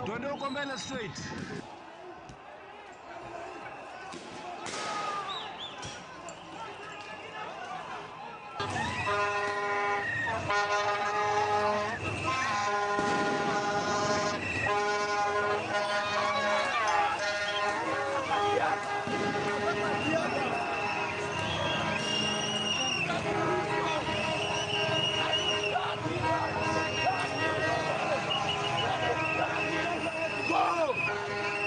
Twende huko mbele straight. Go!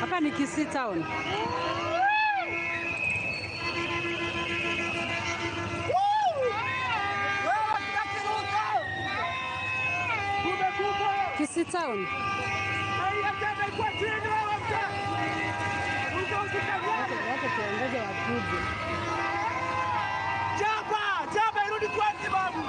Hapa ni Kisii Town. Kisii Town. Watu tuongoje wakuje. Chapa, chapa irudi kwetu babu.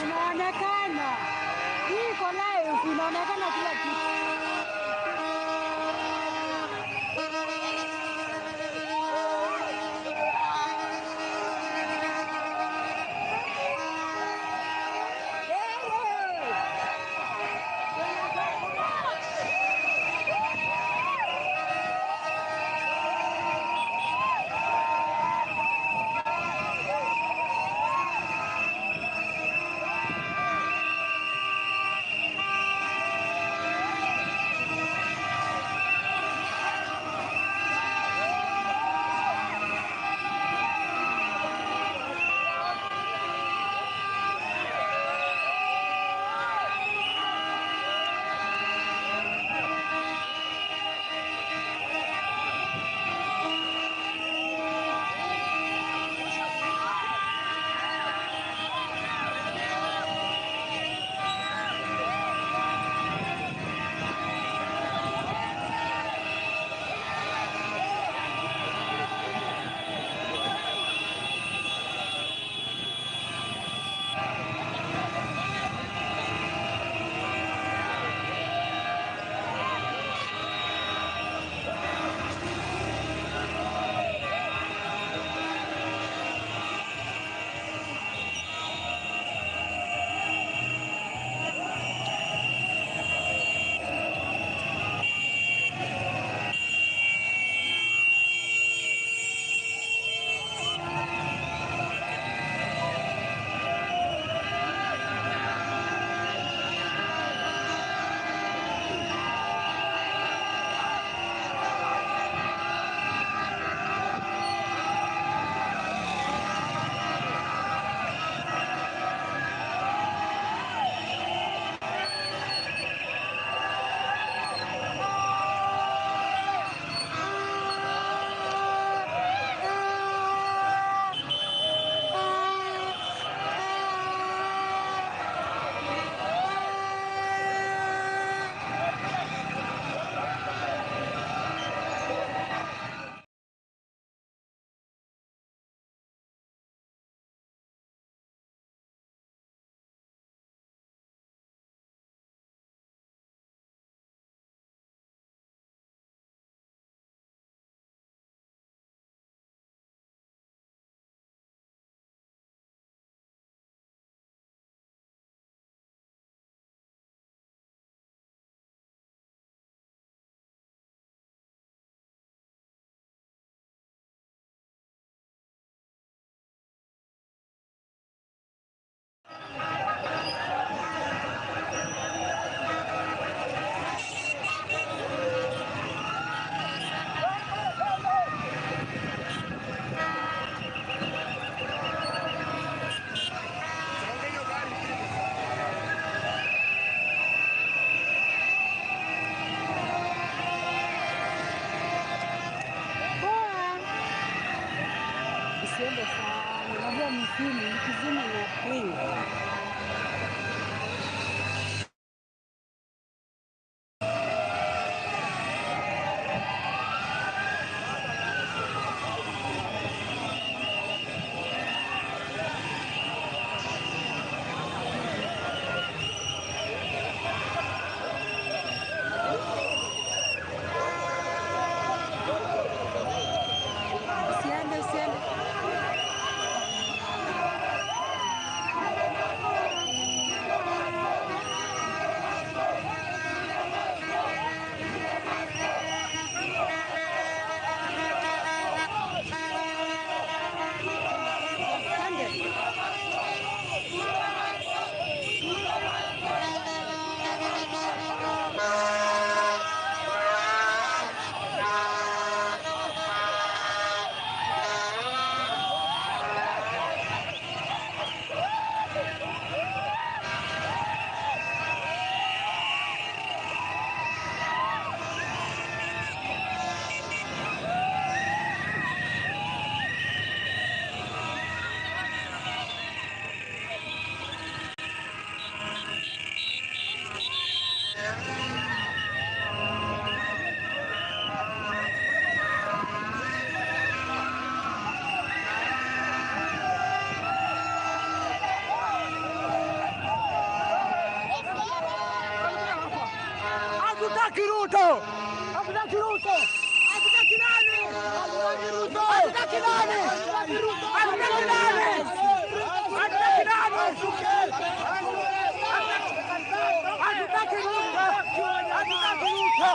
Inaonekana. Hii iko live, inaonekana kila kitu. Usiende sana. Unajua ni simu, nikizima na ring. Usiende, usiende. Twende. Hatutaki Ruto! Hatutaki Ruto! Hatutaki nani? Hatutaki Ruto! Hatutaki nani? Hatutaki nani? Hatutaki nani? Hatutaki Ruto! Hatutaki Ruto!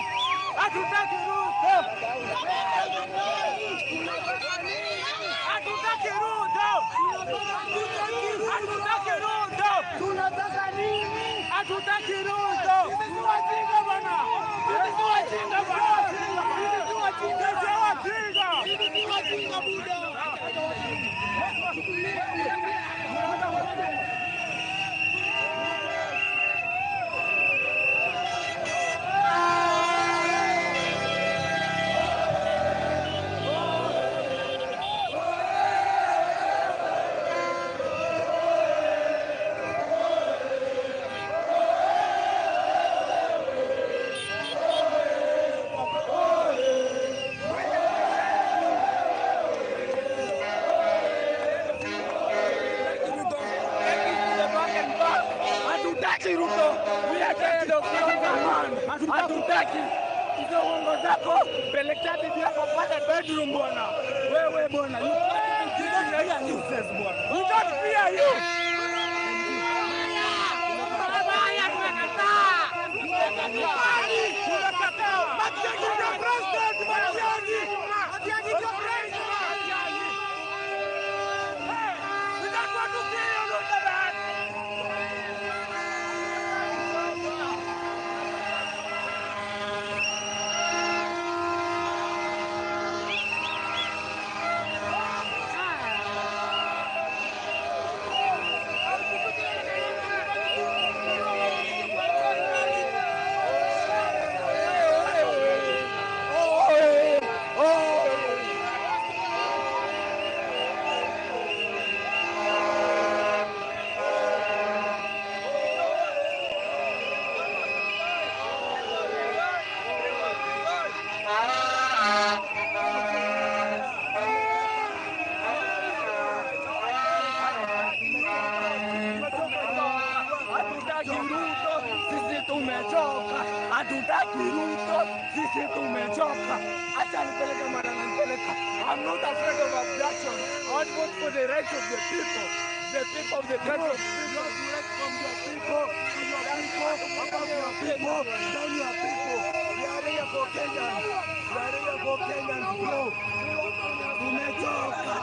Hatutaki Ruto! Hatutaki Ruto! Hatutaki Ruto! Tunataka nini? Hatutaki Ruto! Sisi si wajinga bwana. Sisi si wajinga bwana. Sisi si wajinga. Sisi wajinga! Sisi si wajinga buda. Hatutaki Ruto. We are tired of you. Hatutaki. Hizo uongo zako pelekea bibi yako pale bedroom bwana. Wewe bwana, you can't be useless bwana. We don't fear you. Tumekataa. Matiang'i ndio president, Matiang'i. Matiang'i ndio president. Hey, we don't want to see you, Ruto man. Hatutaki Ruto, sisi tumechoka. Hatutaki Ruto, sisi tumechoka. Acha nipeleke mara na nipeleka. I'm not afraid of abduction. I want to vote for the rights of the people. The people of the country. You have to right from your people, to your people, above your people, down your people. We are here for Kenyans. We are here for Kenyans, bro. Tumechoka.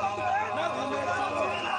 Tumechoka.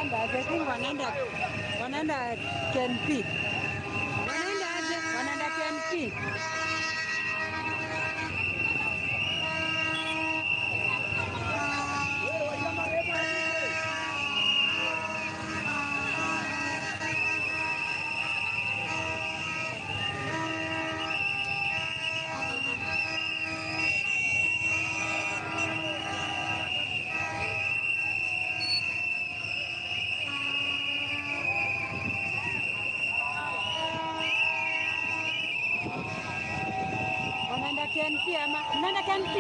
Wanaenda, I think wanaenda KNP. Wanaenda aje? Wanaenda KNP. Wanaenda KNP ama mnaenda KNP?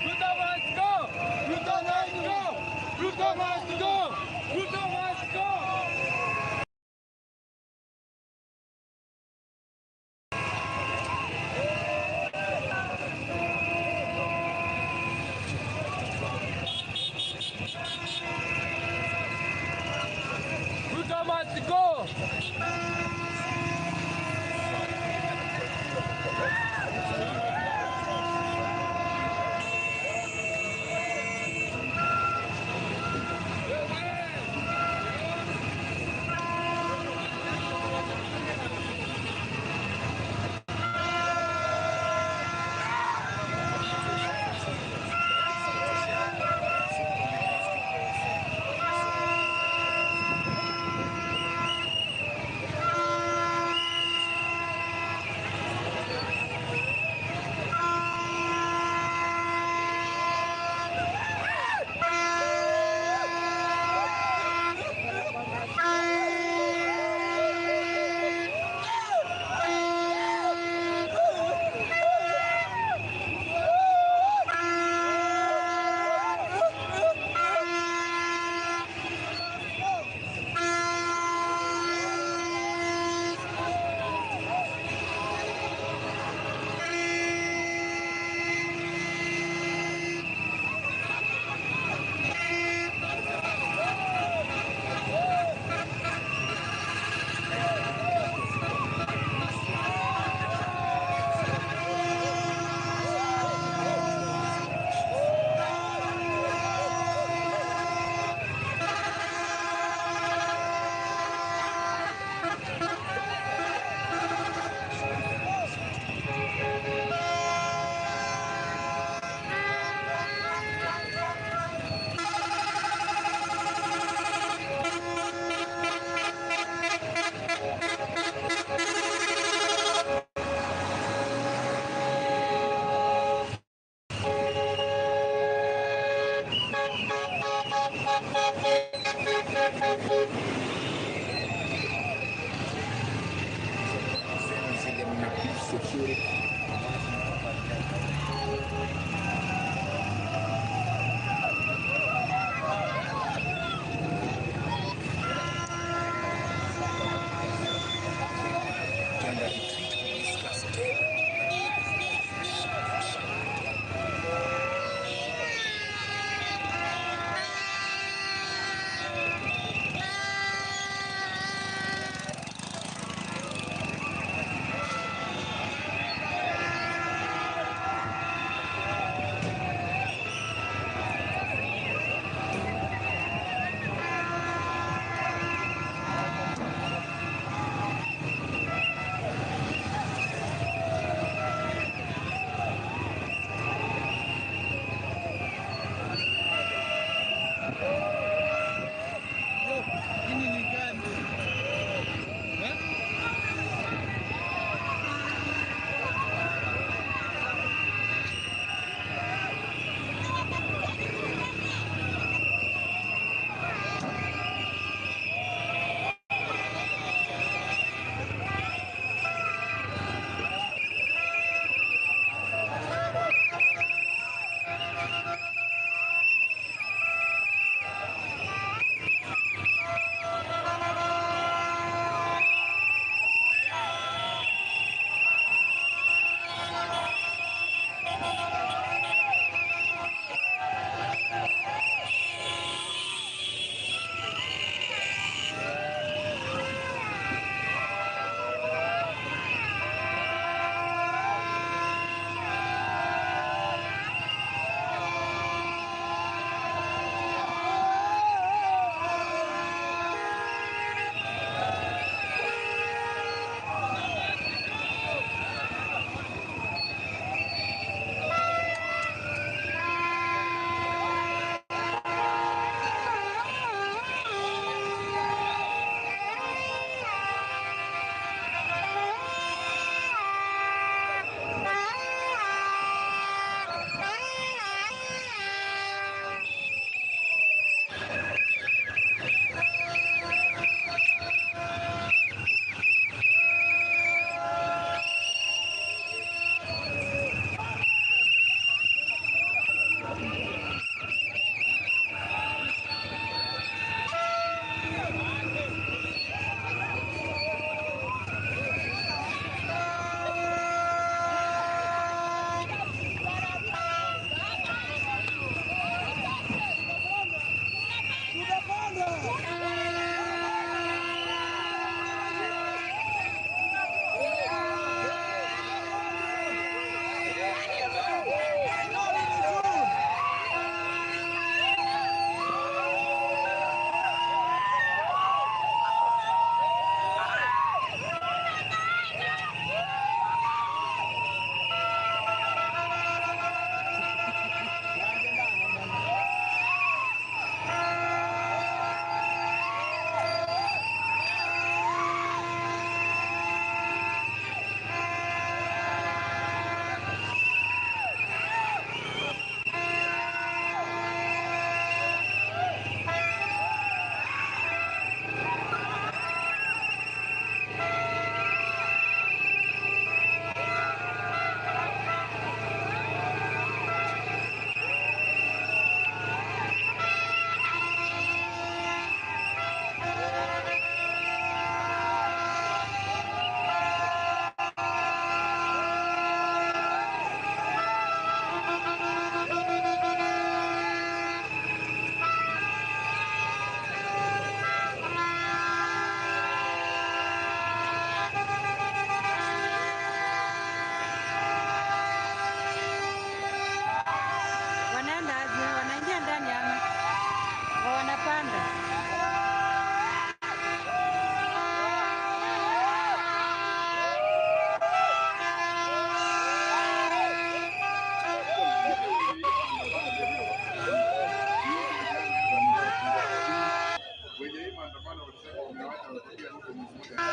Ruto must go! Ruto must go! Ruto must go! Ruto must go! Ruto must go! Security. Thank you.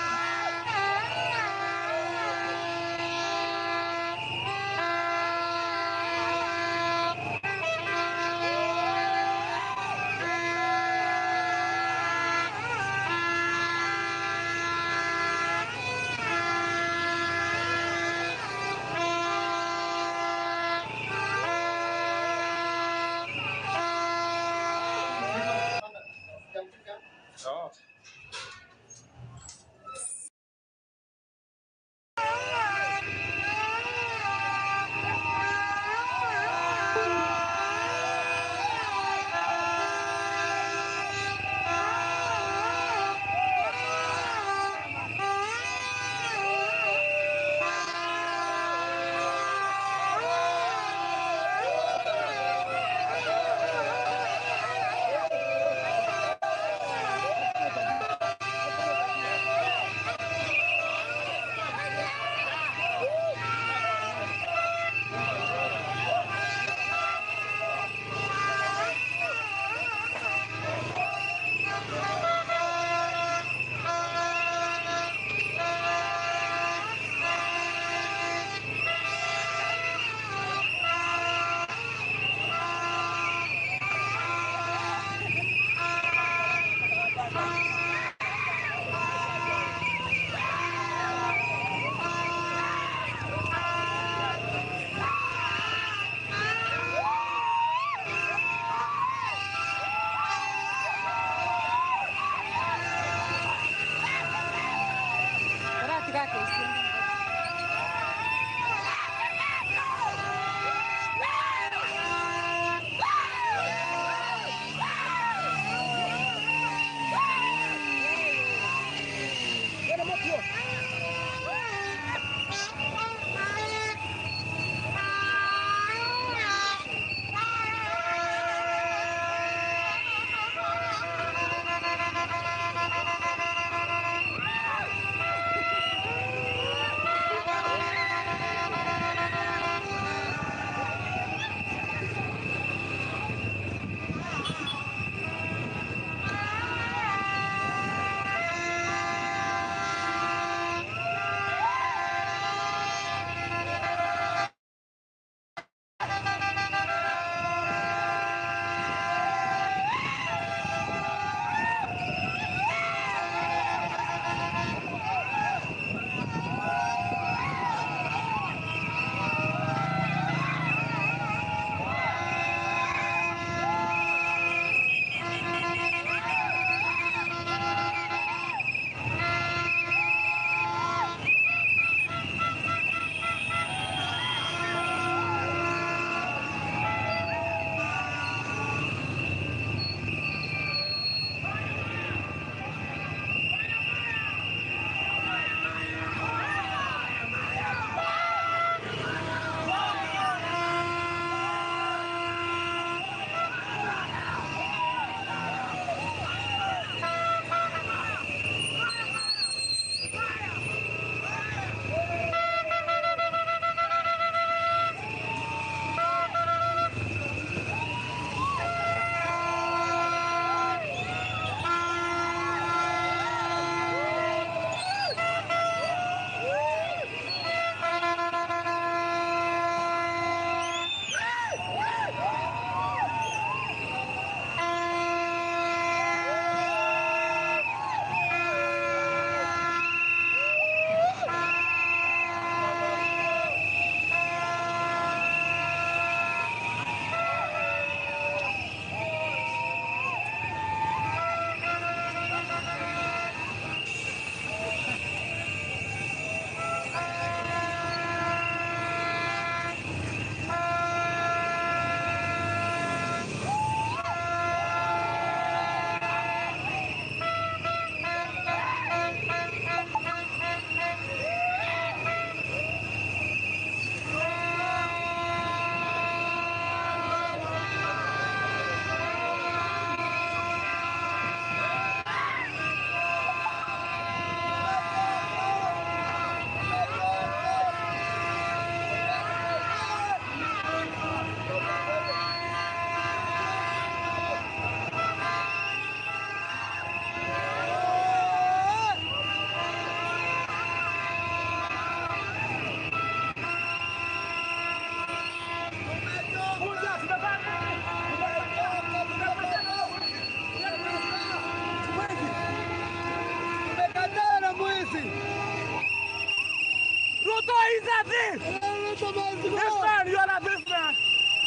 This man, you are a this man.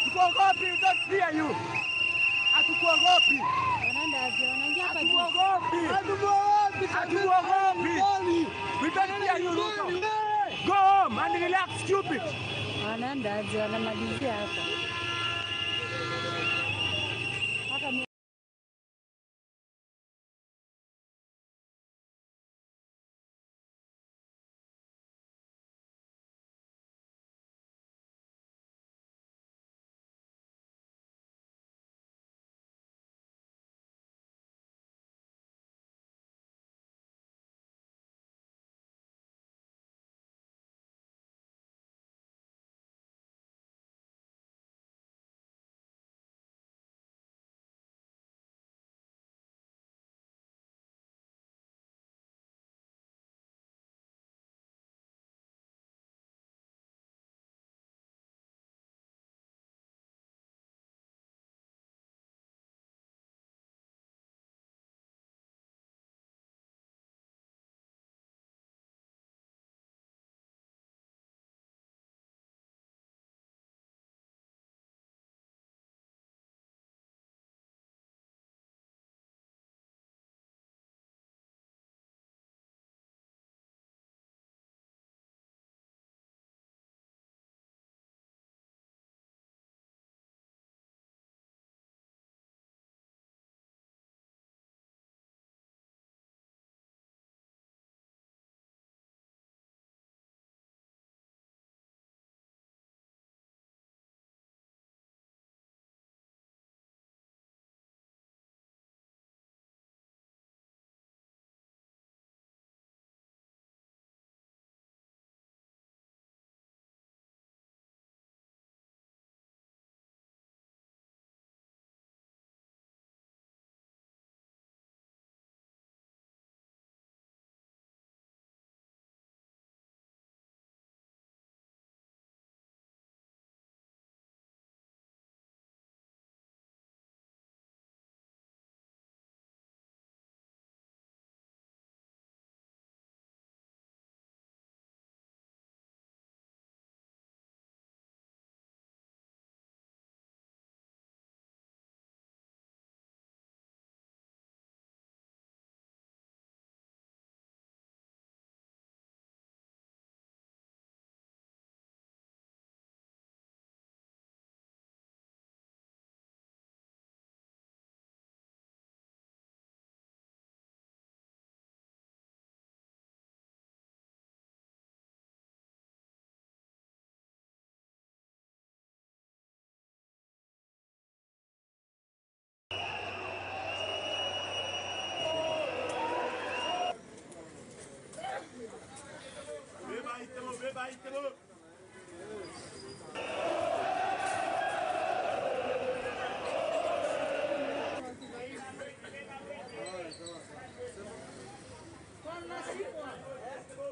Hatukuogopi, we don't fear you. Hatukuogopi. Wanaenda aje? Wanaingia hapa juu. Hatukuogopi. Hatukuogopi. We don't fear you, Ruto. Go home and relax, stupid. Wanaenda aje? Wanamalizia hapa. Hata mi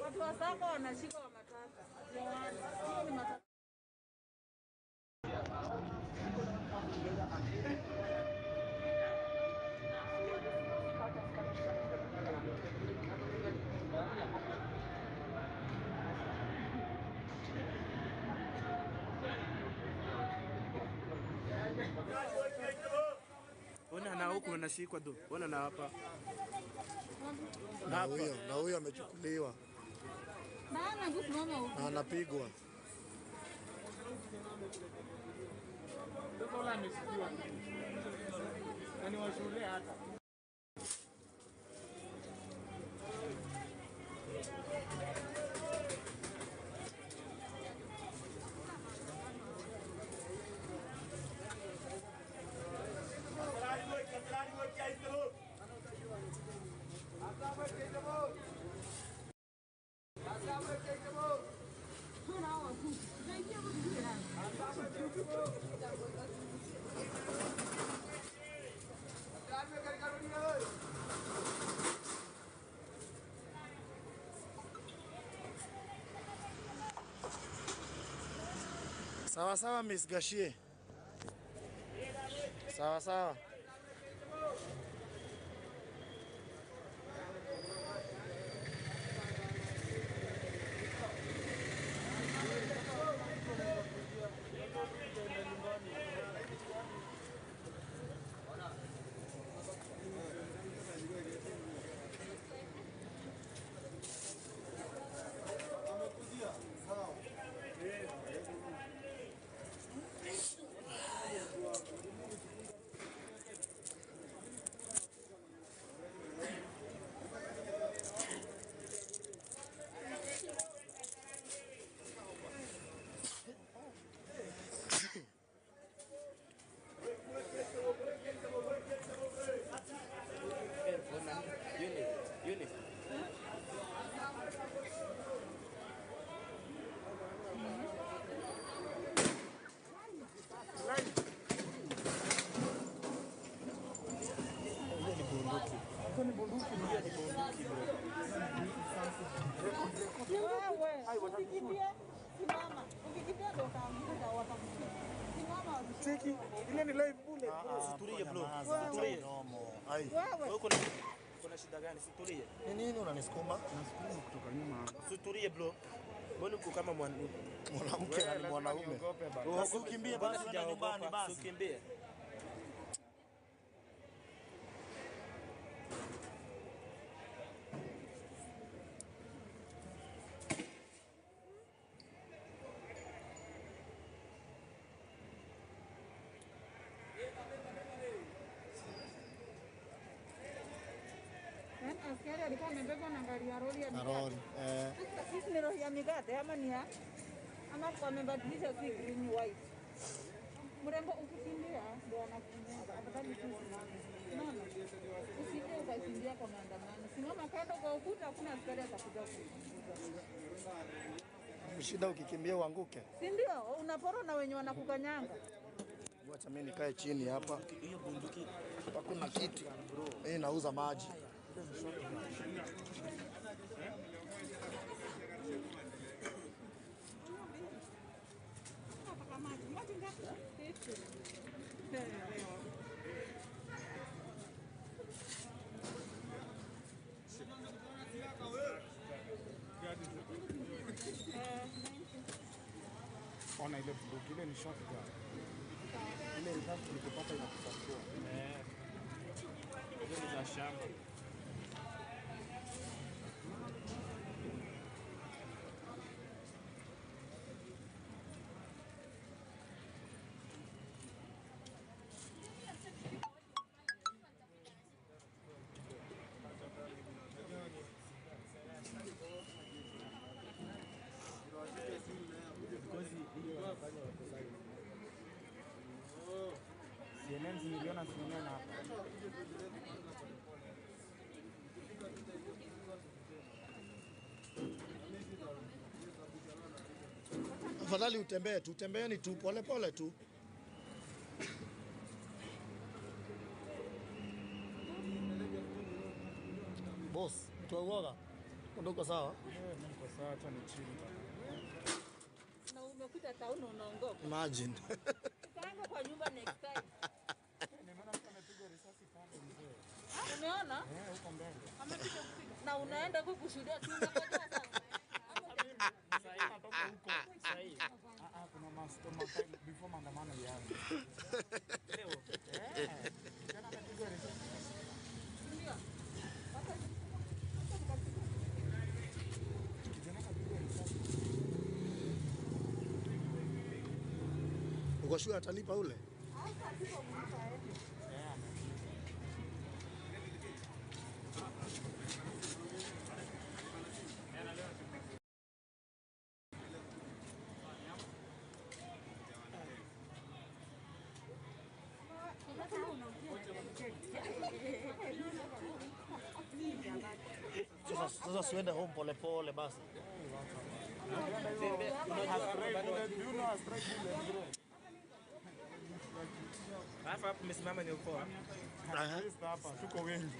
Watu wa sako wanashikwa wa mataka. Hiyo ni mataka. Ona na huku wanashikwa tu. Ona na hapa. Na huyo amechukuliwa Maana kusimama huko. na anapigwa. Sawa sawa, Miss Gashie. Sawa sawa. Cheki, ile ni live bullet bro. Situlie bro. Situlie. Ai. Wewe kuna shida gani? Situlie. Ni nini unanisukuma? Nasukuma kutoka nyuma. Situlie bro. Mbona uko kama mwanamke na ni mwanaume? Basi ukimbie basi, uende nyumbani basi. Usikimbie. Askari alikuwa amebebwa na gari ya lori ya mikate. Sisi ni lori ya mikate ama ni ya ama wamebadilisha si green white. Mrembo ukikimbia ndio anakufunga. Afadhali tu usimame. Unaona? Usije ukakimbia kwa maandamano. Simama kando kwa ukuta, hakuna askari atakuja kukufukuza. Shida ukikimbia uanguke. Si ndio? Unaporwa na wenye wanakukanyanga. Wacha mimi nikae chini hapa. Hiyo bunduki. Hakuna kiti. Hii nauza maji. Ona ile bunduki, ile ni shotgun. Ile risasi nikipata inakusafua. Hizo ni za shamba. CNN niliona CNN hapa. Afadhali utembee tu, tembeeni tu pole pole tu. Boss, tuogoga. Uko sawa? Niko sawa, acha ni chini. Na umekuta town unaongopa. Imagine. Kaanga kwa nyumba next time. Nimeona mtu amepigwa risasi pale mzee. Umeona? Eh, huko mbele. Amepigwa kupiga. Na unaenda huko kushuhudia tu unangojea sasa. Natoka huko. Sahi. Ah, kuna masto before maandamano yaanze. Leo. Eh. Kijana amepigwa risasi. Ndio. Kijana kapigwa risasi. Uko sure atalipa ule? Sasa siende home pole pole basi. Hapa hapo umesimama ni ukoa. Hapa tuko wengi.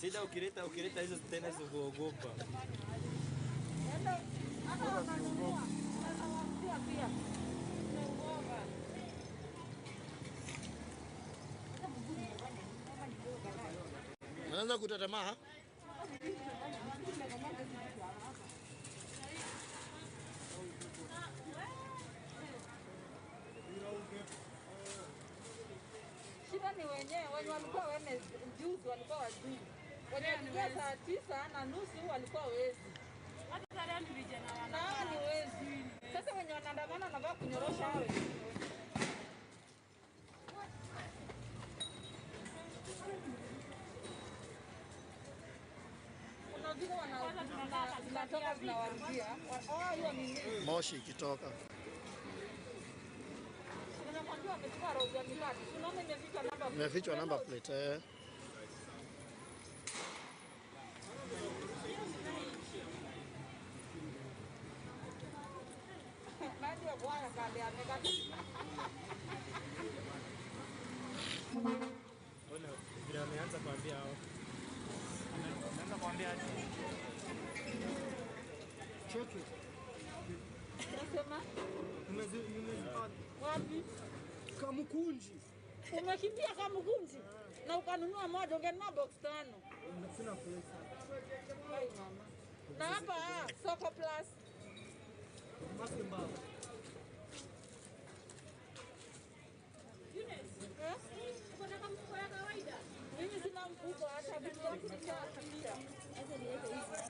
Shida ukileta hizo tena hizo kuogopa. Enda hata wananunua. Wanawauzia pia. Unaogopa. Unaanza kutetemaa. Shida ni wenyewe wenye walikuwa wene juzi walikuwa wajui. Wenye walikuwa saa 9:30 walikuwa wezi. Na hawa ni wezi. Sasa wenye wanaandamana wanavaa kunyorosha hao wengine. Kuna vile zinatoka zinawarudia. Oh, hiyo ni nini? Moshi ikitoka. Tunakwambia wamechukua roho ya mikate. Tunaona imefichwa namba. Imefichwa number plate eh. Maji ya bwana kale amekata. Ona vile wameanza kuambia hao. Wameanza kuambia aje? Nasema wapi? Kamukunji. Umekimbia Kamukunji na ukanunua moja, ungenunua box 5. Sina pesa. Hai mama. Na hapa Soko Plus. Basi mbao. Eh? Mimi sina mfuko hata vitu vyangu nishafikia. Acha niweke hizi hapa.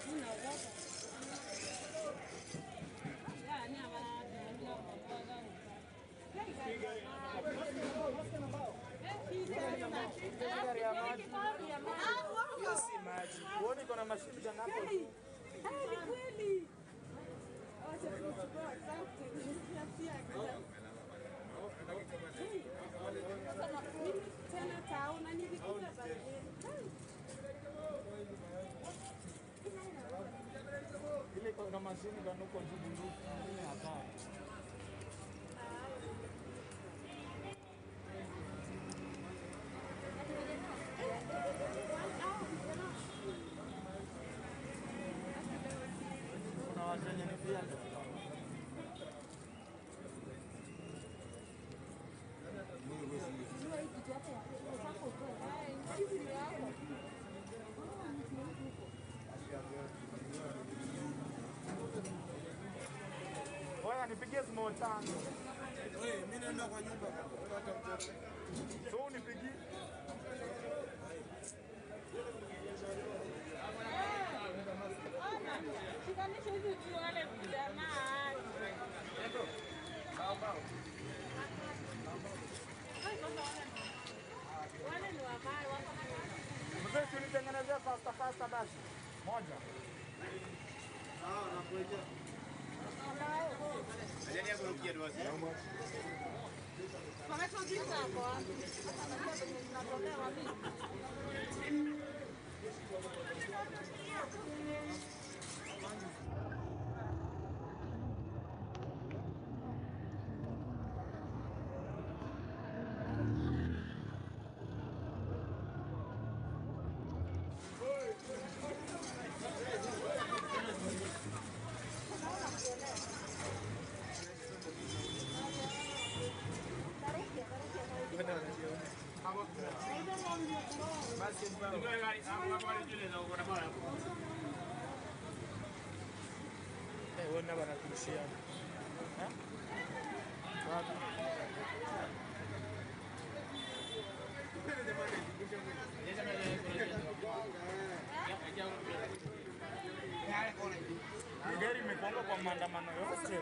Mimi naogopa. Hiyo si maji. Uone iko na mashimo jana hapo. Ni kweli. Acha tuchukue, asante. Sasa mimi tena taona nilikuja baadaye. Ile iko na mashini gani huko juu bunduki. Ile hapa. Kuna watu wenye ni pia. Oya, nipigie small tano. Wewe, mimi naenda kwa nyumba kupata mtoto. So unipigie. Shikanisha hizi juu wale jamaa. Wale ni wabaya wako na Mzee, si unitengenezea pasta pasta basi. Moja. Sawa, nakuwekea. Wewe wanakurushia. Eh? Wapi? Gari imekuanga kwa maandamano yote.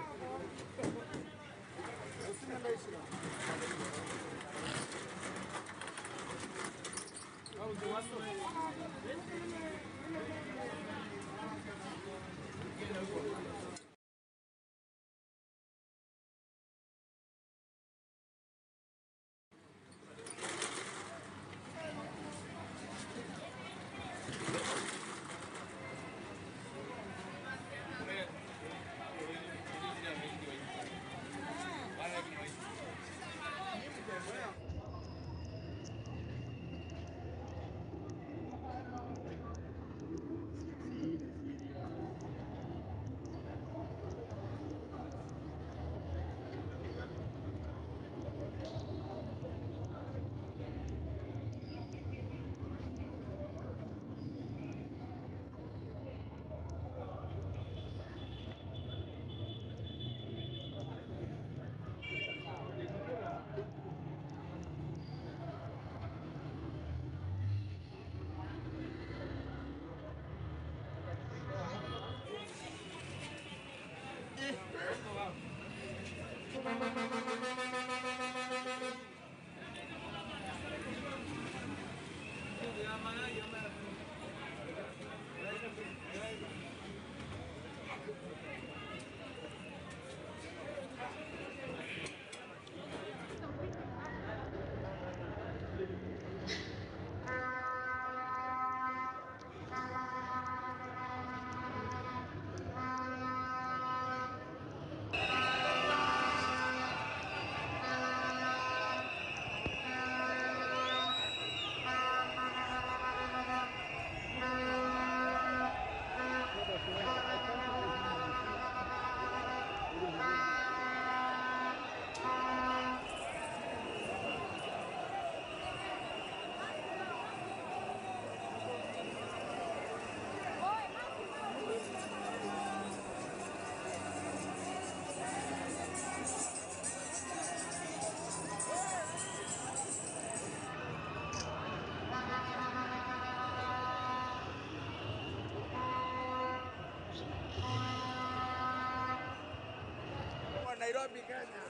Nairobi, Kenya.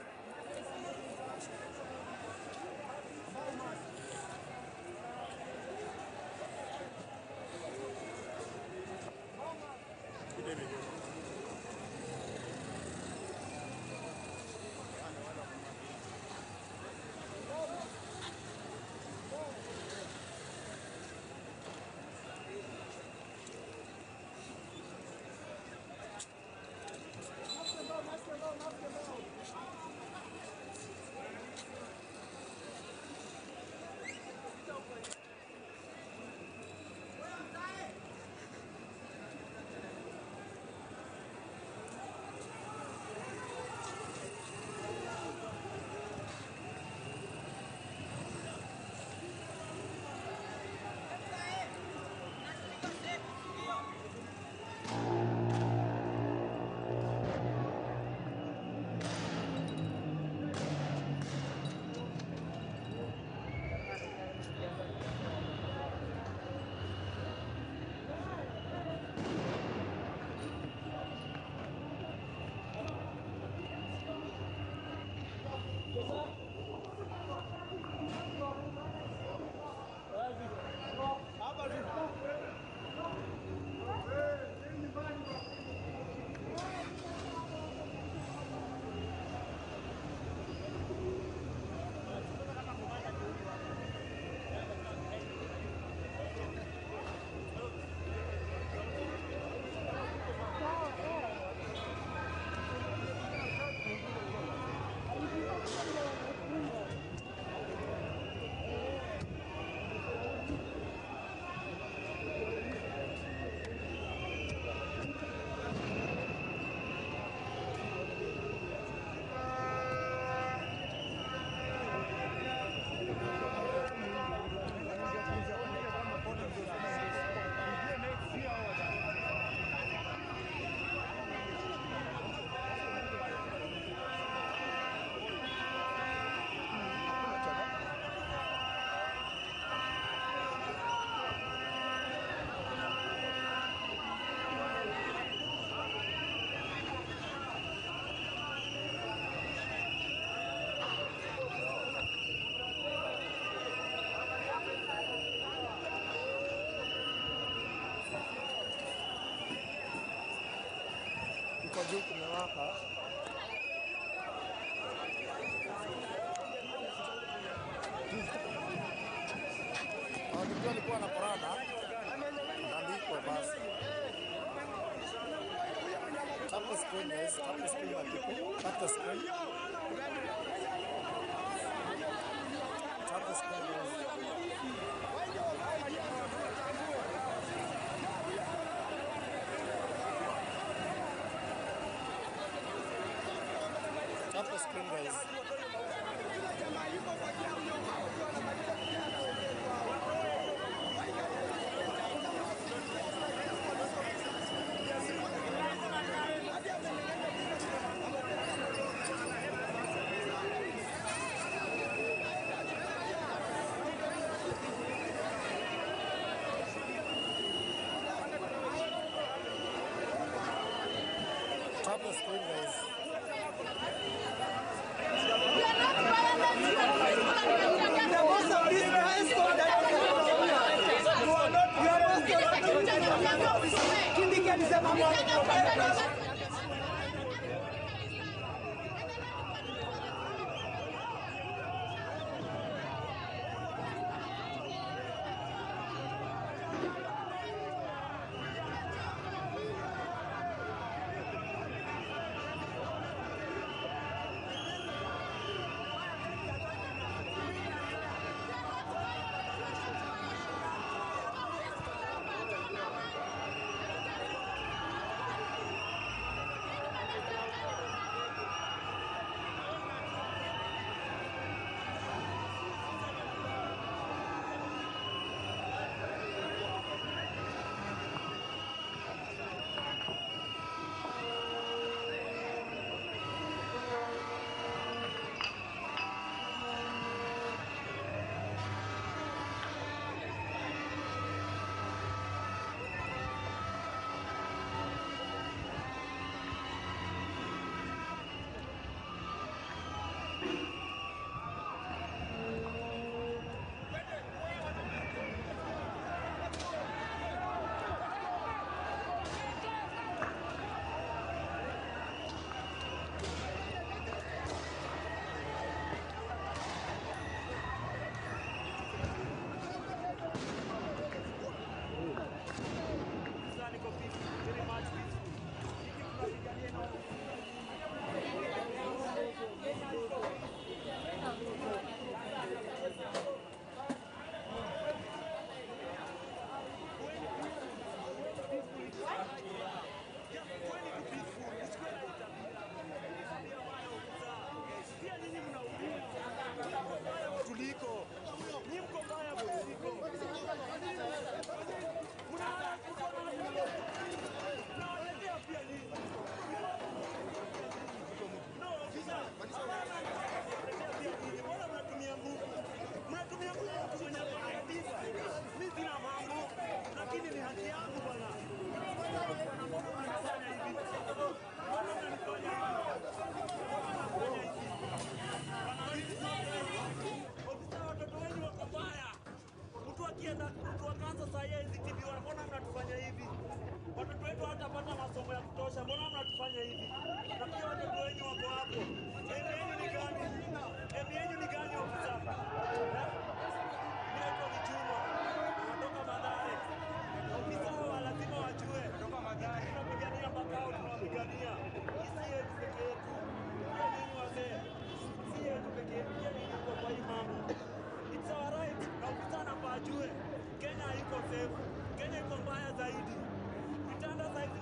Huko juu kumewaka. Wakijua alikuwa na parada andikwe basi. Tap the screen guys, tap the screen my people, tap the screen. Tap the screen guys. Tap the screen guys. Tap the screen guys. We are not violent, we are peaceful and we are The most of these guys you are not, you are not. Kindiki alisema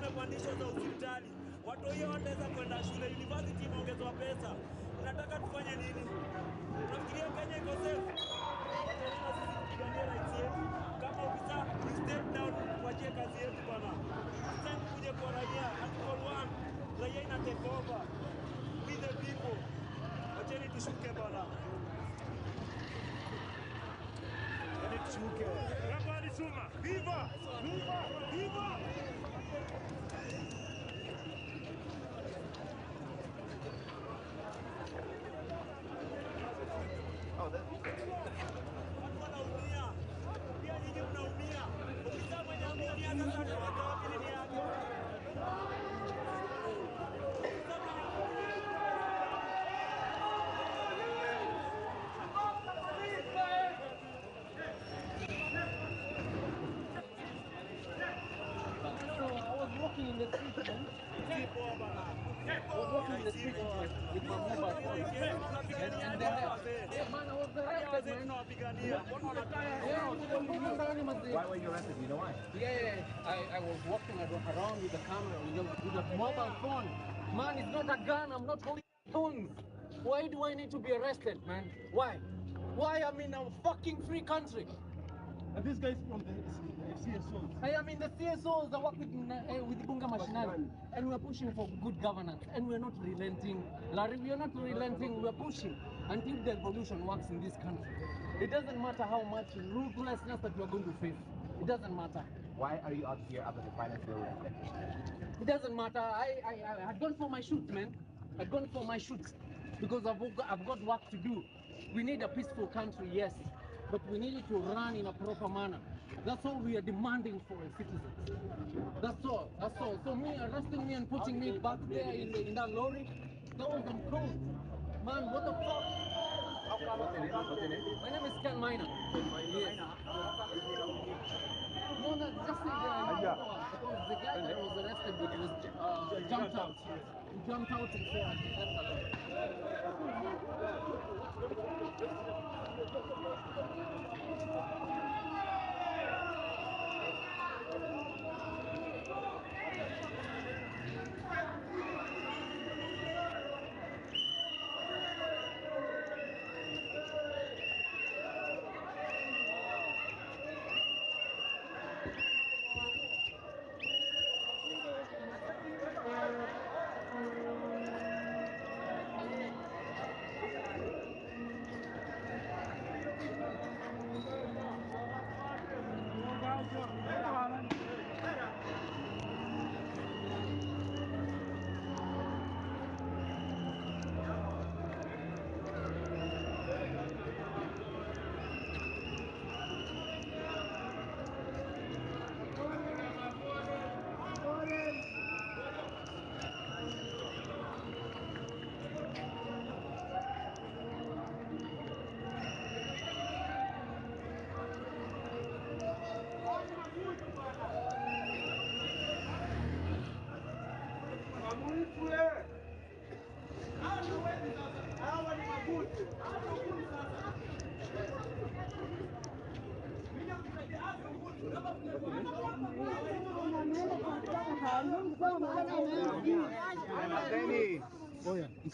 zimepandishwa za hospitali, watu hiyo wataweza kwenda shule, university imeongezwa pesa. Unataka tufanye nini? Unafikiria Kenya iko safe? Wacheni sisi tupiganie rights yetu. Kama ofisa, we step down, tuachie kazi yetu bana. It's time kuja kwa raia, Article 1, raia ina take over. We the people. Wacheni tushuke bana. Wacheni tushuke. Habari Suma. Viva! Viva! Viva! Watu wanaumia. Pia nyinyi mnaumia. Ofisa mwenye ameumia sasa ataweka wapi nini yake? Ofisa mwenye So I was walking in the street, man. I was walking in the street with my mobile phone. And then, yeah, man, I was arrested, man. Yeah, Why were you arrested? You know why? Yeah, I was walking around with the camera, with a mobile phone. Man, it's not a gun. I'm not holding guns. Why do I need to be arrested, man? Why? Why? I'm in a fucking free country. And this guy's from the CSOs. I am in the CSOs. I work with Bunga Mashinani, and we are pushing for good governance, and we are not relenting. Larry, we are not relenting. We are pushing until the revolution works in this country. It doesn't matter how much ruthlessness that we are going to face. It doesn't matter. Why are you out here after the finance bill? It doesn't matter. I had gone for my shoot, man. I'd gone for my shoot because I've got work to do. We need a peaceful country, yes, but we need it to run in a proper manner. That's all we are demanding for as citizens. That's all. That's all. So me arresting me and putting me back there in that lorry, that was uncalled. Man, what the fuck? What's your name? My name is Ken Miner. Yes. No, no, just because the guy that was arrested with was jumped out. He jumped out and said,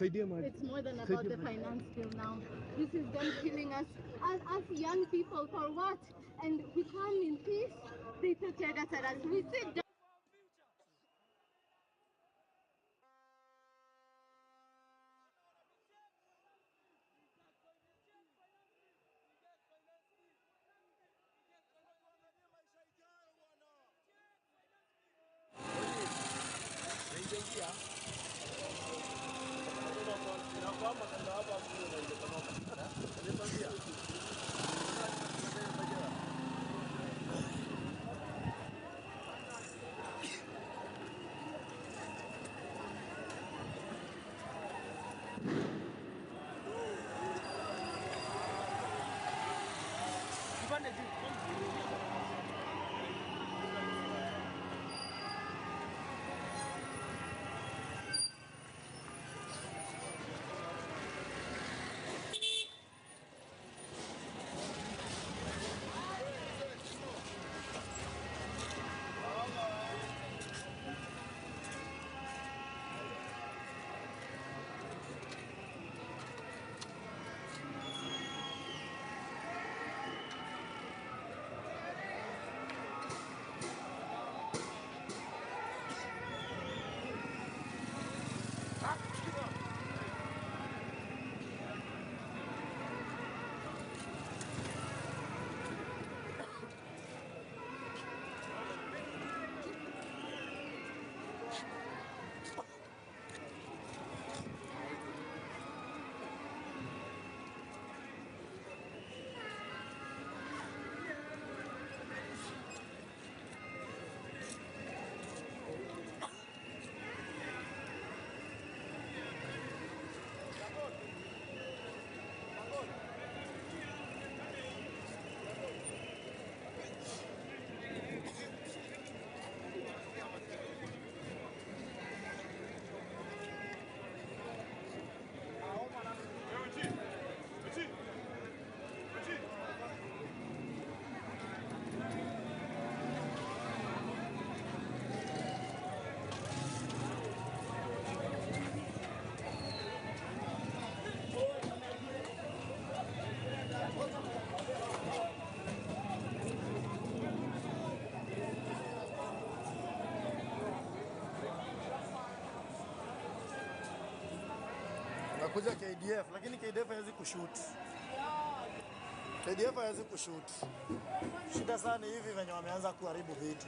It's more than about the finance bill now. This is them killing us, us young people, for what? And we come in peace, they throw tear gas at us. We sit down. Kakuja KDF, lakini KDF haiwezi kushoot. KDF haiwezi kushoot. Shida sana hivi venye wameanza kuharibu vitu.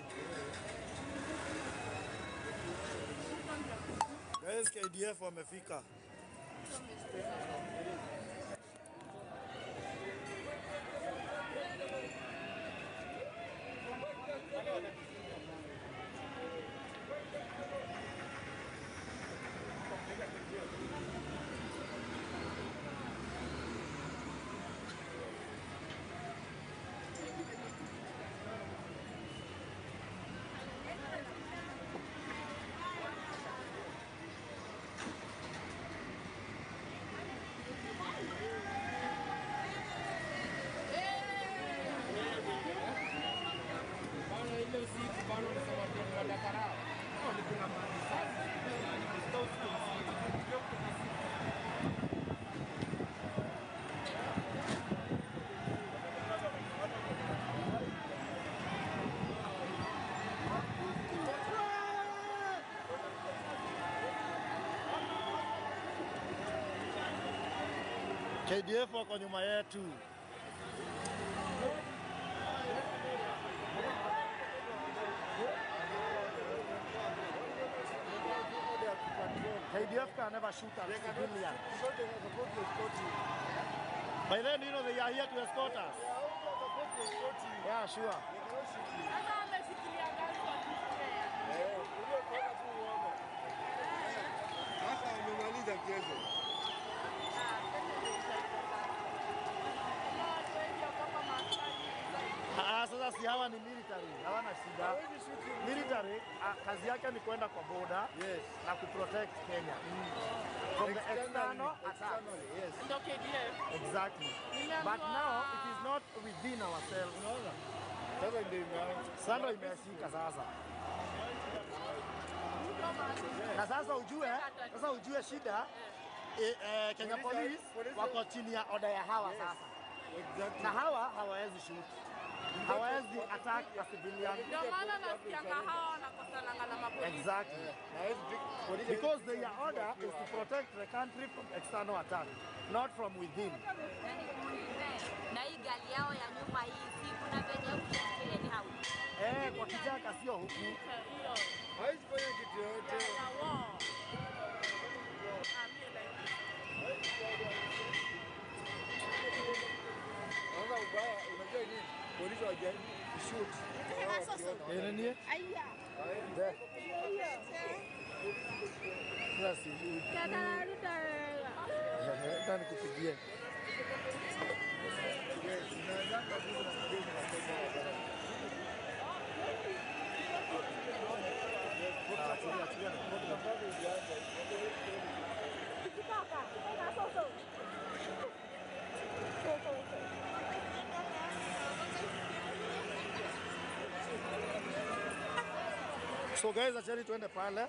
Guys, KDF wamefika. KDF wako nyuma yetu. KDF can never shoot at civilians. By then, you know, they are here to escort us. Yeah, sure. Sasa si hawa ni military, hawana shida. Military kazi yake ni kwenda kwa border, yes, na kuprotect Kenya from the external attack. Yes. Ndio KDF. Exactly. But now it is not within ourselves. Sasa ndio imeanza. Sasa imeshika sasa. Na sasa ujue shida Kenya police wako chini ya order ya hawa sasa. Exactly. Na hawa hawawezi shoot. Hawawezi attack a civilian. Ndio maana nasikianga hawa wanakosananga na mapolisi. Exactly. Because their order is to protect the country from external attack, not from within. Na hii gari yao ya nyuma hii si kuna venye huku anyhow. Kwa kichaka sio huku. Hawezi fanya kitu yoyote. Sasa ubaya unajua nini? Polisi wajaribu kushoot. Nini? Aya. Sasa sijui. Nataka nikupigie. So guys, acheni tuende pale.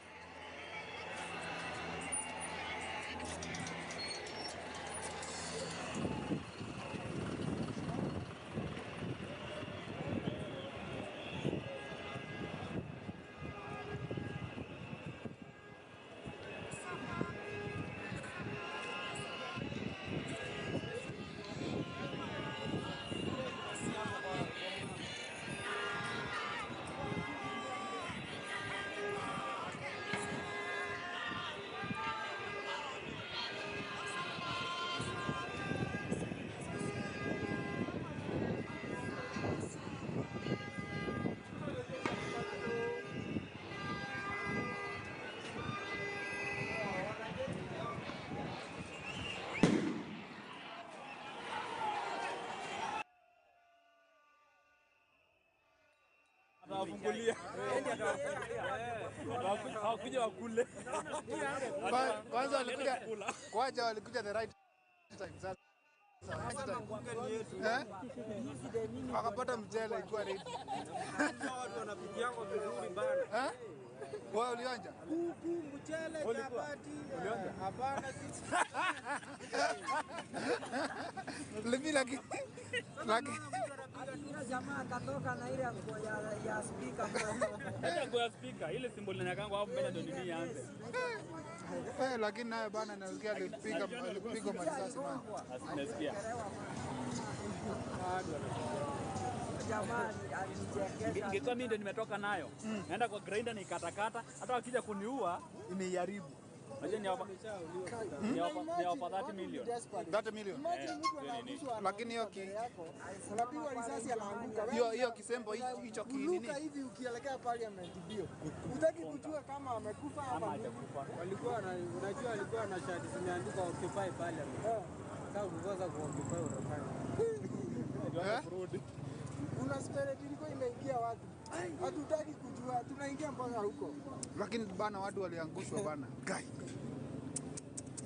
Atawafungulia. Hawakuja wakule. Kwanza walikuja, kwanza walikuja the right time. Sasa wakapata mchele ikiwa ready. Watu wanapikiangwa vizuri bana. Wewe ulionja? Kuku, mchele, chapati. Hapana sisi. Mimi lakini jamaa akatoka na ile nguo ya speaker. Ile nguo ya speaker, ile symbol inakango hapo mbele ndio nini ianze. Lakini naye bana nasikia alipigwa marisasi bana. Nasikia. Ingekuwa mimi ndio nimetoka nayo. Naenda kwa grinder nikatakata, hata wakija kuniua imeharibu. Unajua ni hapa 30 million. 30 million. Lakini hiyo unapigwa risasi anaanguka. Hiyo kisembo hicho kinini. Hivi ukielekea parliament bio. Hutaki kujua kama amekufa ama hajakufa. Walikuwa unajua walikuwa na shati zimeandikwa occupy parliament. Sasa ukikosa kuoccupy unafanya. Kuna spirit ilikuwa imeingia watu. Hatutaki kujua, tunaingia mpaka huko. Lakini bana watu waliangushwa bana. Guy.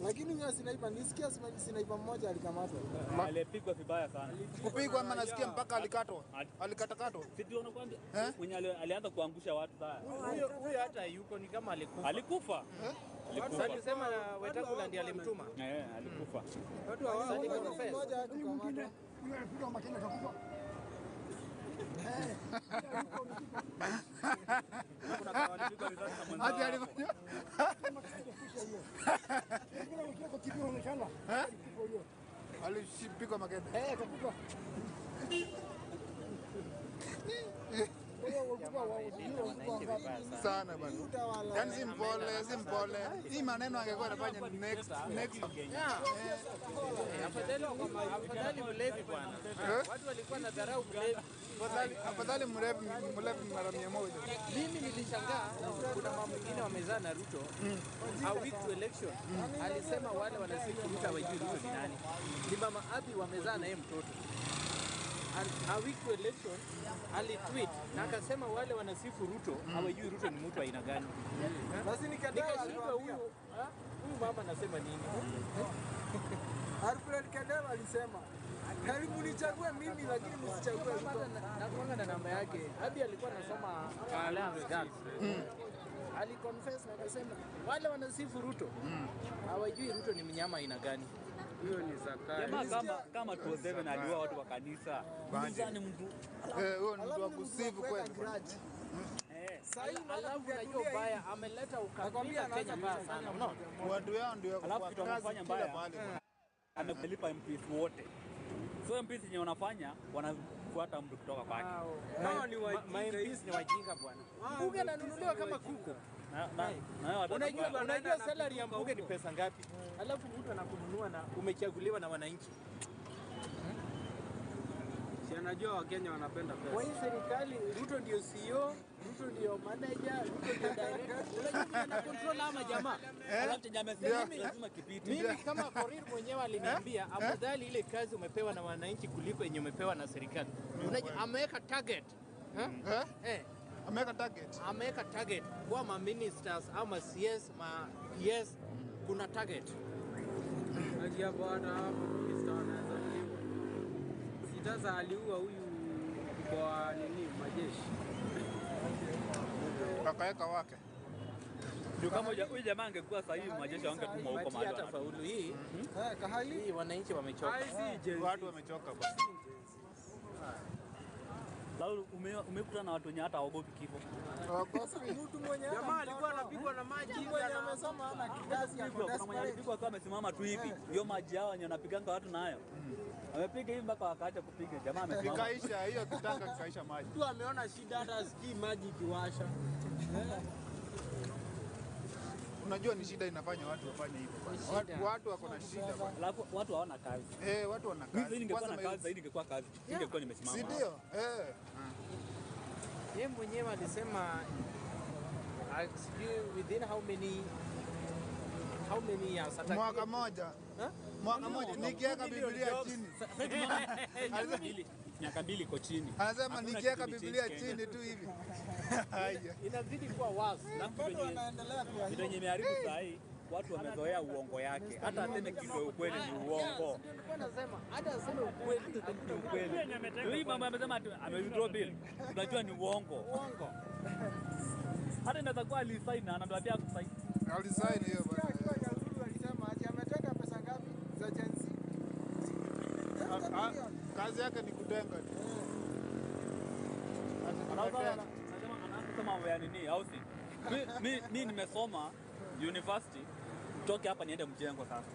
Lakini huyo sniper, nisikia sniper mmoja alikamatwa. Alipigwa vibaya sana. Kupigwa ama nasikia mpaka alikatwa. Alikatakatwa. Si ndio nakwambia? Mwenye alianza kuangusha watu sana. Huyo hata yuko ni kama alikufa. Alikufa. Alikufa. Alisema Wetangula ndiye alimtuma. Eh, alikufa. Watu hao mmoja mwingine huyo alipigwa makenda akakufa. Hadi alifanya. Alipigwa makenda. Eh, akakufa. Sana bana. Yaani si mpole, si mpole. Hii maneno angekuwa anafanya next. Afadhali mlevi bwana. Watu walikuwa na dharau mlevi. Afadhali mlevi mara 100. Mimi nilishangaa kuna mama mwingine wamezaa na Ruto. A week to election. Alisema wale wanasifu Ruto hawajui Ruto ni nani. Ni mama Abi wamezaa na yeye mtoto. A week to election alitweet na akasema wale wanasifu Ruto hawajui Ruto ni mtu aina gani. Basi nikashindwa huyu mama anasema nini? Alfred Kadeva alisema heri mnichague mimi lakini msichague Ruto. Nakuanga na namba yake. Abi alikuwa anasoma Alliance Girls. Aliconfess na akasema wale wanasifu Ruto hawajui Ruto ni mnyama aina gani. Hiyo ni Zakayo. Jamaa kama 27 aliua watu wa kanisa. Ni mtu. Huyo ni mtu wa kusifu kweli. Alafu unajua ubaya ameleta ukabila Kenya mbaya sana. Unaona? Watu yao ndio Alafu kitu amefanya mbaya. Amelipa MPs wote. So MPs yenye wanafanya wanafuata mtu kutoka kwake. Hao ni wajinga. MPs ni wajinga bwana. Mbunge ananunuliwa kama kuku. Unajua salary ya mbunge ni pesa ngapi? Alafu mtu anakununua na umechaguliwa na wananchi. Si anajua Wakenya wanapenda pesa. Kwa hii serikali Ruto ndio CEO, Ruto ndio manager, Ruto ndio director. Unajua vile ana control ama jamaa. Alafu chenye amesema lazima kipite. Mimi kama Korir mwenyewe aliniambia afadhali ile kazi umepewa na wananchi kuliko yenye umepewa na serikali. Unajua ameweka target. Ameweka target. Ameweka target kwa ma ministers ama CS ma PS kuna target. Haji hapo hata hapo minister wanaweza kuliwa. Sasa aliua huyu kwa nini majeshi. Akaweka wake. Ndio kama huyu jamaa angekuwa sahihi majeshi wangetumwa huko mahali. Hata faulu hii. Kahali hii wananchi wamechoka. Watu wamechoka bwana. Lalu umekutana na watu wenye hata hawaogopi kifo. Mtu mwenye jamaa alikuwa anapigwa na maji hivi mwenye amesoma ana kidazi ya Kuna mwenye alipigwa akiwa amesimama tu hivi. Hiyo maji yao wenye wanapiganga watu nayo. Amepiga hivi mpaka wakaacha kupiga. Jamaa amesimama. Ikaisha hiyo kitanga kikaisha maji. Mtu ameona shida hata asikii maji ikiwasha. Unajua ni shida inafanya watu wafanye hivyo bwana. Watu wako na shida bwana. Alafu watu hawana kazi. Watu wana kazi. Mimi ningekuwa na kazi zaidi ningekuwa kazi. Ningekuwa nimesimama. Si ndio? Yeye mwenyewe alisema sijui within how many years mwaka moja. Mwaka moja nikiweka Biblia chini. Miaka 2 iko chini. Anasema nikiweka Biblia chini tu hivi. Inazidi kuwa worse. Bado wanaendelea kuwa Kitu yenye imeharibu saa hii watu wamezoea uongo yake. Hata aseme kitu ukweli ni uongo. Nilikuwa nasema hata aseme ukweli ni ukweli. Hii mambo amesema ame withdraw bill. Unajua ni uongo. Uongo. Hata inaweza kuwa alisign na anatuambia kusign. Alisign hiyo bwana. Akiwa Nyahururu alisema ati ametenga pesa ngapi za Gen Z? Kazi yake ni kutenga tu. Anasema mambo ya nini housing. Mi nimesoma university, toke hapa niende mjengo sasa.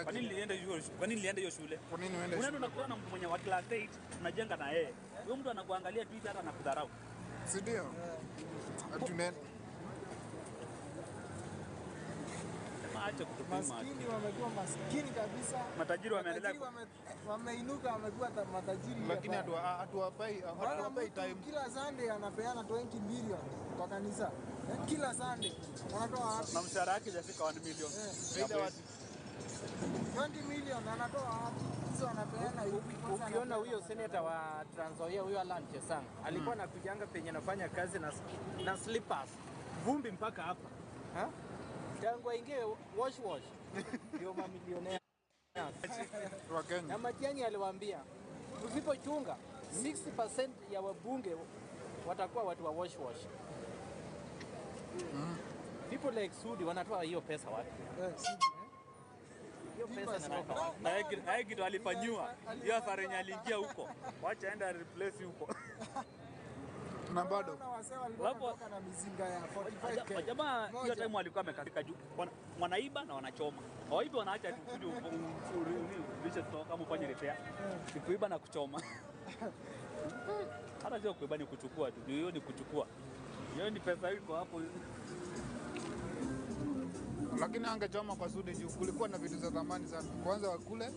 Kwa nini niliende hiyo kwa nini niliende hiyo shule? Kwa nini uende shule? Unaenda unakutana na mtu mwenye wa class 8 unajenga na yeye. Huyo mtu anakuangalia tu hata anakudharau. Si ndio? Acha kutupima. Maskini wamekuwa maskini kabisa. Matajiri wameendelea wameinuka wamekuwa matajiri. Lakini hatuwapai time. Kila Sunday anapeana 20 million kwa kanisa. Kila Sunday anatoa wapi? Na mshahara wake hajafika 1 million. 20 million anatoa wapi? Hizo anapeana hivi. Ukiona huyo senator wa Trans Nzoia huyo Alan Chesang alikuwa anakujanga penye anafanya kazi na slippers. Vumbi mpaka hapa. Ha? Tangu aingie wash wash ndio mamilionea wa Kenya. Na Matiang'i aliwaambia usipochunga 60% ya wabunge watakuwa watu wa wash wash. People like Sudi wanatoa hiyo pesa wapi? Hiyo pesa inatoka wapi? Na yeye kitu alifanyiwa hiyo hasara yenye aliingia huko. Wacha aende replace huko. Na bado na mizinga ya 45k. Jamaa hiyo time walikuwa wamekasirika juu wanaiba na wanachoma. Hawaibi wanaacha tu kuja urudishe stock kama ufanye repair. Ni kuiba na kuchoma. Hata sio kuiba, ni kuchukua tu. Hiyo ni kuchukua. Hiyo ni pesa iko hapo. Lakini angechoma kwa Sudi juu kulikuwa na vitu za thamani sana. Kwanza wakule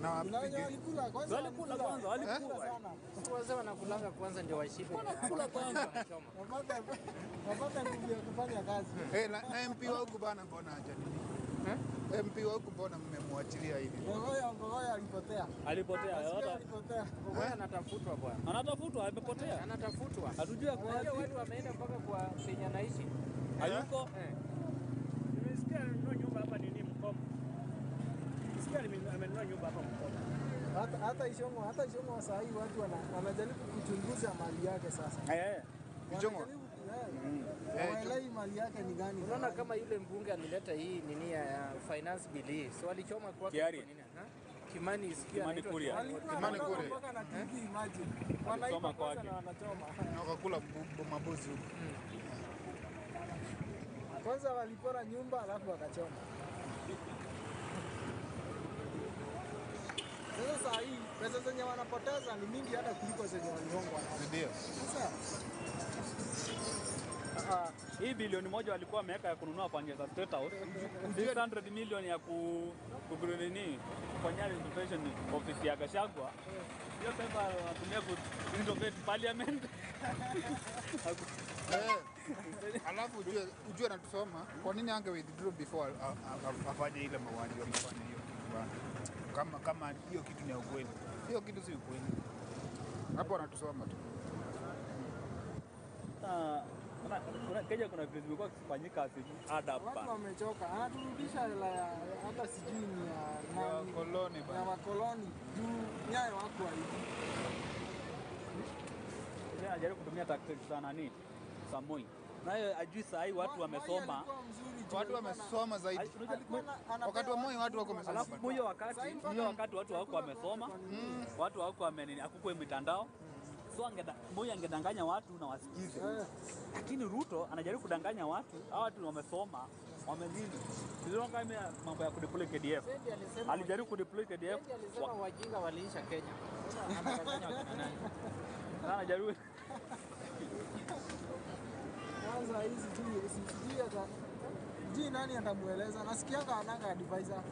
na wapige. Walikula kwanza. Walikula kwanza, walikula. Wazee wanakulanga kwanza ndio washibe. Wanakula kwanza. Wapate nguvu ya kufanya kazi. Eh, na MP wa huku bana mbona acha nini? MP wa huku mbona mmemwachilia hivi? Ngogoya alipotea. Alipotea. Alipotea. Ngogoya anatafutwa bwana. Anatafutwa, amepotea. Anatafutwa. Hatujui ako wapi. Watu wameenda mpaka kwa penye anaishi. Hayuko. Nimesikia amenunua nyumba hapa nini Mkomo. Nimesikia amenunua nyumba hapa Mkomo. Hata Ishongwa saa hii watu wanajaribu kuchunguza mali yake sasa. Eh. Ishongwa. Hawaelewi mali yake ni gani. Unaona kama yule mbunge alileta hii nini ya finance bill hii. So alichoma kwake kwa nini? Kimani sikia Kimani Kuria. Kimani Kuria. Mpaka na TV imagine. Wanaiba kwanza na wanachoma. Na wakakula mabozi huko. Kwanza walipora nyumba alafu wakachoma. Sasa saa hii pesa zenye wanapoteza ni mingi hata kuliko zenye walihongwa. Ndio. Sasa hii bilioni moja walikuwa wameweka ya kununua pande za State House, 600 million ya nini kufanyia renovation ofisi ya Gachagua. Hiyo pesa wanatumia ku renovate parliament. Alafu ujue natusoma kwa nini ange withdraw before afanye ile mauaji wamefanya hiyo kitu bana. Kama hiyo kitu ni ukweli. Hiyo kitu si ukweli. Hapo wanatusoma tu. Kenya kuna vitu zimekuwa zikifanyika adabu. Watu wamechoka. Anaturudisha hela ya hata sijui ni ya nani. Wakoloni bana. Ya wakoloni juu nyayo wako hivi. Anajaribu kutumia tactics sana nani? Samoi. Naye ajui saa hii watu wamesoma. Watu wamesoma zaidi. Wakati wa Moi watu wako wamesoma. Alafu hiyo wakati watu hawako wamesoma. Watu hawako wamenini, hakukuwa mitandao. So Moi angedanganya watu na wasikize. Lakini Ruto anajaribu kudanganya watu, hawa watu wamesoma, wamenini. Sio kama mambo ya kudeploy KDF. Alijaribu kudeploy KDF. Alisema wajinga waliisha Kenya. Anadanganya wakina nani? Anajaribu. Kwanza hizi sijui hata sijui nani atamueleza. Nasikianga ananga advisor.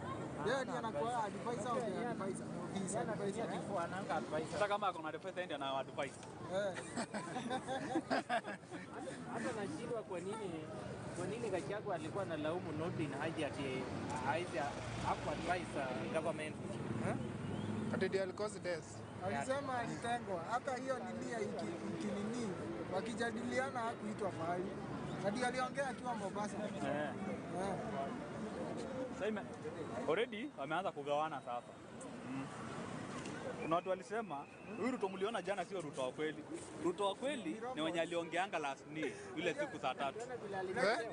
Yeye ndiye anakuwa advisor au the advisor. He's advisor. Ananga advisor. Sasa kama ako na advisor ndiye ana advice. Hata nashindwa kwa nini Gachagua alikuwa analaumu Nordin Haji ati haizi haku advise government. Ati ndiye alicause death. Alisema alitengwa. Hata hiyo nini ikinini wakijadiliana hakuitwa mahali. Hadi aliongea akiwa Mombasa. Sasa already wameanza kugawana sasa. Kuna watu walisema huyu Ruto mliona jana sio Ruto wa kweli. Ruto wa kweli ni wenye aliongeanga last ni ile siku saa 3.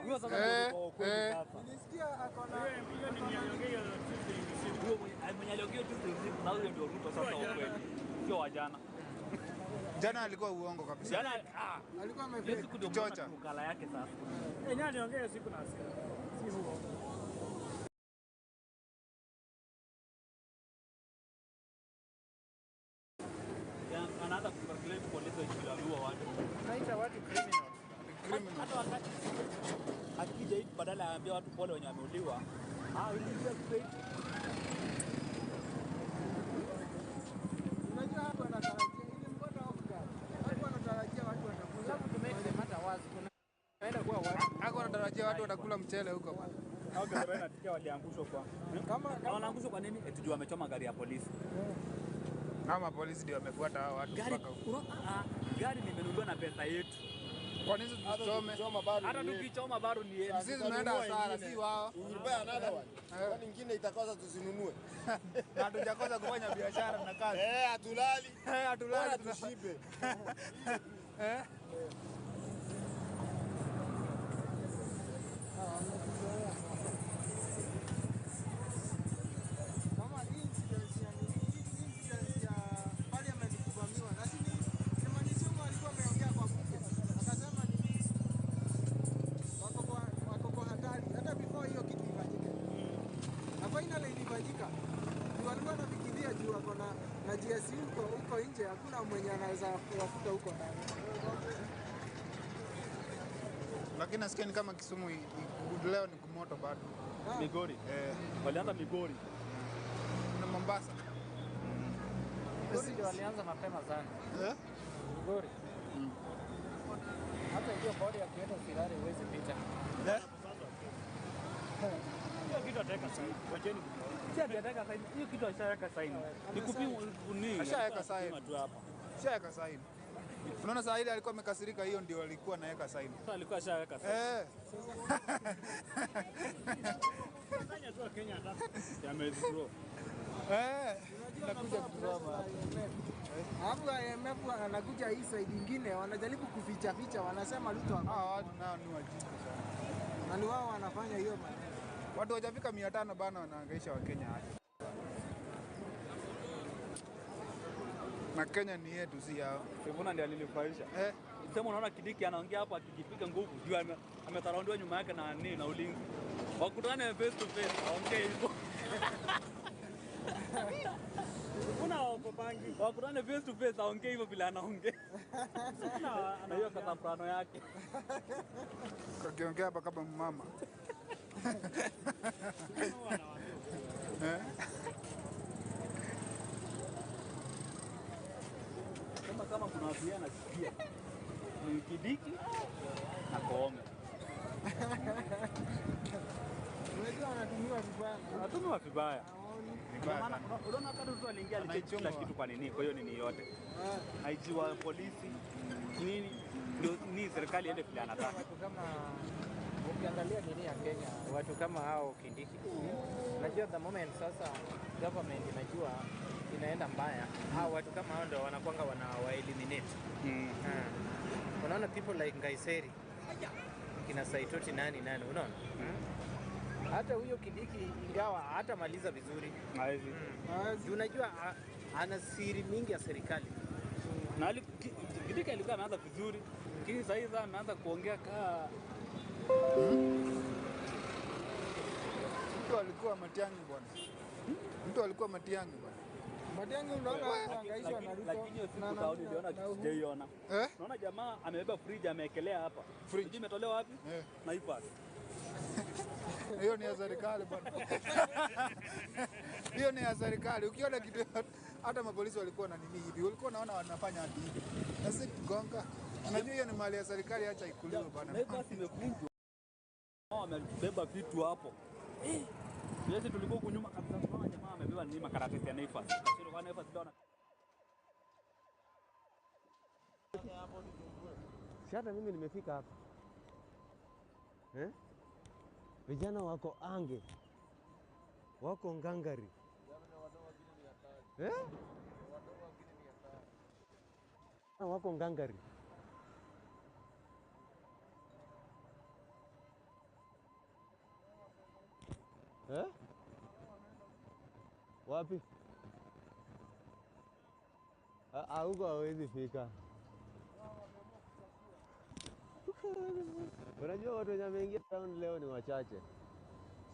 Huyo sasa ndio Ruto wa kweli sasa. Nilisikia ako na Huyo mwenye aliongea Tuesday usiku na huyo ndio Ruto sasa wa kweli. Sio wa jana. Jana alikuwa uongo kabisa. Jana alikuwa hiyo siku ndio Chocha. Kala yake sasa. Enyewe aliongea siku na askari. Si huo. Anaanza kucalculate polisi wakiwa watu. Naita watu criminal. Criminal. Hata wakati akija hivi badala aambia watu pole wenye wameuliwa. Ilikuwa straight. Unajua hapo anatarajia ile mbona off guard. Hapo anatarajia watu watakuja. To make the matter worse, kunaenda kuwa watu. Hapo anatarajia watu watakula mchele huko bwana. Hao gari nasikia waliangushwa kwa. Kama wanaangushwa kwa nini? Eti juu wamechoma gari ya polisi. Ama polisi ndio wamefuata hao watu mpaka huko. Gari limenunuliwa na pesa yetu. Kwa nini tusichome? Hata tukichoma bado ni yetu. Sisi tunaenda hasara, si wao. We will buy another one. Kwa nyingine itakosa tuzinunue. Na hatujakosa kufanya biashara na kazi. Hatulali. Hatulali, tushibe. Kama hii incident ya nini, hii incident ya parliament kuvamiwa na si ni Kimani alikuwa ameongea kwa bunge. Akasema nini? Wako kwa hatari hata before hiyo kitu ifanyike. Na finally ilifanyika. Juu walikuwa wanafikiria juu wako na GSU huko nje hakuna mwenye anaweza kuwafuta huko ndani. Lakini nasikia ni kama Kisumu leo ni kumoto bado. Migori. Walianza Migori. Na Mombasa. Migori ndio walianza mapema sana. Migori. Hata hiyo bodi ya kuenda Sirari huwezi pita. Hiyo kitu ataweka saini. Wacheni. Si ataweka saini. Hiyo kitu ashaweka saini. Ni kupima nini? Ashaweka saini. Tu hapa. Ashaweka saini. Unaona saa ile alikuwa amekasirika, hiyo ndio alikuwa anaweka saini. Sasa alikuwa ashaweka saini. Kenya tu Kenya hata. Yamewithdraw. Nakuja kutazama. Alafu IMF anakuja hii side nyingine wanajaribu kuficha ficha, wanasema Ruto hawa watu nao ni wajinga sana. Na ni wao wanafanya hiyo maneno. Watu wajafika 500 bana wanahangaisha Wakenya aje. Na Kenya ni yetu si yao. Sivuna ndiye alinifurahisha. Sema unaona Kidiki anaongea hapo akijipiga nguvu juu ametaraundiwa nyuma yake na nini na ulinzi. Wakutane face to face aongee hivyo. Kuna wakopangi. Wakutane face to face aongee hivyo vile anaongea. Na hiyo kasamprano yake. Kakiongea hapa kama mama. Kama kuna watu yeye anasikia ni Kidiki na Koome. Unajua anatumiwa vibaya. Anatumiwa vibaya. Maana unaona hata Ruto aliingia alicheki kila kitu kwa nini? Kwa hiyo nini yote. IG wa polisi nini ndio ni serikali iende vile anataka. Watu kama ukiangalia nini ya Kenya, watu kama hao Kindiki. Najua the moment sasa government inajua inaenda mbaya, hao watu kama hao ndio wanakuanga wanawa eliminate. Unaona people like Ngaiseri kina Saitoti nani nani, unaona? Hata huyo Kindiki ingawa hatamaliza vizuri. Hawezi. Unajua ana siri mingi ya serikali. Na Kindiki alikuwa ameanza vizuri, lakini sasa hivi ameanza kuongea kaa Mtu alikuwa Matiang'i bwana. Mtu alikuwa Matiang'i bwana. Matiang'i unaona anahangaishwa na Ruto. Lakini hiyo siku taoni niliona kitu sijaiona. Unaona jamaa amebeba fridge ameekelea hapa. Fridge imetolewa wapi? Naivas. Hiyo ni ya serikali bwana. Hiyo ni ya serikali. Ukiona kitu hata mapolisi walikuwa na nini hivi, walikuwa naona wanafanya hadi hivi. Na si gonga. Unajua hiyo ni mali ya serikali, acha ikuliwe bwana. Naivas imevunjwa. Wamebeba vitu hapo. Sisi tulikuwa huku nyuma kabisa, tunaona jamaa amebeba nini makaratasi ya Naivas. Kasoro kwa Naivas ndio. Si hata mimi nimefika hapa. Vijana wako ange, wako ngangari. Wako ngangari. Eh? Wapi? Huko hawezi fika. Unajua watu wenye wameingia town leo ni wachache,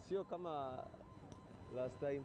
sio kama last time.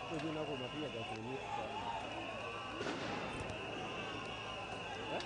Huko juu nako unapiga gasi nyingi sana. Eh?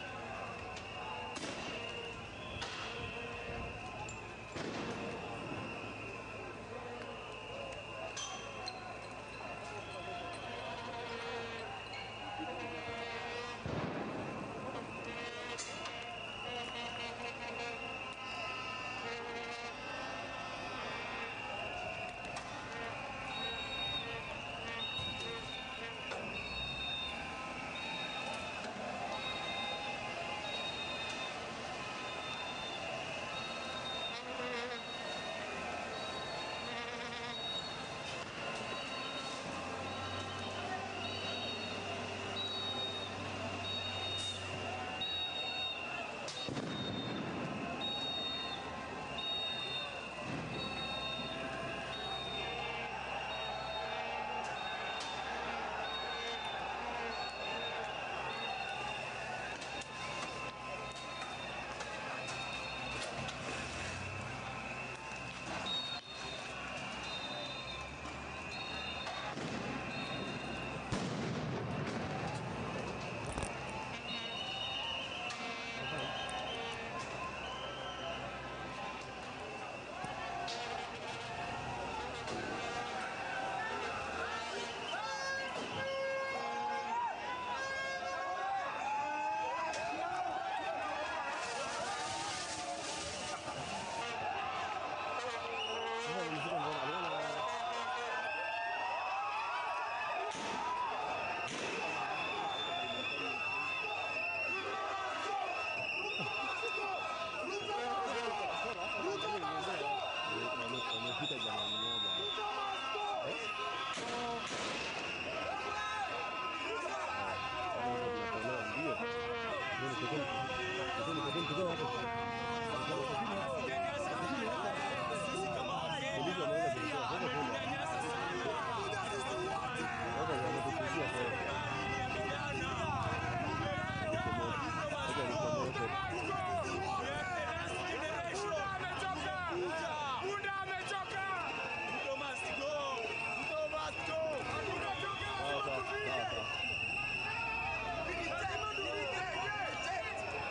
Wamepita jamaa mmoja.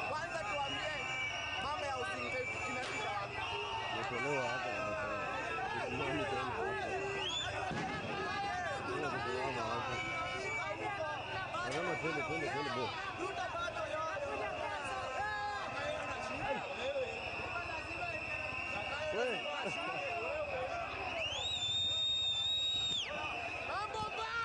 Kwanza tuambie mambo ya usingizi imefika wapi? Nimetolewa hapa na kusimama hapa. Nasema twende twende twende bo. Wewe. Mambo mbaya.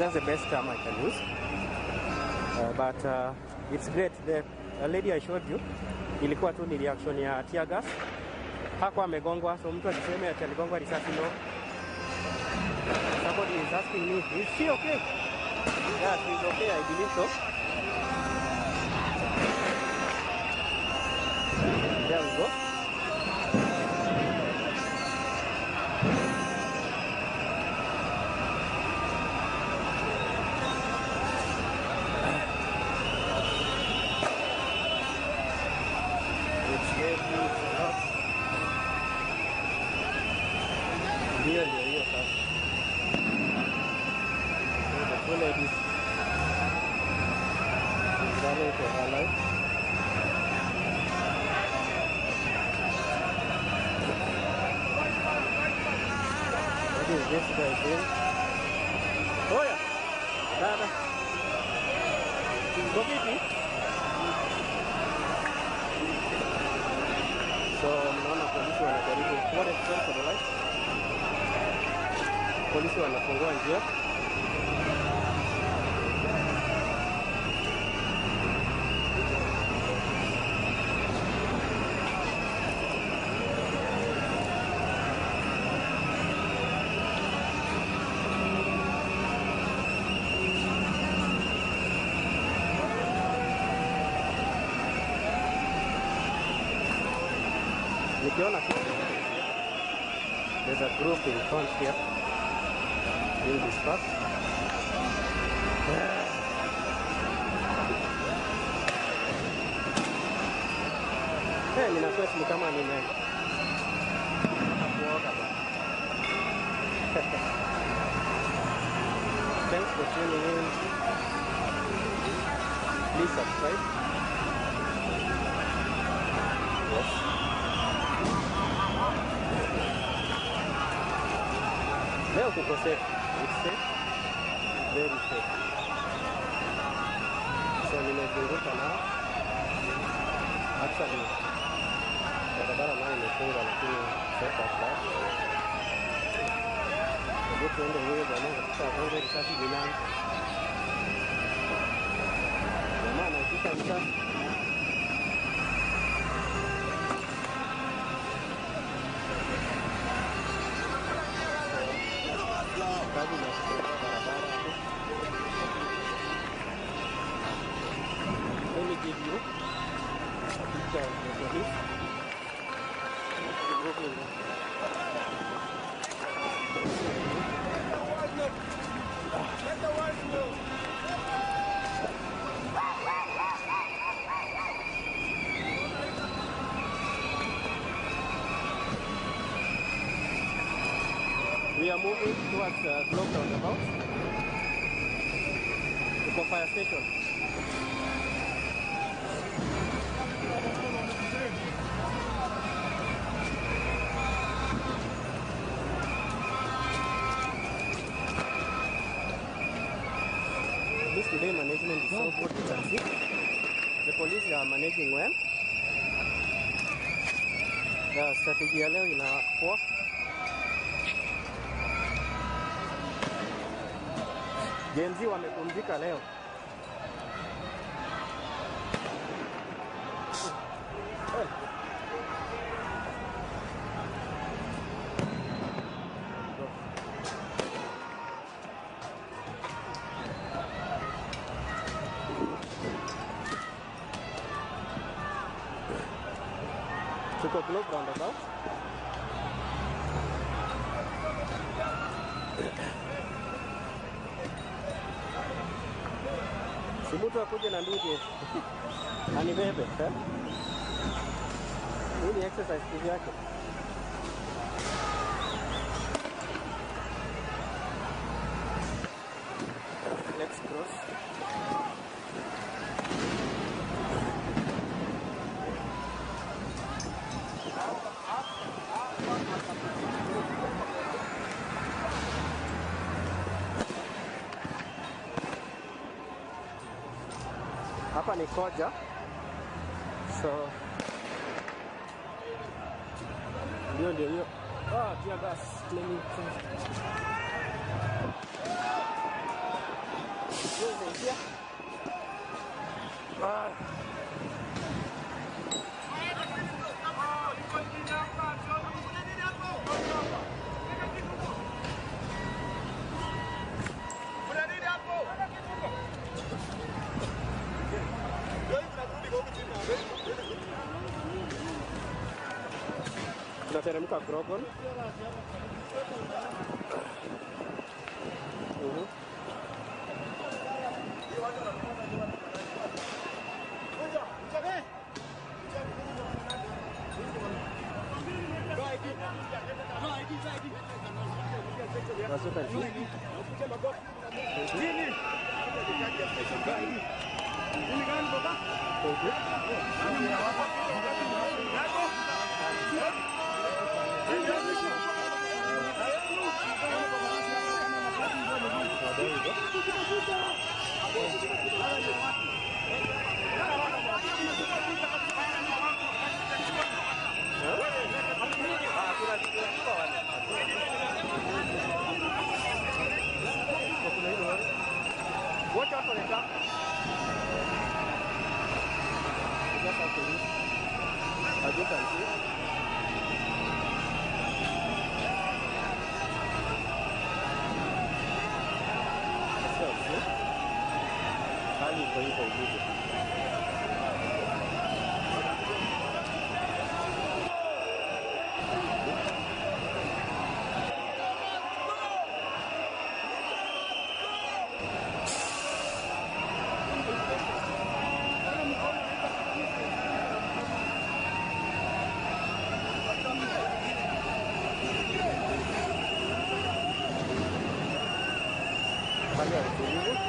That's the best term I can use. But it's great. The lady I showed you ilikuwa tu ni reaction ya tear gas. Hakuwa amegongwa, so mtu asiseme ati aligongwa risasi, no. Somebody is asking me, is she okay? Yeah, she's okay, I believe so. There we go. It's heavy, it's a lot. Ndio ndio hiyo sasa. So the two ladies is running for her life. What is this guy doing? Oya! Dada. Uko vipi? So mnaona polisi wanajaribu. What is sorry for the light? Polisi wanafungua njia. Nikiona kitu, there's a group in front here in this park. Hey, nina sweat ni kama nime kuoga bwana. Thanks for tuning in. Please subscribe. Yes. Leo kuko safe. It's safe. Very safe. So nimezunguka nao. Actually, barabara nayo imefungwa lakini safe at last. Hebu tuende huyo jamaa katika agonge risasi ni nani? Jamaa anaitisha risasi. Kazi na kufungua barabara hapo. Let me give you a picture of the police. Let the world know. We are moving towards Globe roundabout. Tuko fire station. This today management is so good, you can see. The police are managing well. The strategy ya leo ina poa. Gen Z wamepumzika leo. Tuko Globe roundabout. Si mtu akuje na nduje anibebe eh? Hii ni exercise kivyake. Let's cross. Hapa ni Koja. So ndio ndio hiyo. Ah, tear gas. Let me Tunateremka Grogon. As you can see. Thank you. There you go. Watch out for the truck. You just have to reach. As you can see. Hali iko hivyo ilivyo. Hali ya utulivu.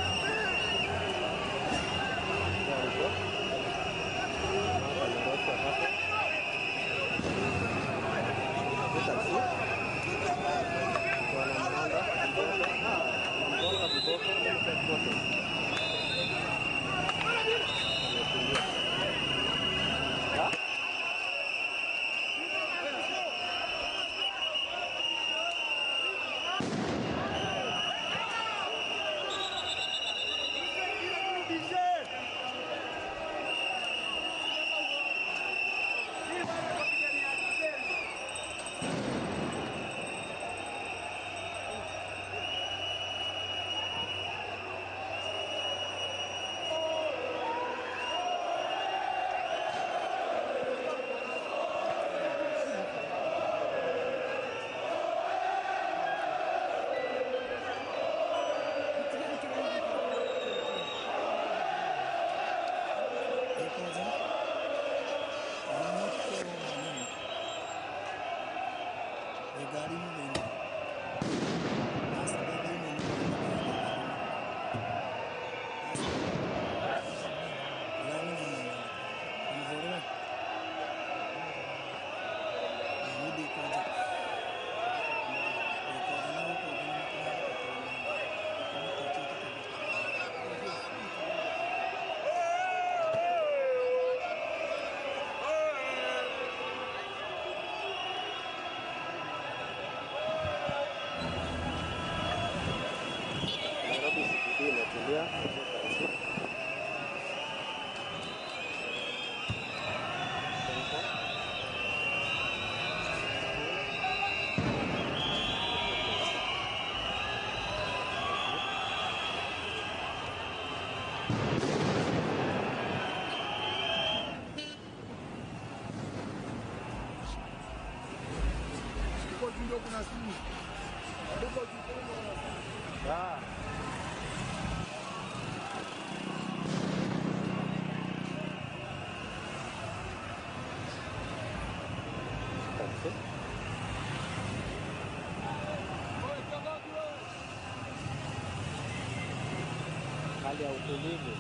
Hali ya utulivu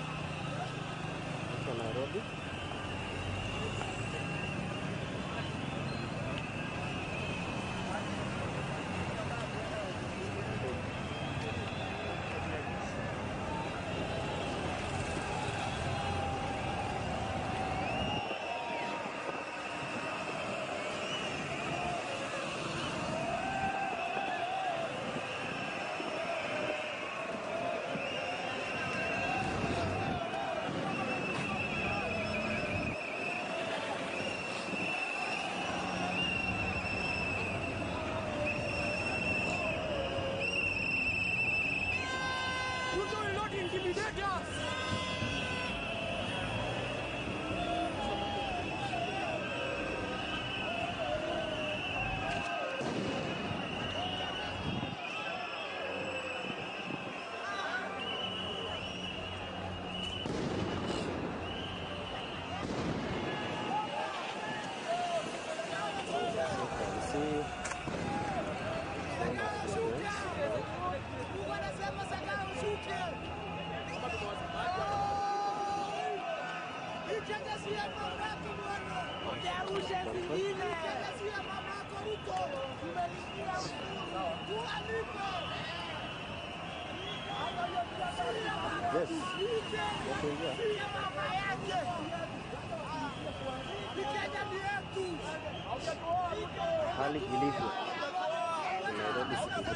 huko Nairobi. Yes. Wakuingia. Hali ilivyo Nairobi City.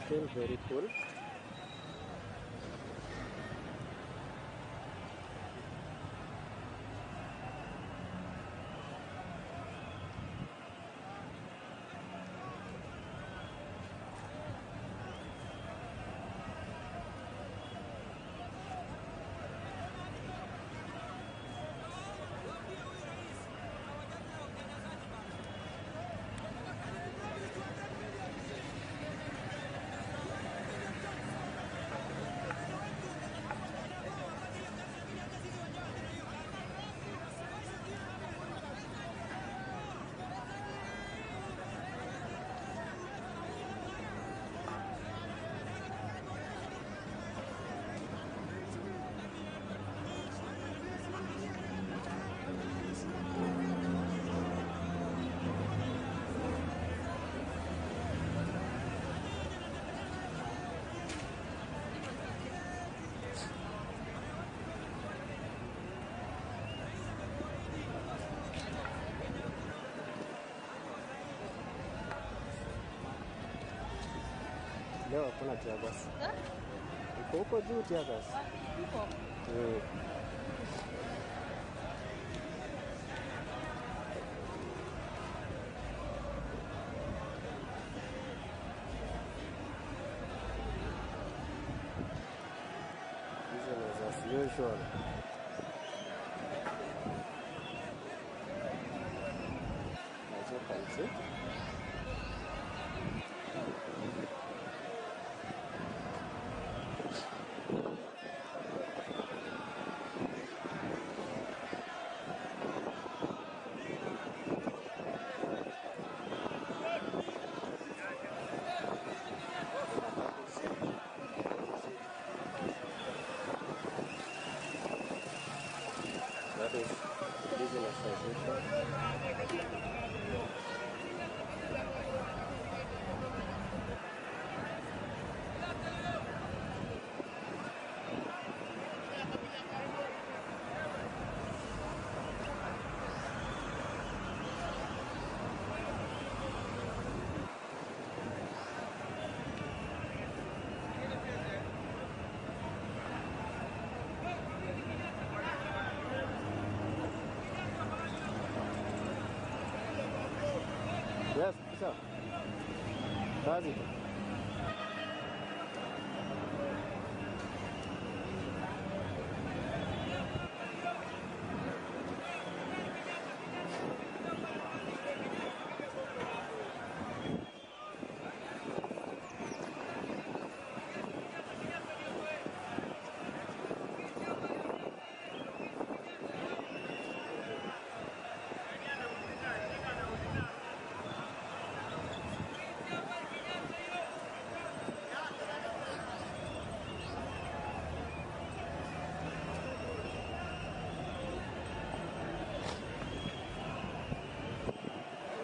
Still very cool. Leo hakuna tear gas. Iko huko juu tear gas. Mm. Business as usual. As you can see. That is business as usual. Yes, sir. Kazi tu.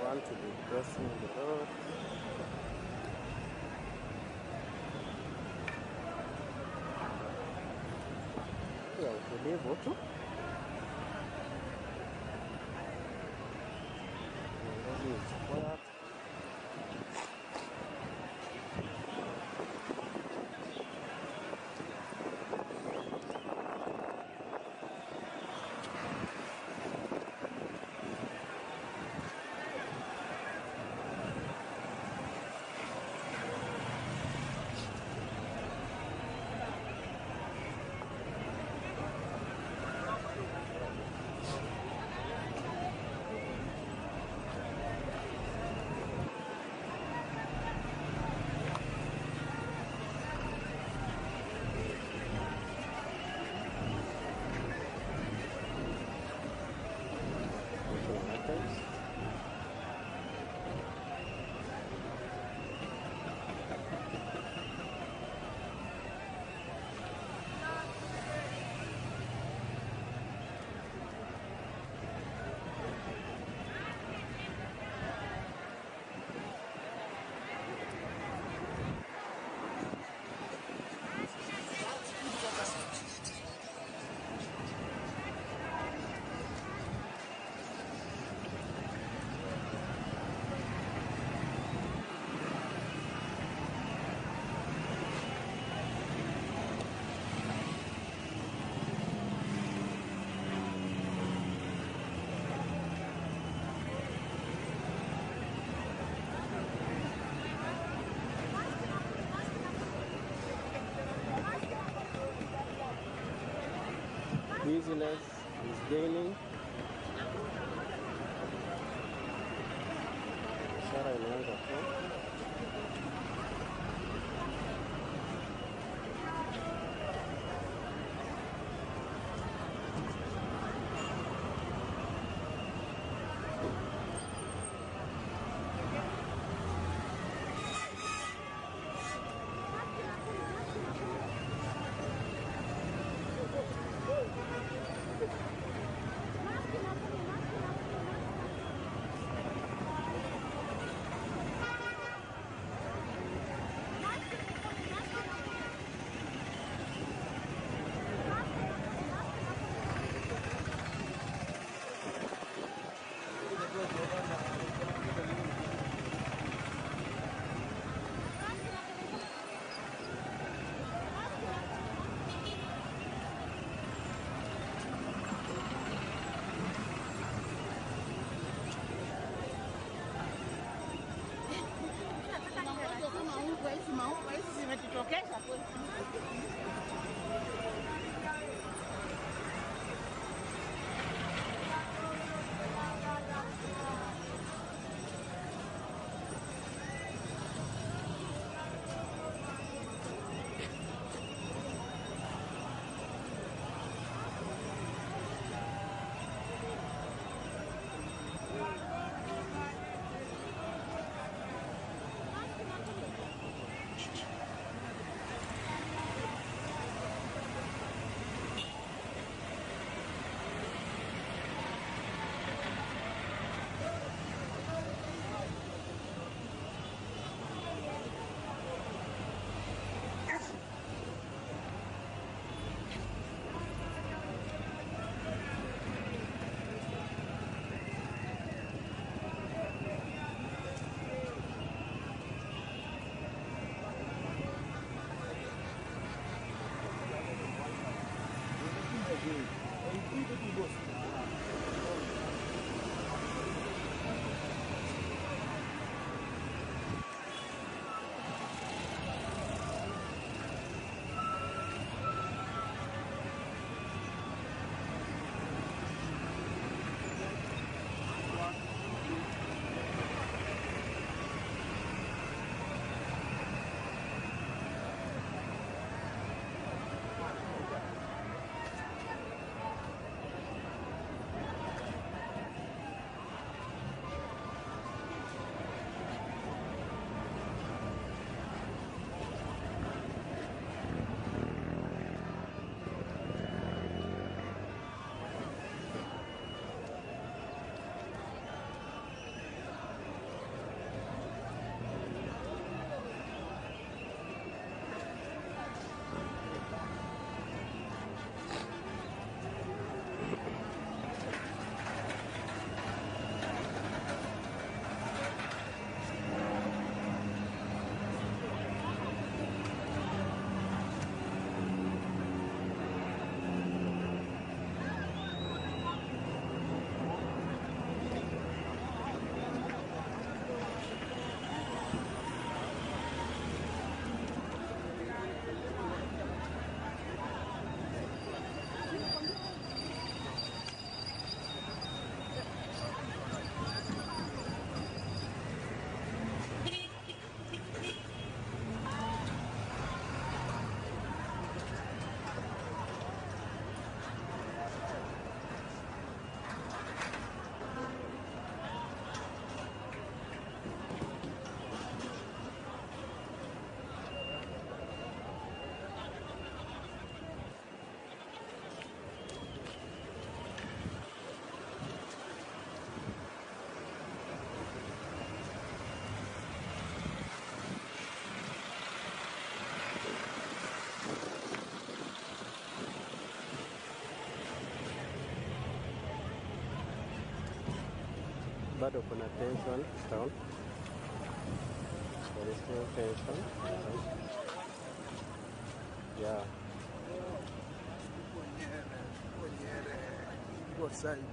Want to be crossing the road. Ya utulivu tu. Nairobi is quiet. Uneasiness is gaining. Biashara imeanza tu. Bado kuna tension town. There is still tension. Yeah. Both side.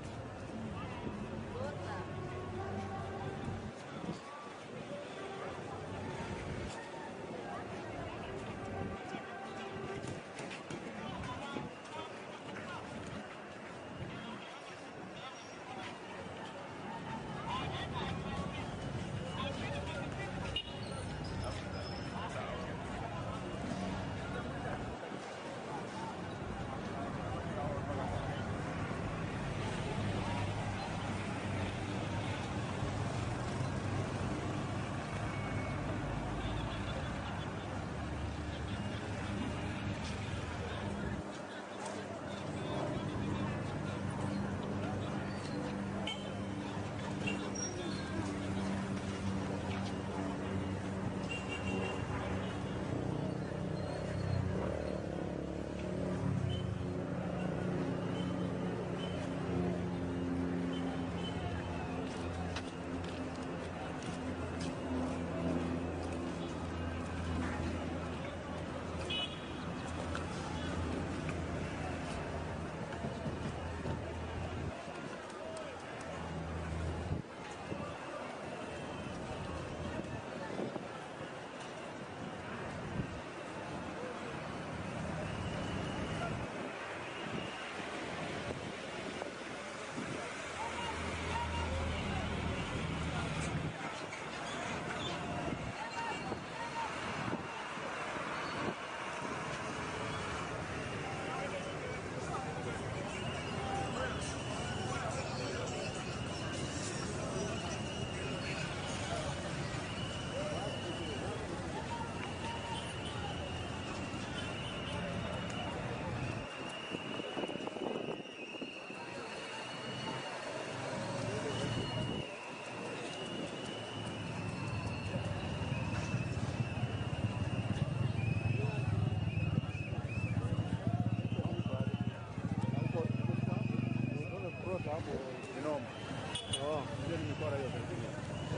Mikora hiyo pengine.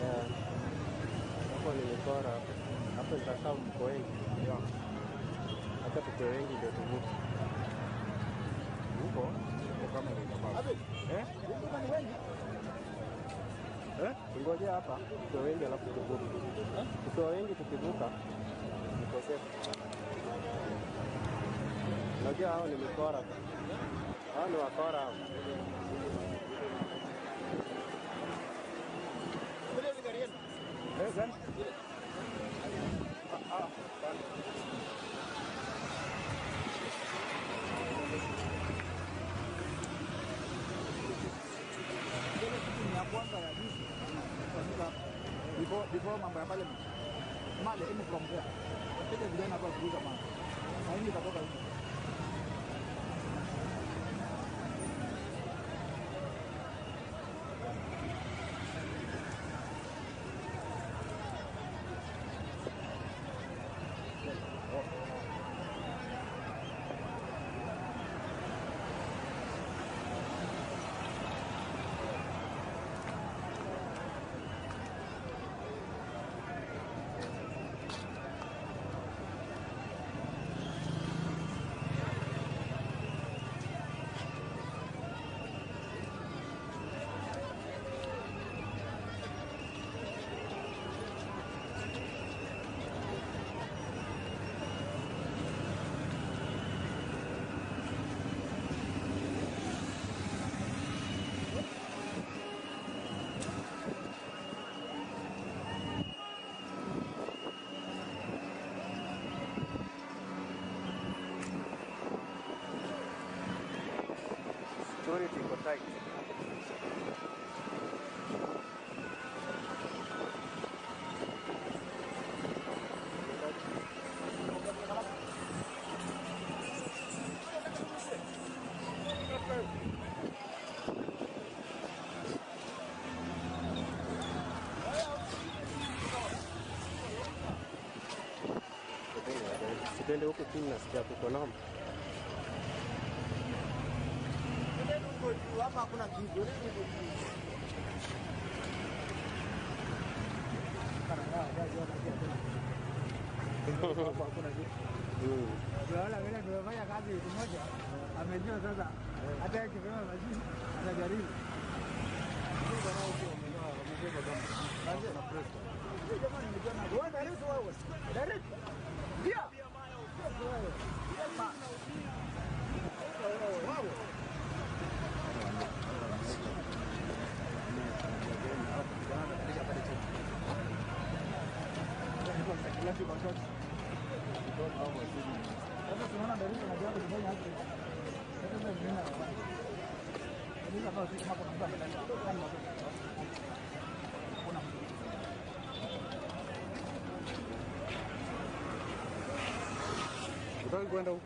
Yeah. Hapo ni mikora hapo. Hapo nitakaa mko wengi. Yeah. Hata tuko wengi ndio tuvuke. Huko huko kama ni Eh? Eh? Ngoja hapa tuko wengi alafu tuvuke. Tukiwa wengi tukivuka niko safe. Unajua hao ni mikora. Hao ni wakora hao. Eh, gani? Ah, ah. Ile kitu ni ya kwanza ya juzi. Before mambo ya parliament. Male imi from there. Piga vijana hapa kuuza mali. Na hii itatoka hivi. Security iko tight. Sitende huku chini nasikia kuko noma. Hapa hakuna kitu. Hapa hakuna kitu. Unaona vile tumefanya kazi wiki moja, amejua sasa hata akipima maji atajaribu. Sasa tunaona Darisa na jambo kufanya hapo. Sasa tunaona Darisa kama sisi kama kuna mtu kuna mtu. Utaki kwenda huko?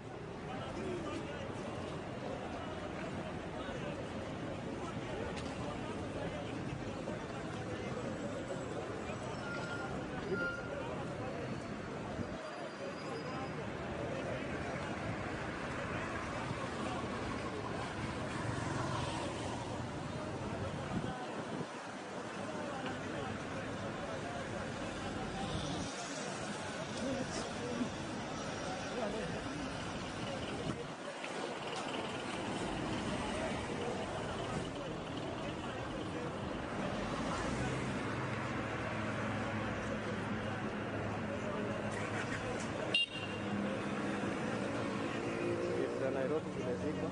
Za Nairobi zimezikwa.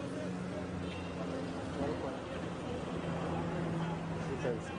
Defense.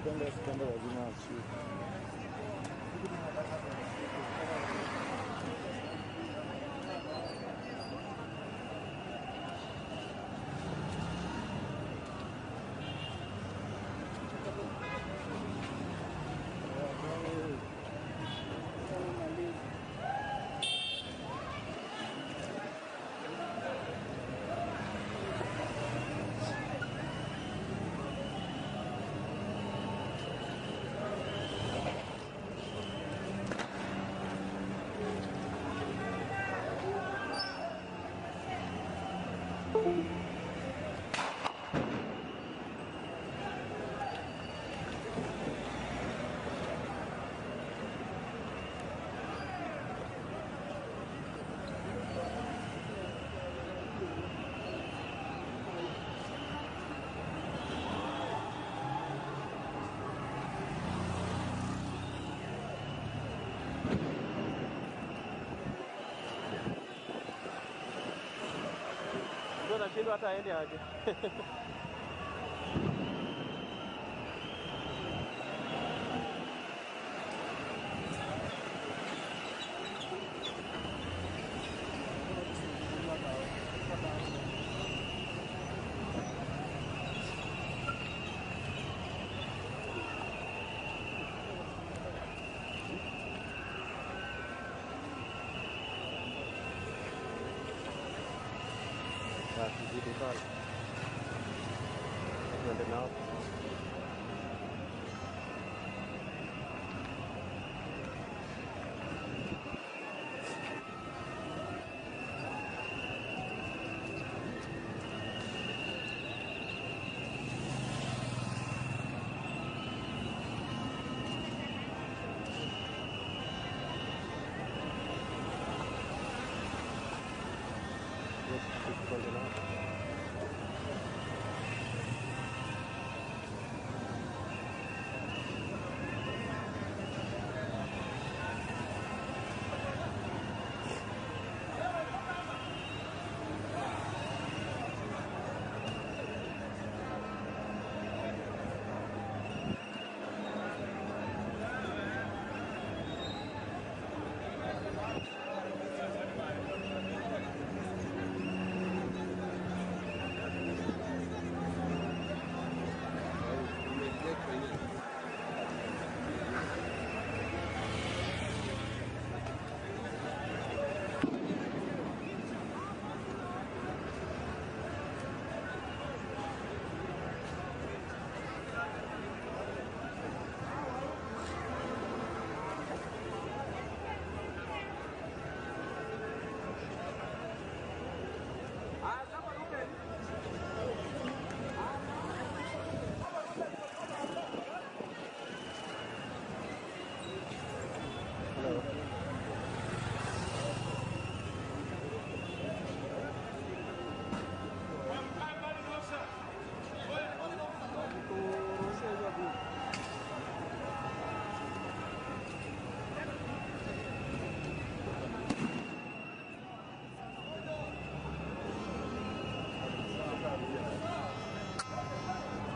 Apende asipende lazima ashuke. Anashindwa hata aende aje. Tuzidi pale. Tuende nao. Tuende nao.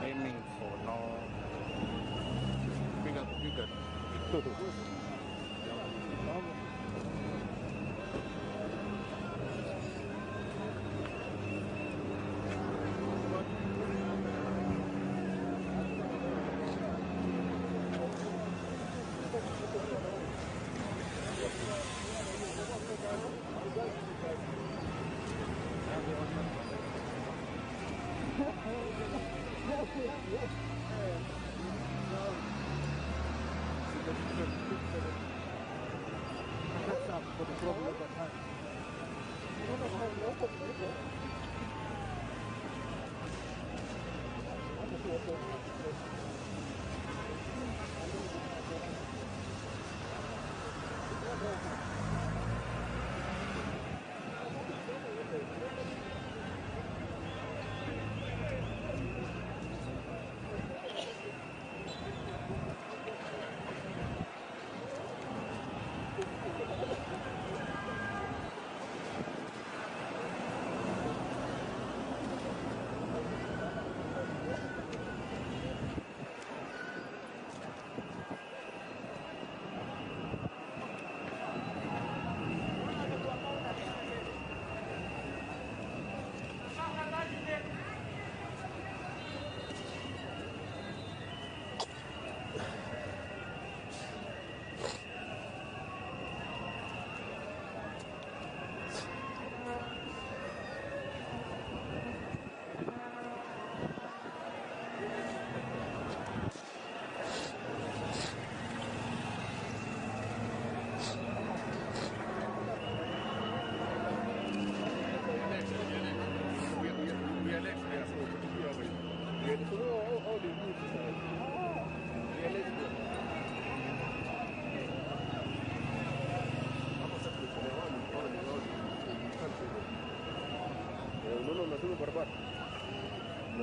Aiming for no. Piga piga.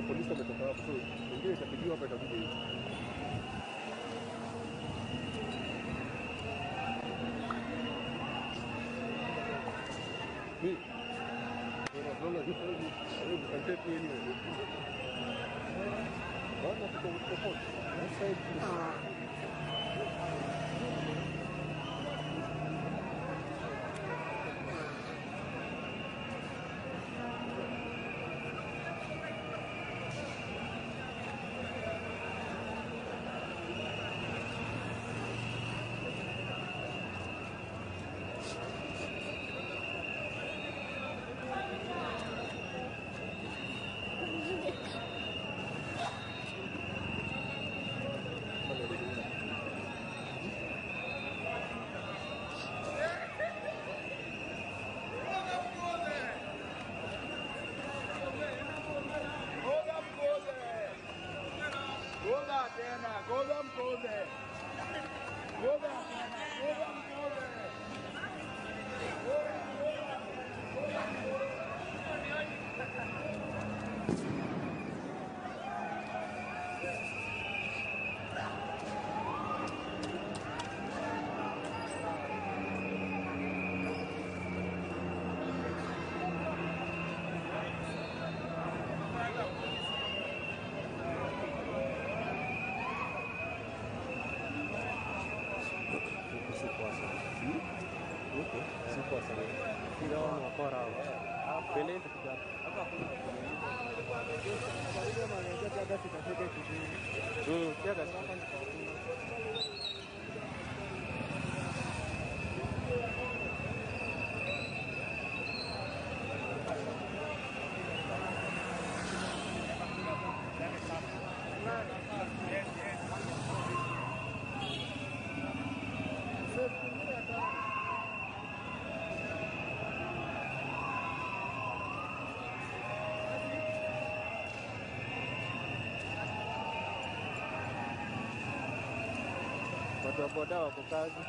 Polisi wametoka hapo, so wengine itapigiwa hapa, itakuja hivi. Me. Well, as long as you tell me, you can take me anywhere. Bana tuko popote. That side is Watu wa boda wako kazi.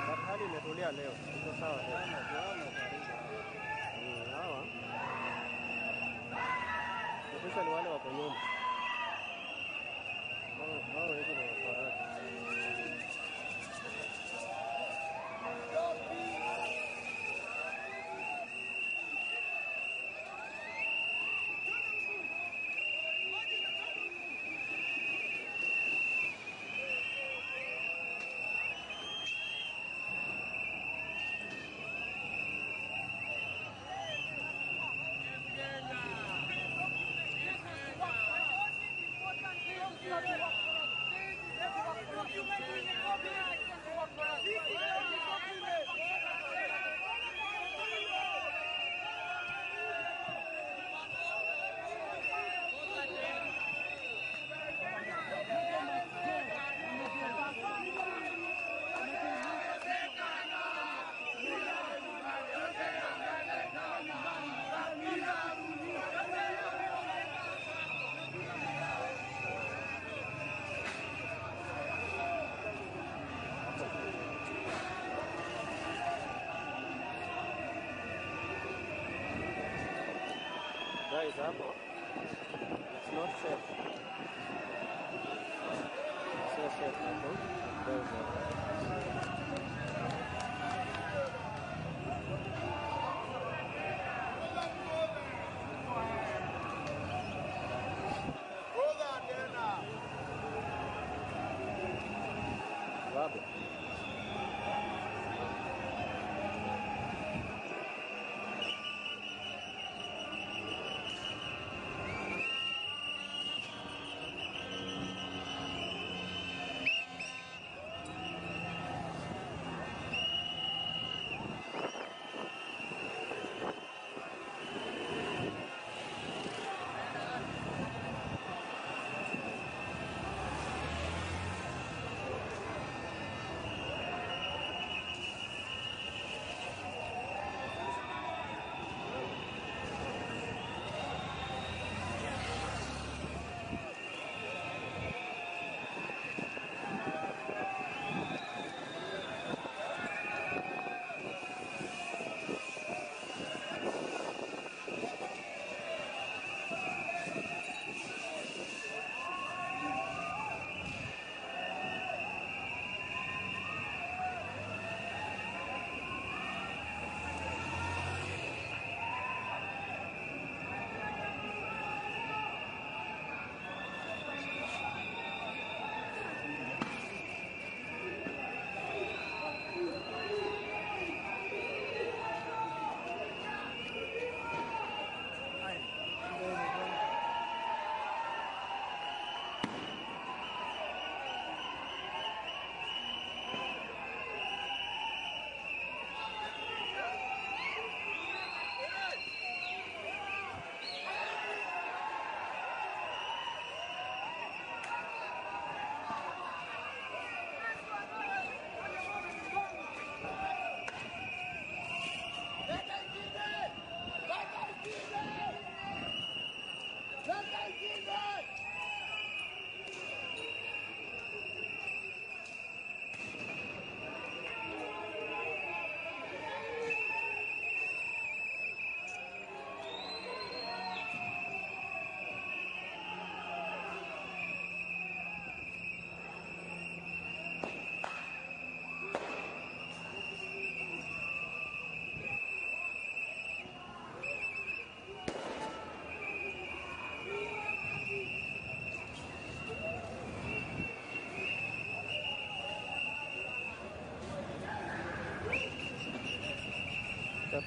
But hali imetulia leo, iko sawa leo. Hawa especially wale wako nyuma. Hao wengi ni wafarasi. Guys, hapo it's not safe. It's not safe hapo. There's a Wapi?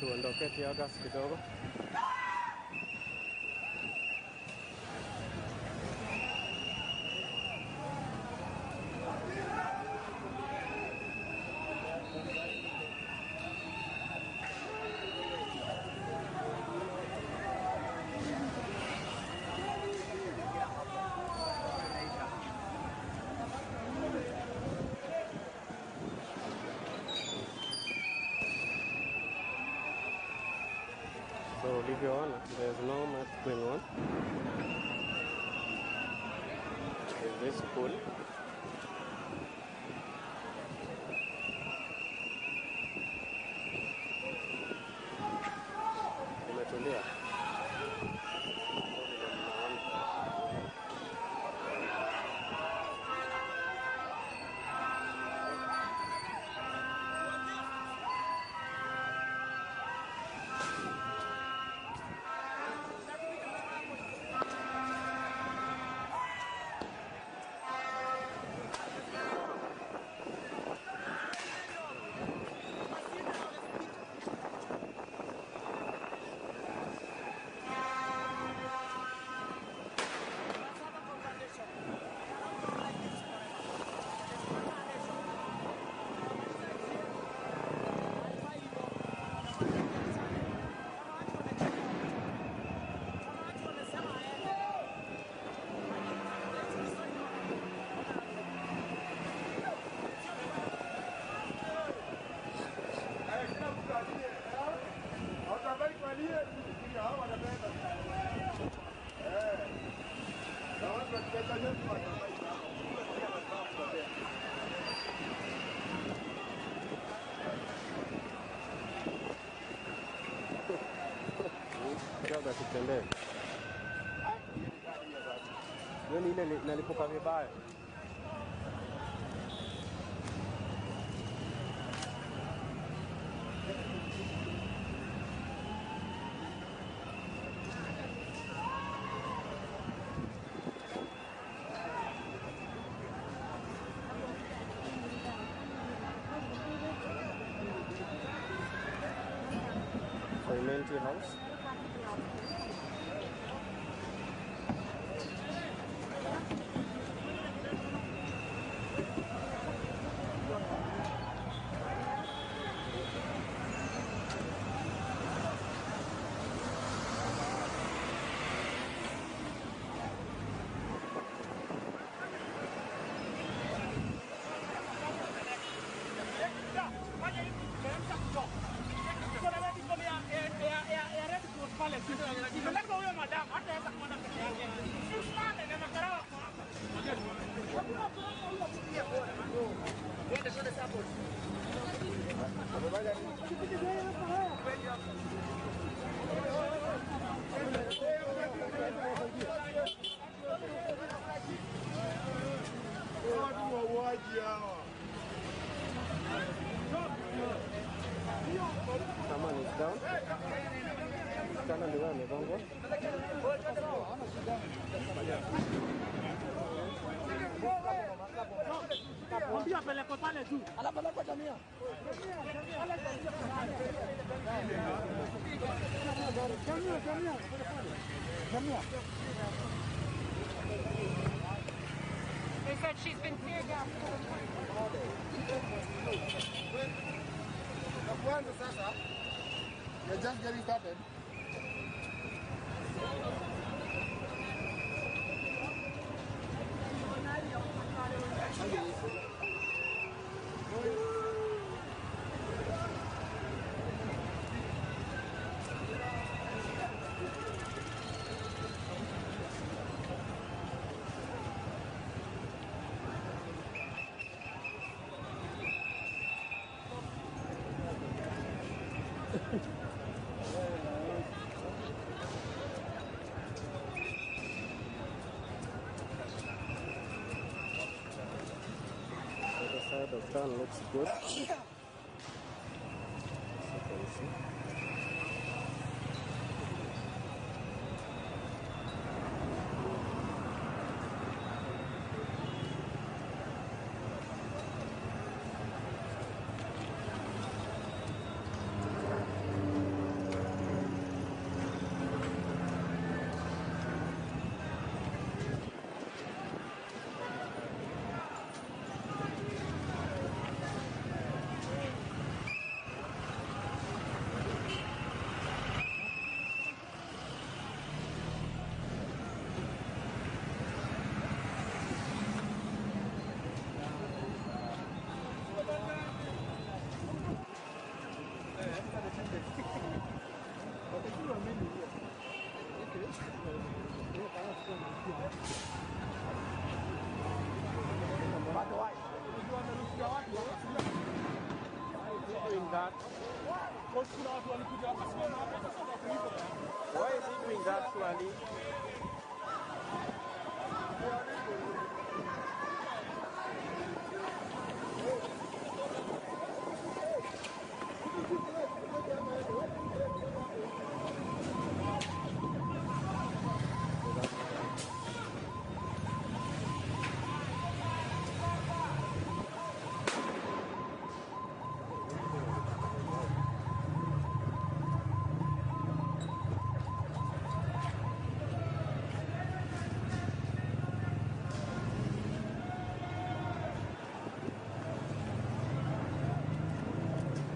Tuondoke tear gas kidogo. So ulivyoona, there's no much going on. Is this cool? Imetulia. Kidogo tutembee. Hiyo ni ile inalipuka vibaya. Koimenti House. Someone is down. Msichana ndio amegongwa. Mwambie apelekwe pale juu. Anapelekwa Jamia. Jamia, Jamia. Jamia. They said she's been tear gassed. We're just getting started. The turn looks good. As you can see. Doing that. Why is he doing that, surely?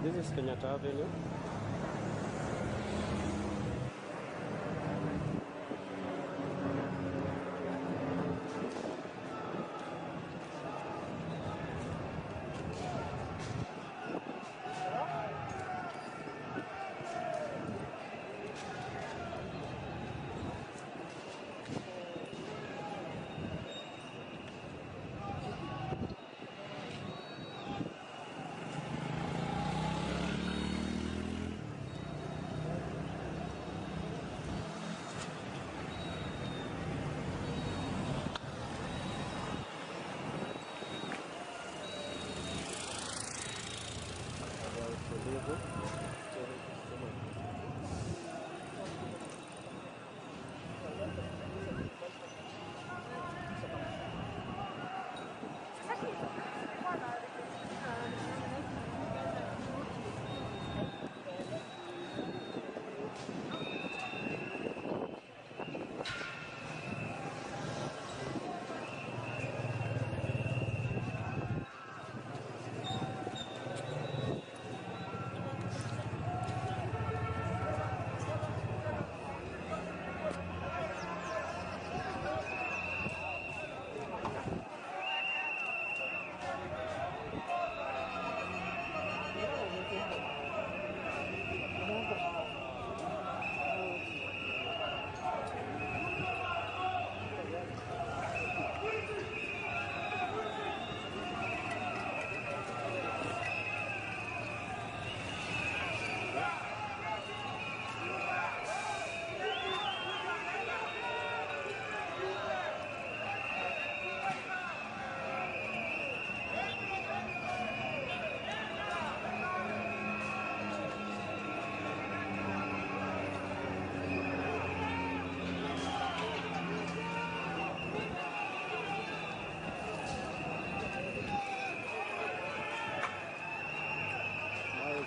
This is Kenyatta Avenue.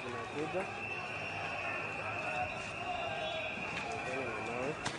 Zinakuja. Mawe.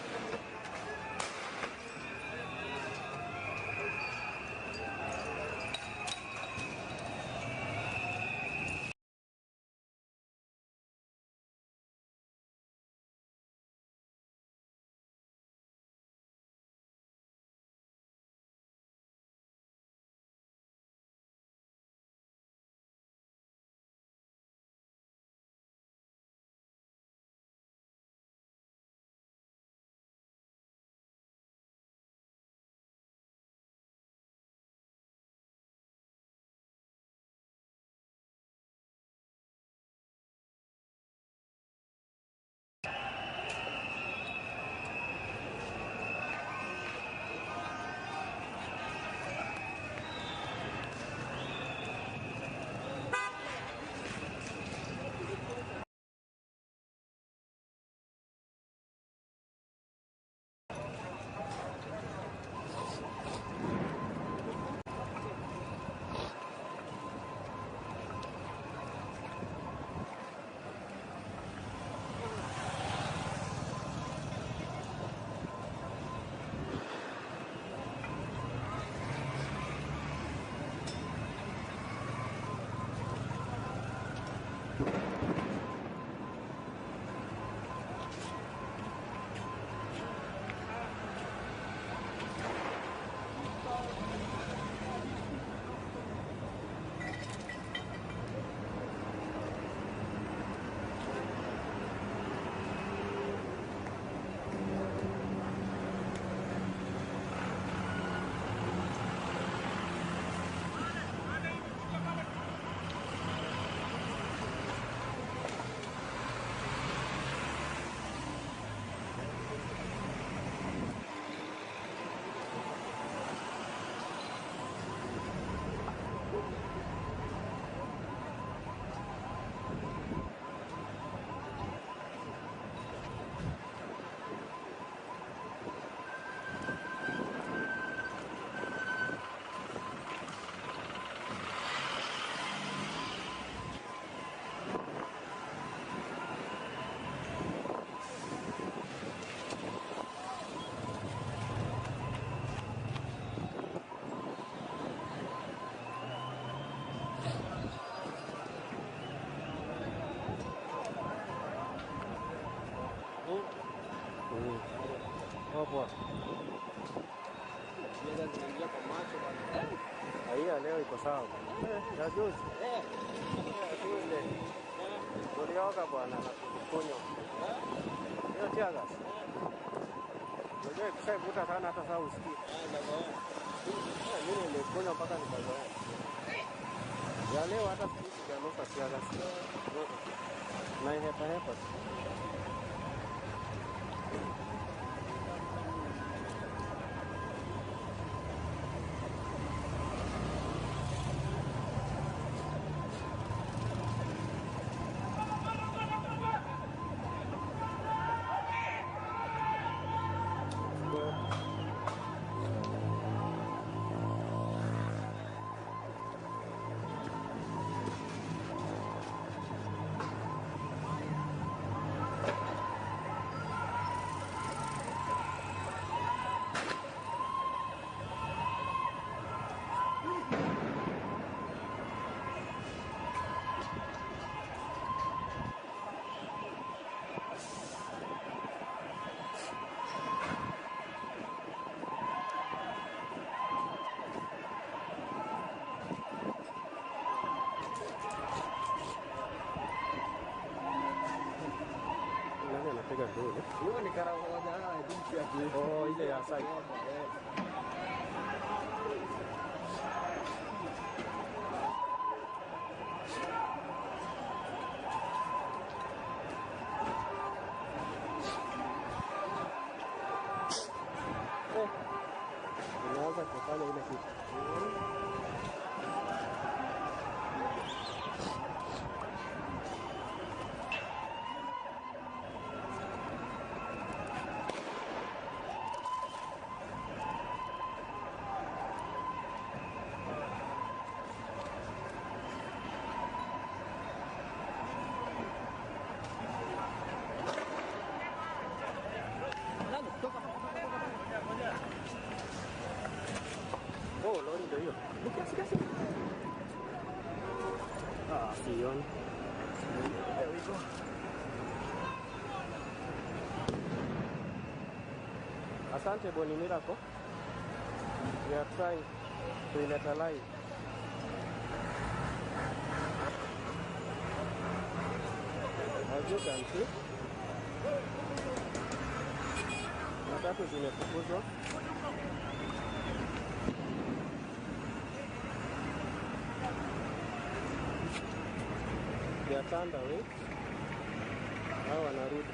leo iko sawa. Ya juzi. Tuesday. Tulioga bwana na tulikunywa. Hiyo tear gas. Unajua ikishaivuta sana hata saa usikii. Mimi nilikunywa mpaka nikazoea. Ya leo hata sikii sijanusa tear gas. Na ihepa hepa. Nani anapiga nduru? Huyo ni karamoja ati. Oh, ile ya site. Inaanza kufanya ile kitu. Oh, lori ndio hiyo. Ah, sioni. There we go. Asante Boni Miracle. We are trying to ileta live. As you can see, matatu zimefukuzwa. They are turned away. Hao wanarudi.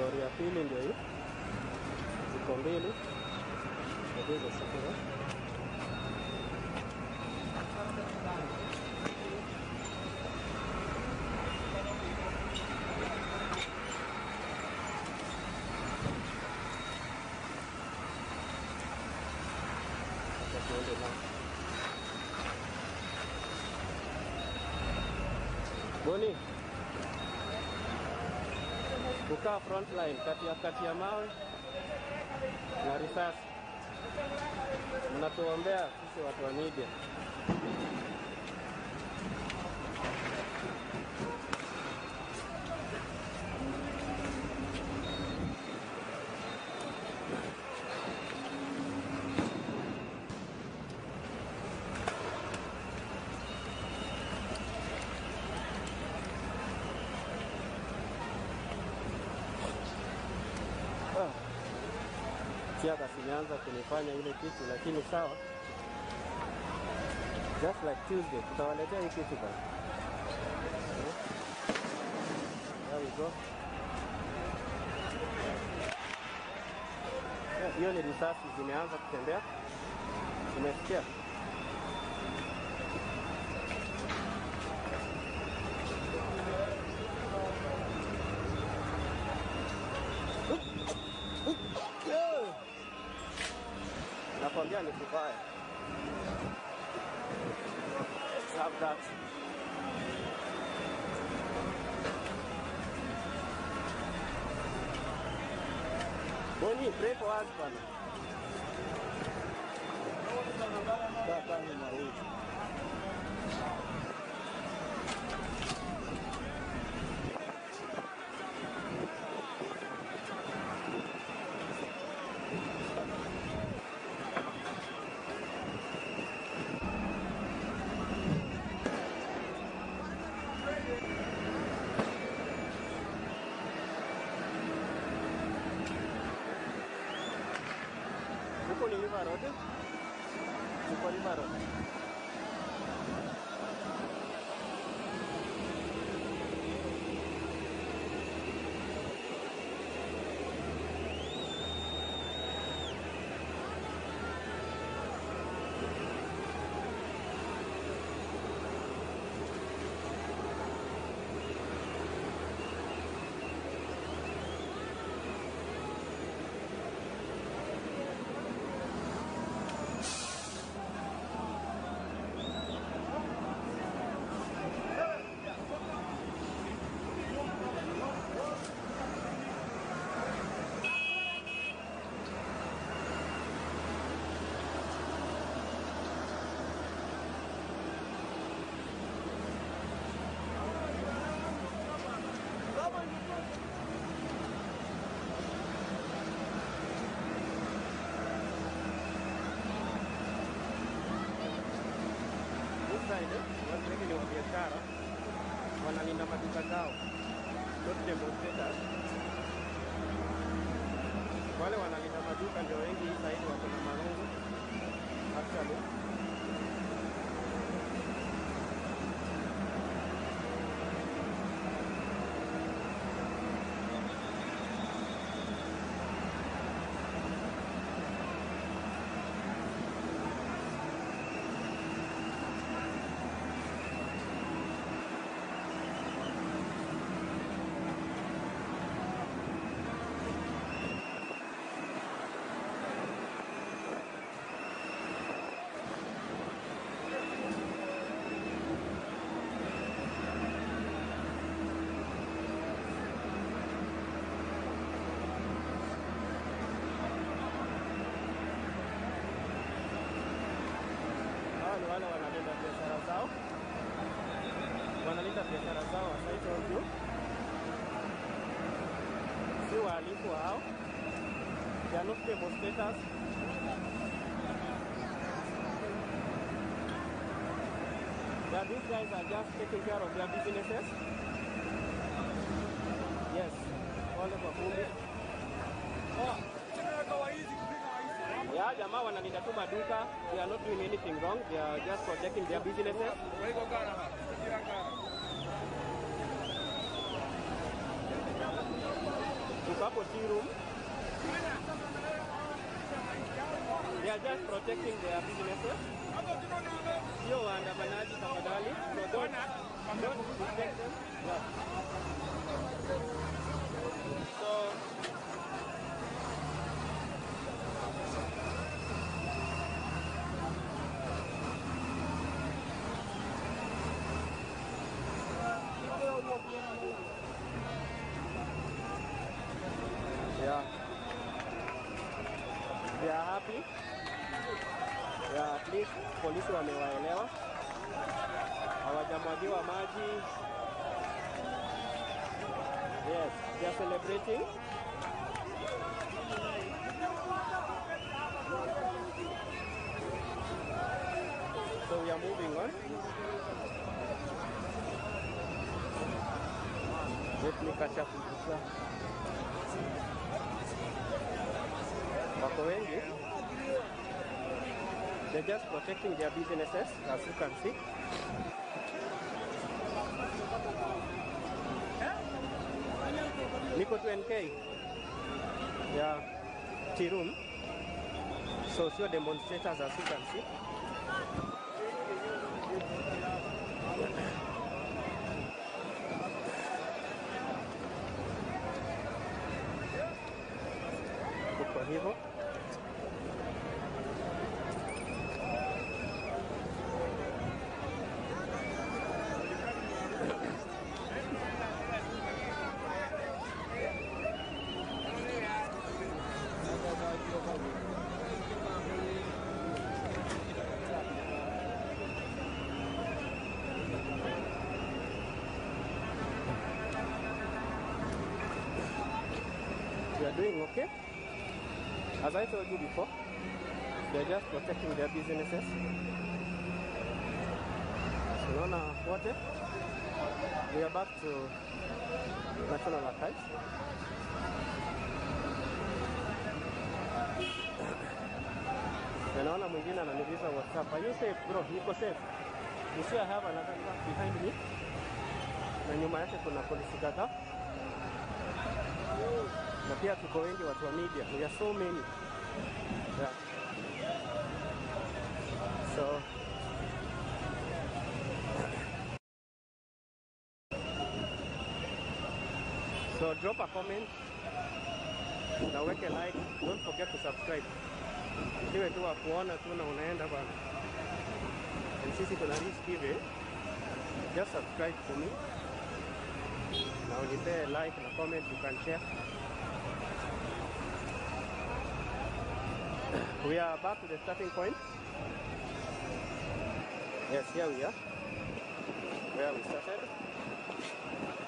Lori ya pili ndio hii, ziko mbili. Ndio hizo sasa. Acha tuende nao. Boni, kukaa front line kati ya mawe na risasi. Mnatuombea sisi watu wa media. Tear gas imeanza kunifanya ile kitu, lakini sawa. Just like Tuesday, tutawaletea hii kitu bana. There we go. Hiyo ni risasi zimeanza kutembea. Umesikia? Nakwambia ni kubaya. Let's have that. Boni, pray for us bana. Huko ni River Road. Tuko River Road. This side, watu wengi ni wa biashara, wanalinda maduka zao, not demonstrators. Wale wanalinda maduka ndio wengi hii side wako na marungu actually. Hawa ni wale wanalinda biashara zao, wanalinda biashara zao as I told you, si wahalifu hao, they are not demonstrators. Yeah, these guys are just taking care of their businesses. Yes, wale kwa vumbi. Yeah, jamaa wanalinda tu maduka. They are not doing anything wrong. They are just protecting their businesses. Tuko hapo tea room. They are just protecting their businesses. Sio waandamanaji tafadhali. So don't protect them. Yeah. So yeah, they are happy. Yeah, at least polisi wamewaelewa, hawajamwagiwa maji. Yes, they are celebrating. So we are moving on. Let me catch up with this one. Wako wengi. They're just protecting their businesses, as you can see. Niko 2NK. Yeah, tea room. So sio demonstrators, as you can see. Kwa hivyo doing okay. As I told you before, they're just protecting their businesses. So unaona wote, we are back to National Archives. Na naona mwingine ananiuliza WhatsApp, are you safe bro? Niko safe. You see I have another truck behind me. Na nyuma yake kuna polisi kadhaa. Na pia tuko wengi watu wa media. We are so many. Yeah. So drop a comment na uweke like, don't forget to subscribe. Usiwe tu wa kuona tu na unaenda bana. And sisi tuna risk hivi. Just subscribe to me. Na unipe like na comment, you can share. We are back to the starting point. Yes, here we are, where we started.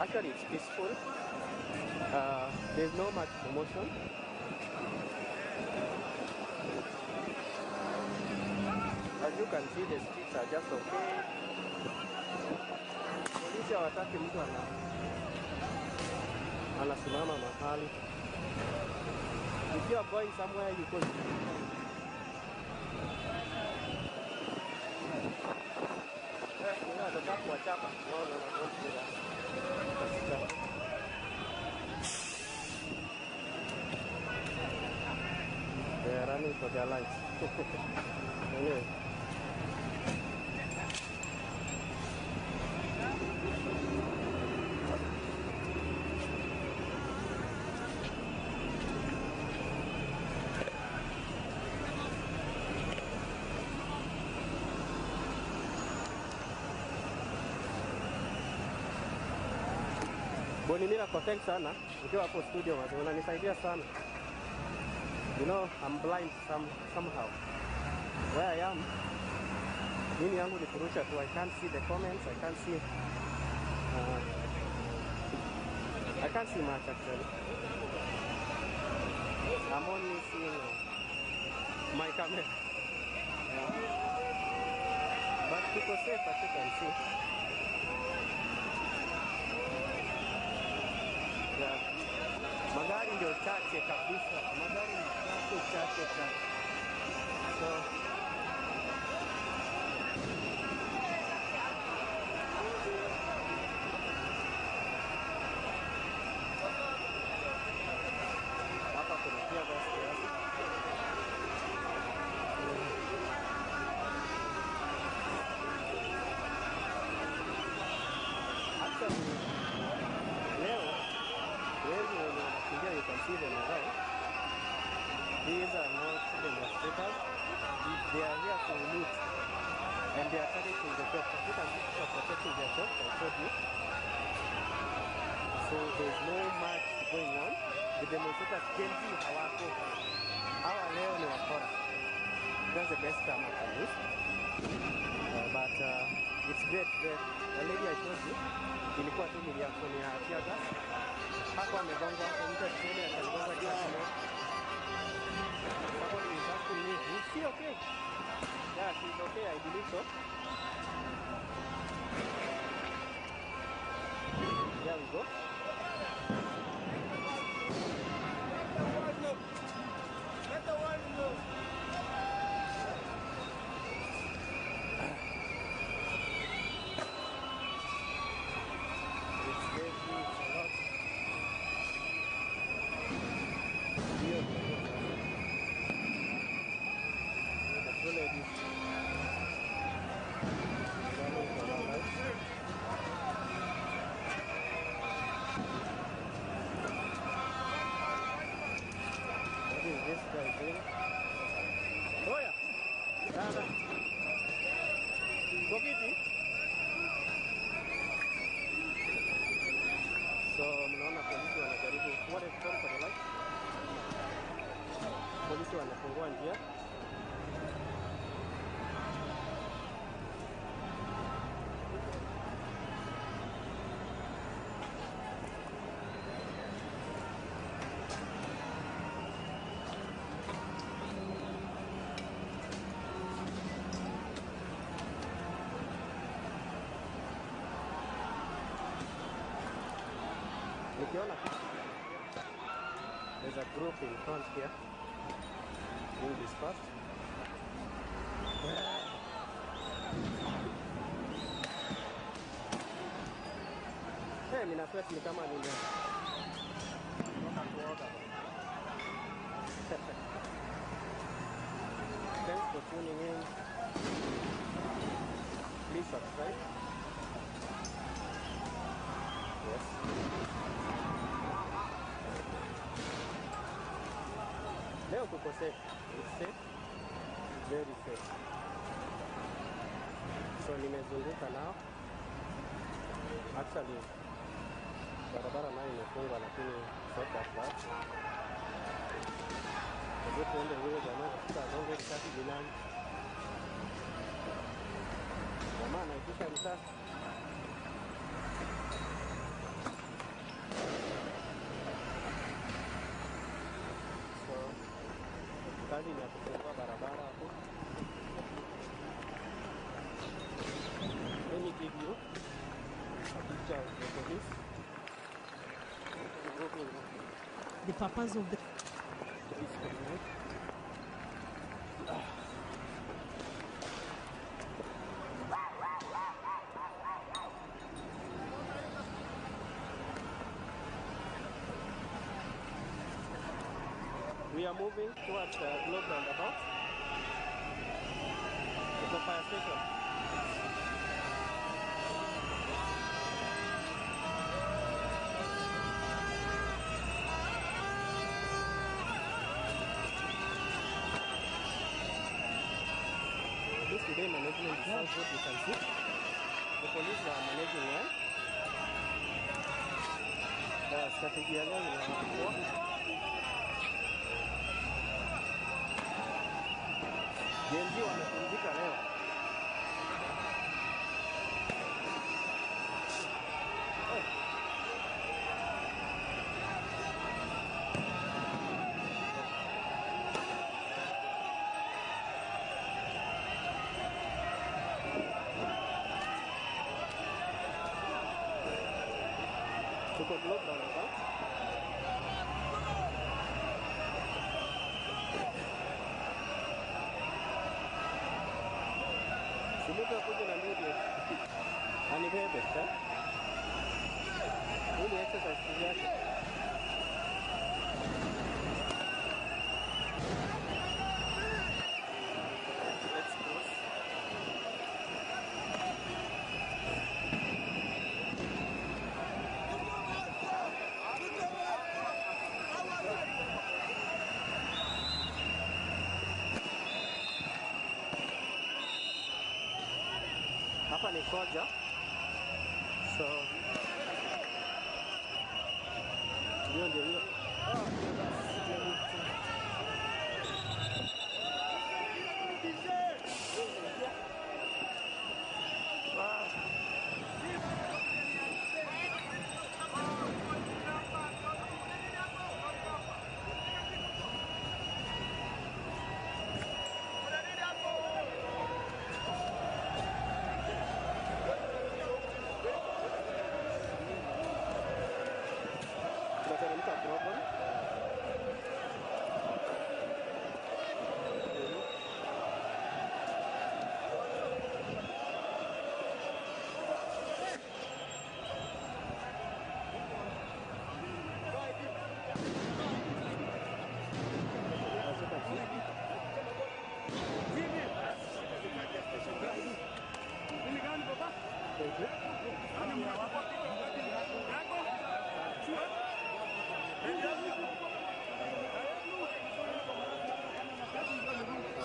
Actually, it's peaceful. There's no much commotion. As you can see, the streets are just okay. Polisi hawataki mtu anasimama mahali. If you are going somewhere, you go. Nataka kuwachapa. No, no, no, don't do that. They are running for their lives. Anyway. Boni Miracle, thanks sana. Ukiwa hapo studio mazee, unanisaidia sana. You know, I'm blind somehow. Where I am, mimi yangu ni kurusha tu. I can't see the comments, I can't see I can't see much actually. I'm only seeing my camera. Yeah. But tuko safe as you can see. Yeah. Magari ndio chache kabisa. Magari ni chache chache chache. So hapa kuna pia gas kiasi. Actually, leo wengi wenye wanakimbia, you can see them around. These are not demonstrators. They are here to loot and they are targeting the shops. As you can see, people are protecting their shops, I showed you. So there's no much going on. The demonstrators, Gen Z hawako. Hawa leo ni wakora. That's the best term I can use. But it's great. The lady I showed you, ilikuwa tu ni reaction ya tear gas. Hapo amegongwa, mtu akisema atagongwa just now. Somebody is asking me, is she okay? Yeah, she's okay, I believe so. There we go. Let the world know. It's heavy, it's a lot. Hiyo ndio hiyo sasa. The two ladies running for their lives. What is this guy doing? Oya! Dada. Go fiti. So mnaona polisi wanajaribu, what is sorry for the light. Polisi wanafungua njia. Nikiona there's a group in front here being dispersed. Hey, nina sweat ni kama nime toka kuoga. Thanks for tuning in. Please subscribe. Yes. Leo kuko safe. It's safe. Very safe. So nimezunguka nao. Actually, barabara nayo imefungwa lakini it's not that bad. Hebu tuende huyo jamaa katika agonge risasi jinani. Jamaa anaitisha risasi. So, kazi ni ya kufungua barabara hapo. Let me give you a picture of the police. The purpose of the police coming. We are moving towards the Globe roundabout. It's a fire station. This today management is so good, you can see. The police are managing well. The strategy ya leo inakuwa Gen Z wamepumzika leo. Tuko Globe roundabout. Simuka kuja na mbili anibebe eh? Hii ni exercise yake. Let's cross. Hapa ni Koja. So ndio ndio hiyo. Tunateremka Global. As you can see. Thank you.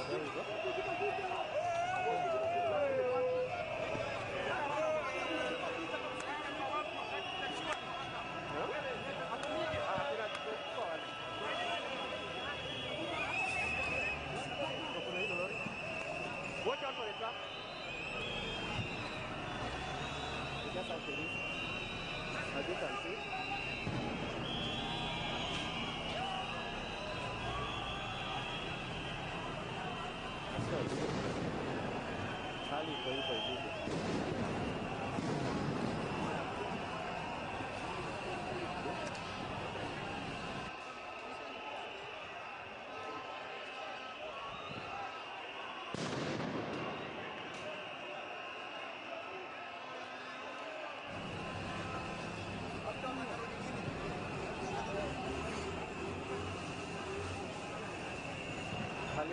There we go. Watch out for the truck. You just have to risk. As you can see. Hali iko hivyo ilivyo.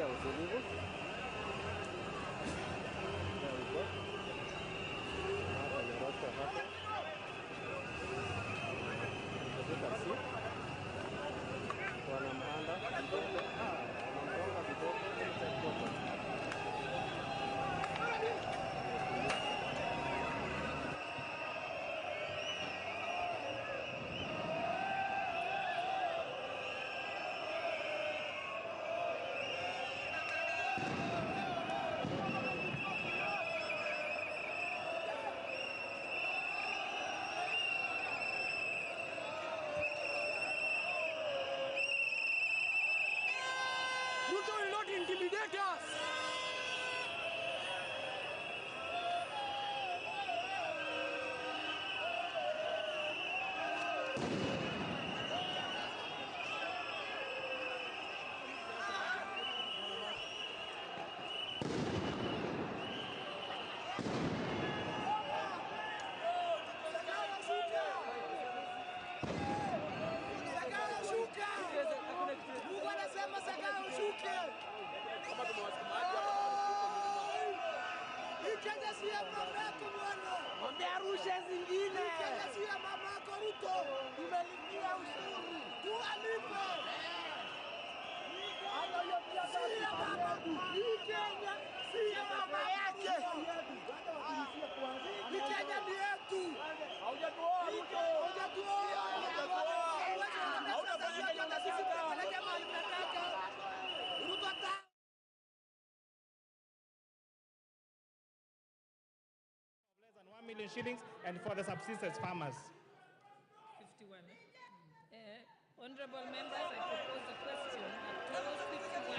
Hali ya utulivu. There we go. Hapa nyorosha hapa. As you can see, wanamhanda viboko, wanamgonga viboko inside quarter. Ruto will not intimidate us. Mungu anasema Zakayo ushuke. Hii Kenya si ya mamako bwana. Mwambie arushe zingine. Hii Kenya si ya mamako Ruto. Tumelipia ushuru. Tualipe. Si ya mama. Hii Kenya si ya mama yake. Hii Kenya ni yetu. Haujatuoa Ruto. Haujatuoa. Hautafanya Kenya Sisi tunapeleka mahali mnataka. Ruto ata Less than 1 million shillings and for the subsistence farmers. 51. Honorable members, I propose a question that clause 51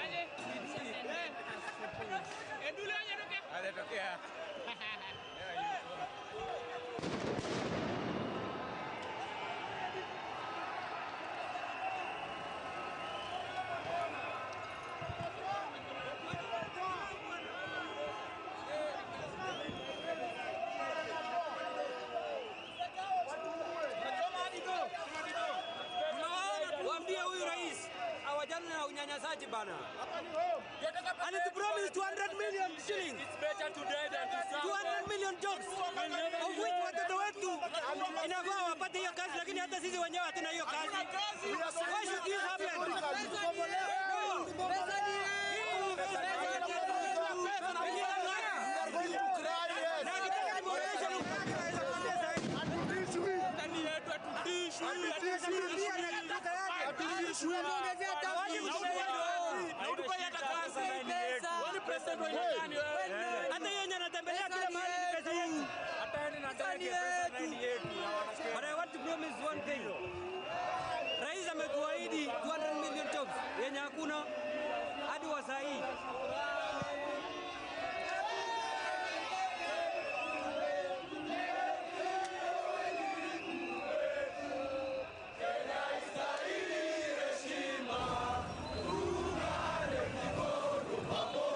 be amended as proposed. Waambie huyu rais awajane na unyanyasaji bana. And it promised 200 million shillings. It's better to die than to suffer. 200 million jobs of which watoto wetu inafaa wapate hiyo kazi, lakini hata sisi wenyewe hatuna hiyo kazi. Why should this happen? No. Na akitaka nimuonyeshe naweza kuambia zaidi. Hata hiyo yenye anatembelea kila mahali ni pesa yetu. But I want to promise one thing. Rais ametuahidi 200 million jobs yenye hakuna hadi wa saa hii.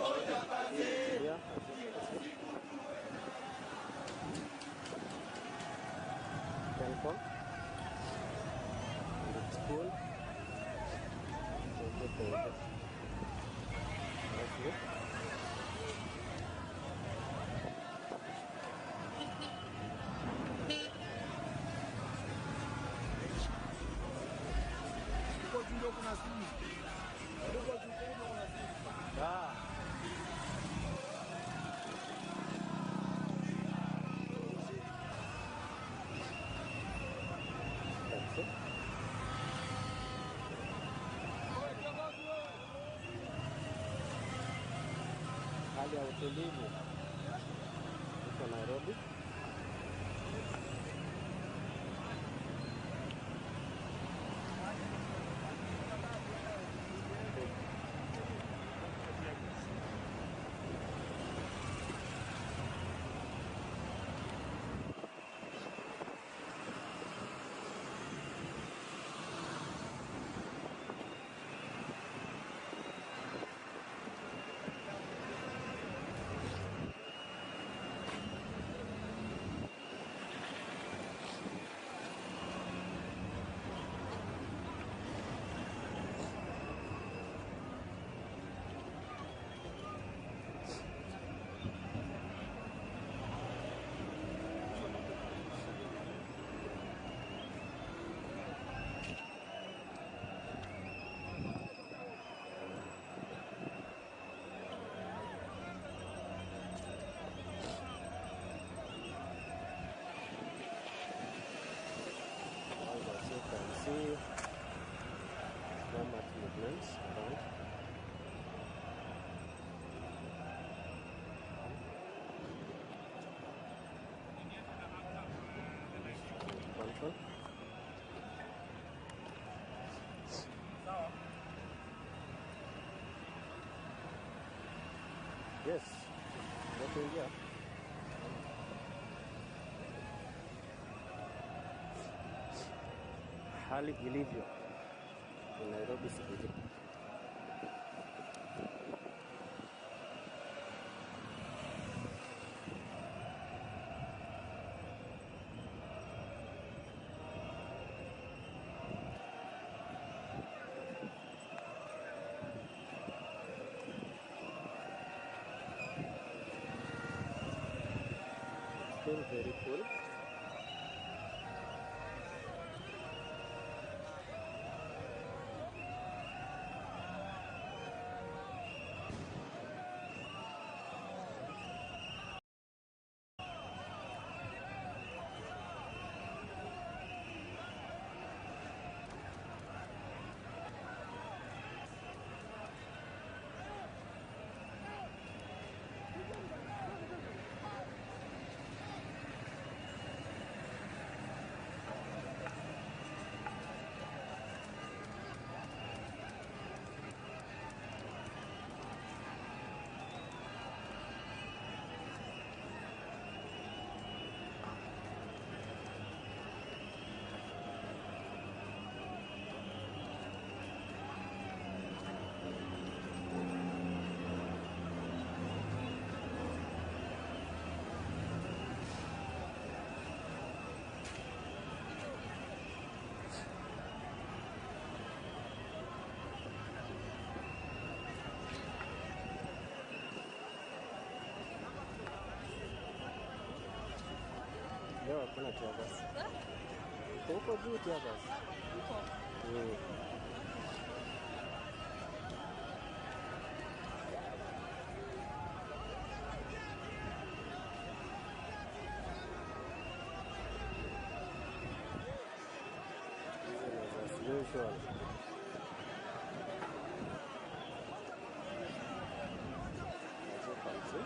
Yeah, as you can see. Kencom. And it's cool. So good for it. Nice look. Huko juu ndio kuna simu. Huko juu ndio kuna simu. Ah. That's it. Hali ya utulivu iko Nairobi. Yes. Ndio. Hali ilivyo ni Nairobi CBD. Still very cool. Leo hakuna tear gas. Huko juu tear gas. Business as usual. As you can see.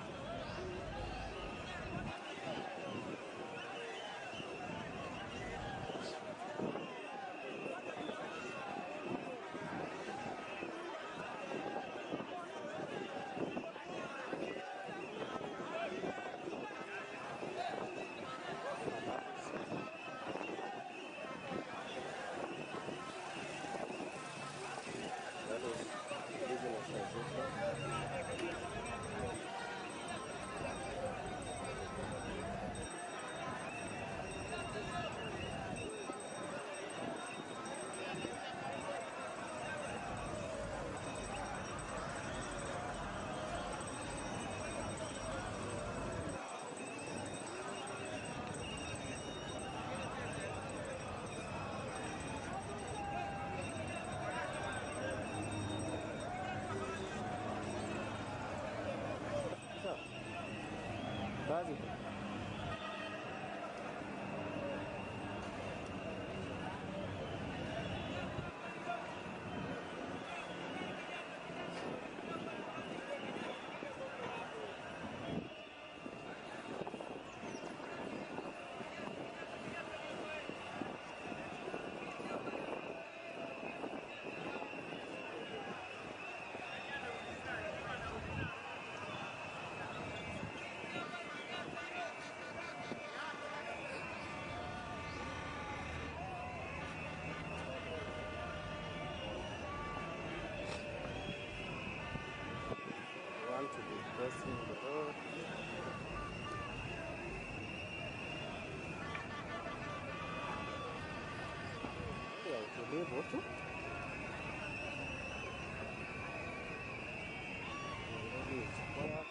That is business as usual. Sawa. Kazi tu. Want to be crossing the road. Ya utulivu tu. Nairobi is quiet.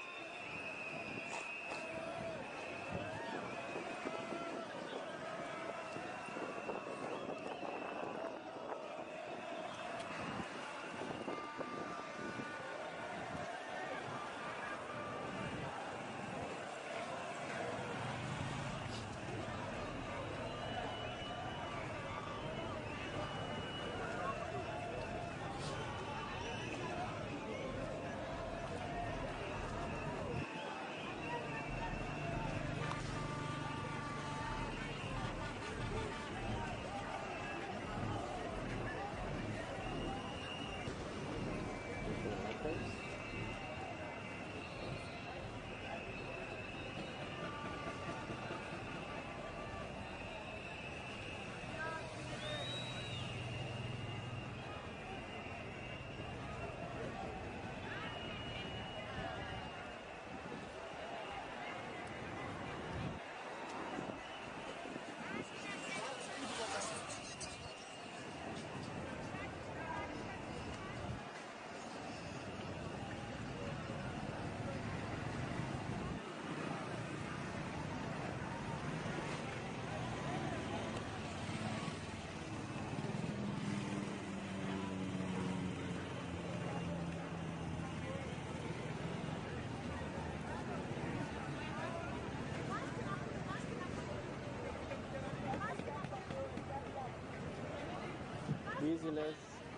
Business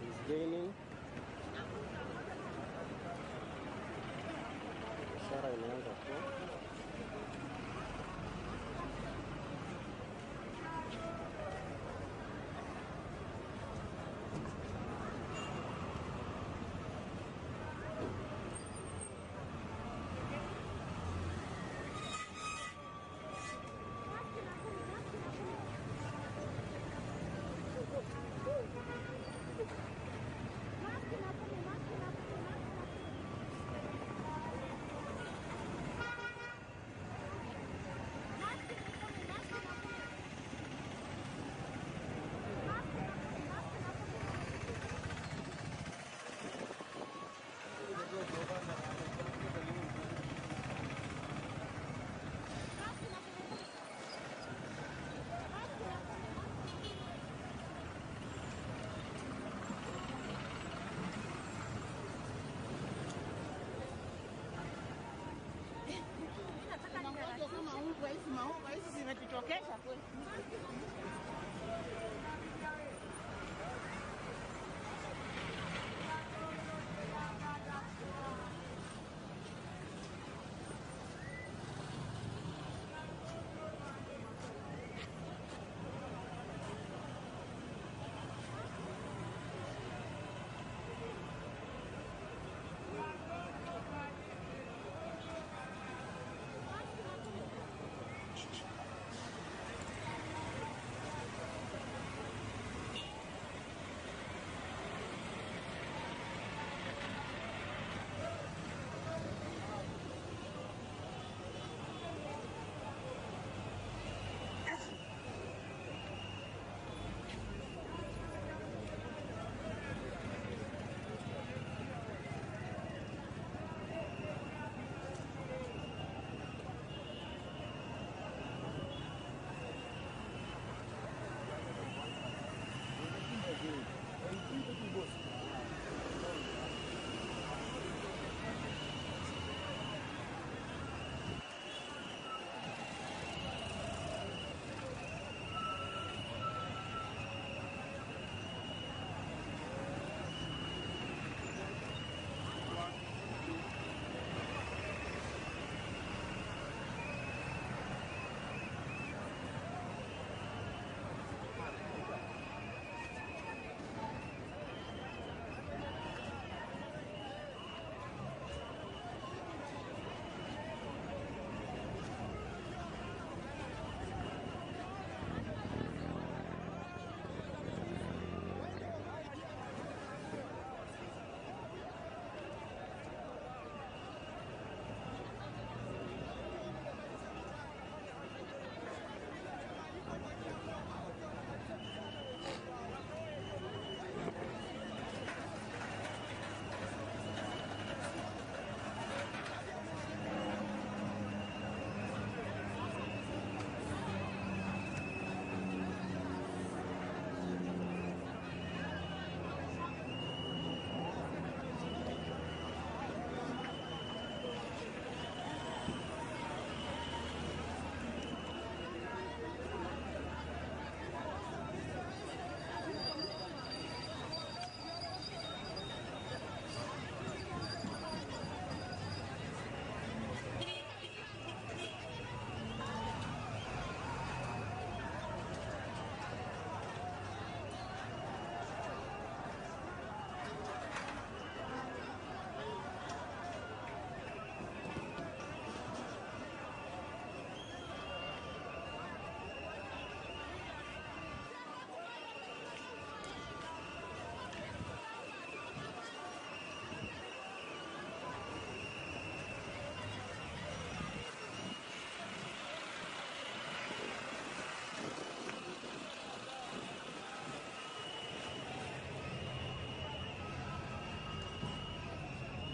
is gaining. Biashara imeanza tu. Maua hizi zimetuchokesha kweli.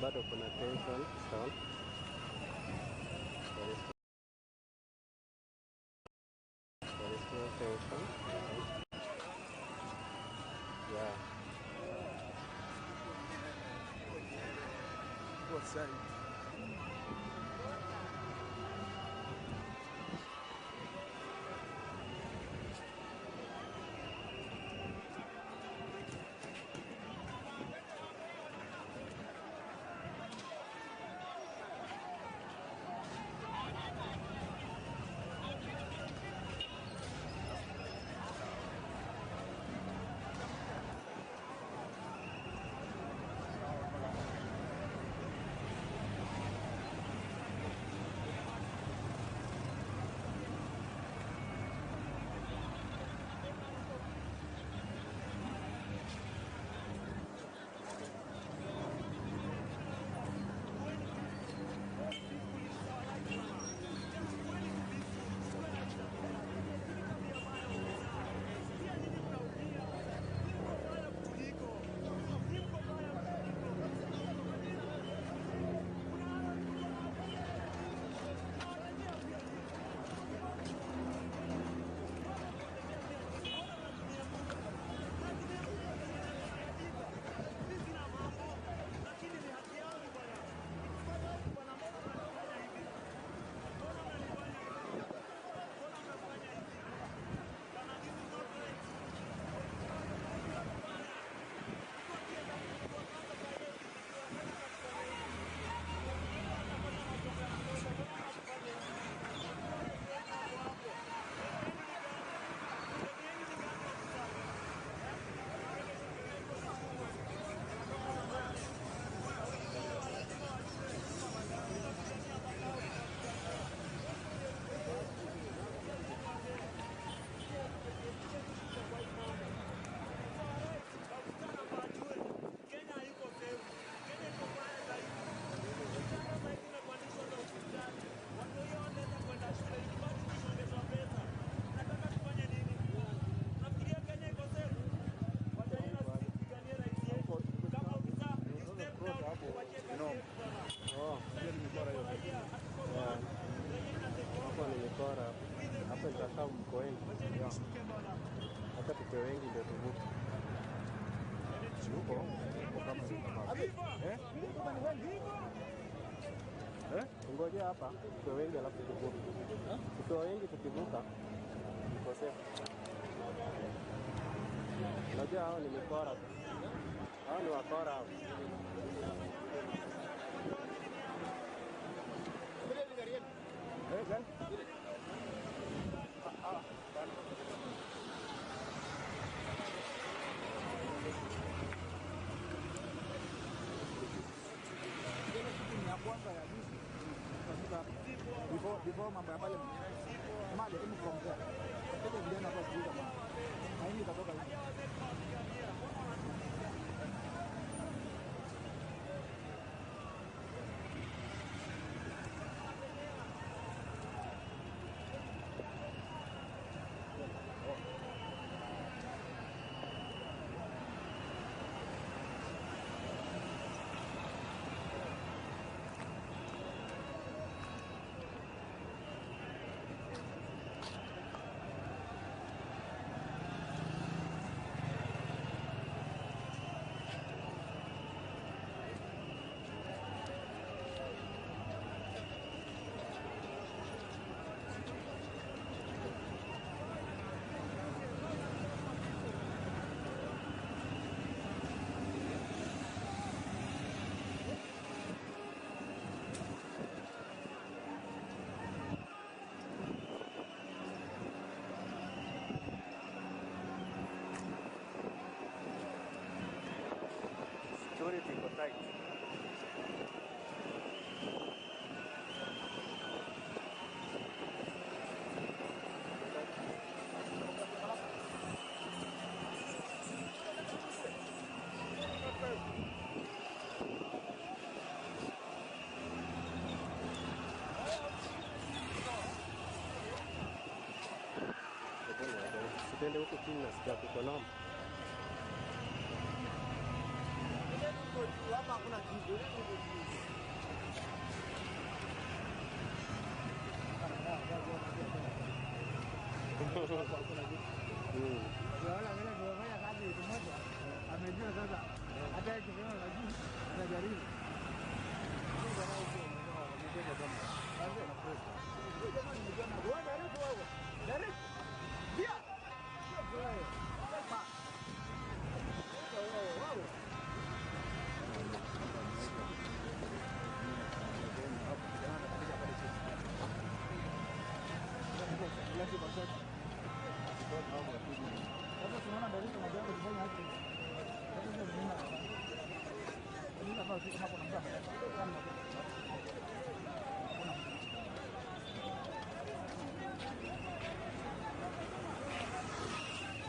Bado kuna tension town. There is still tension. Yeah. What side? Tuko wengi. Hata tukiwa wengi ndio tuvuke. Huko huko kama eh? Eh? Ngoja hapa tukiwa wengi alafu tuvuke. Tukiwa wengi tukivuka tuko safe. Unajua hao ni mikora tu. Hao ni wakora hao. Eh, gani? Ile kitu ni ya kwanza ya juzi. Tukafika hapa. Before mambo ya parliament. Mali kama from there. Kile vijana hapa sijui kama. Na hii itatoka hivi. Security iko tight. Sitende huku chini nasikia kuko noma. Hapa hakuna kitu. Unaona vile tumefanya kazi wiki moja, amejua sasa hata yeye akisema anajua, anajaribu. Sasa tunaona Barisa majengo kufanya haki. Sasa ndio mimi na mimi hapa sisi kama kuna mtu ambaye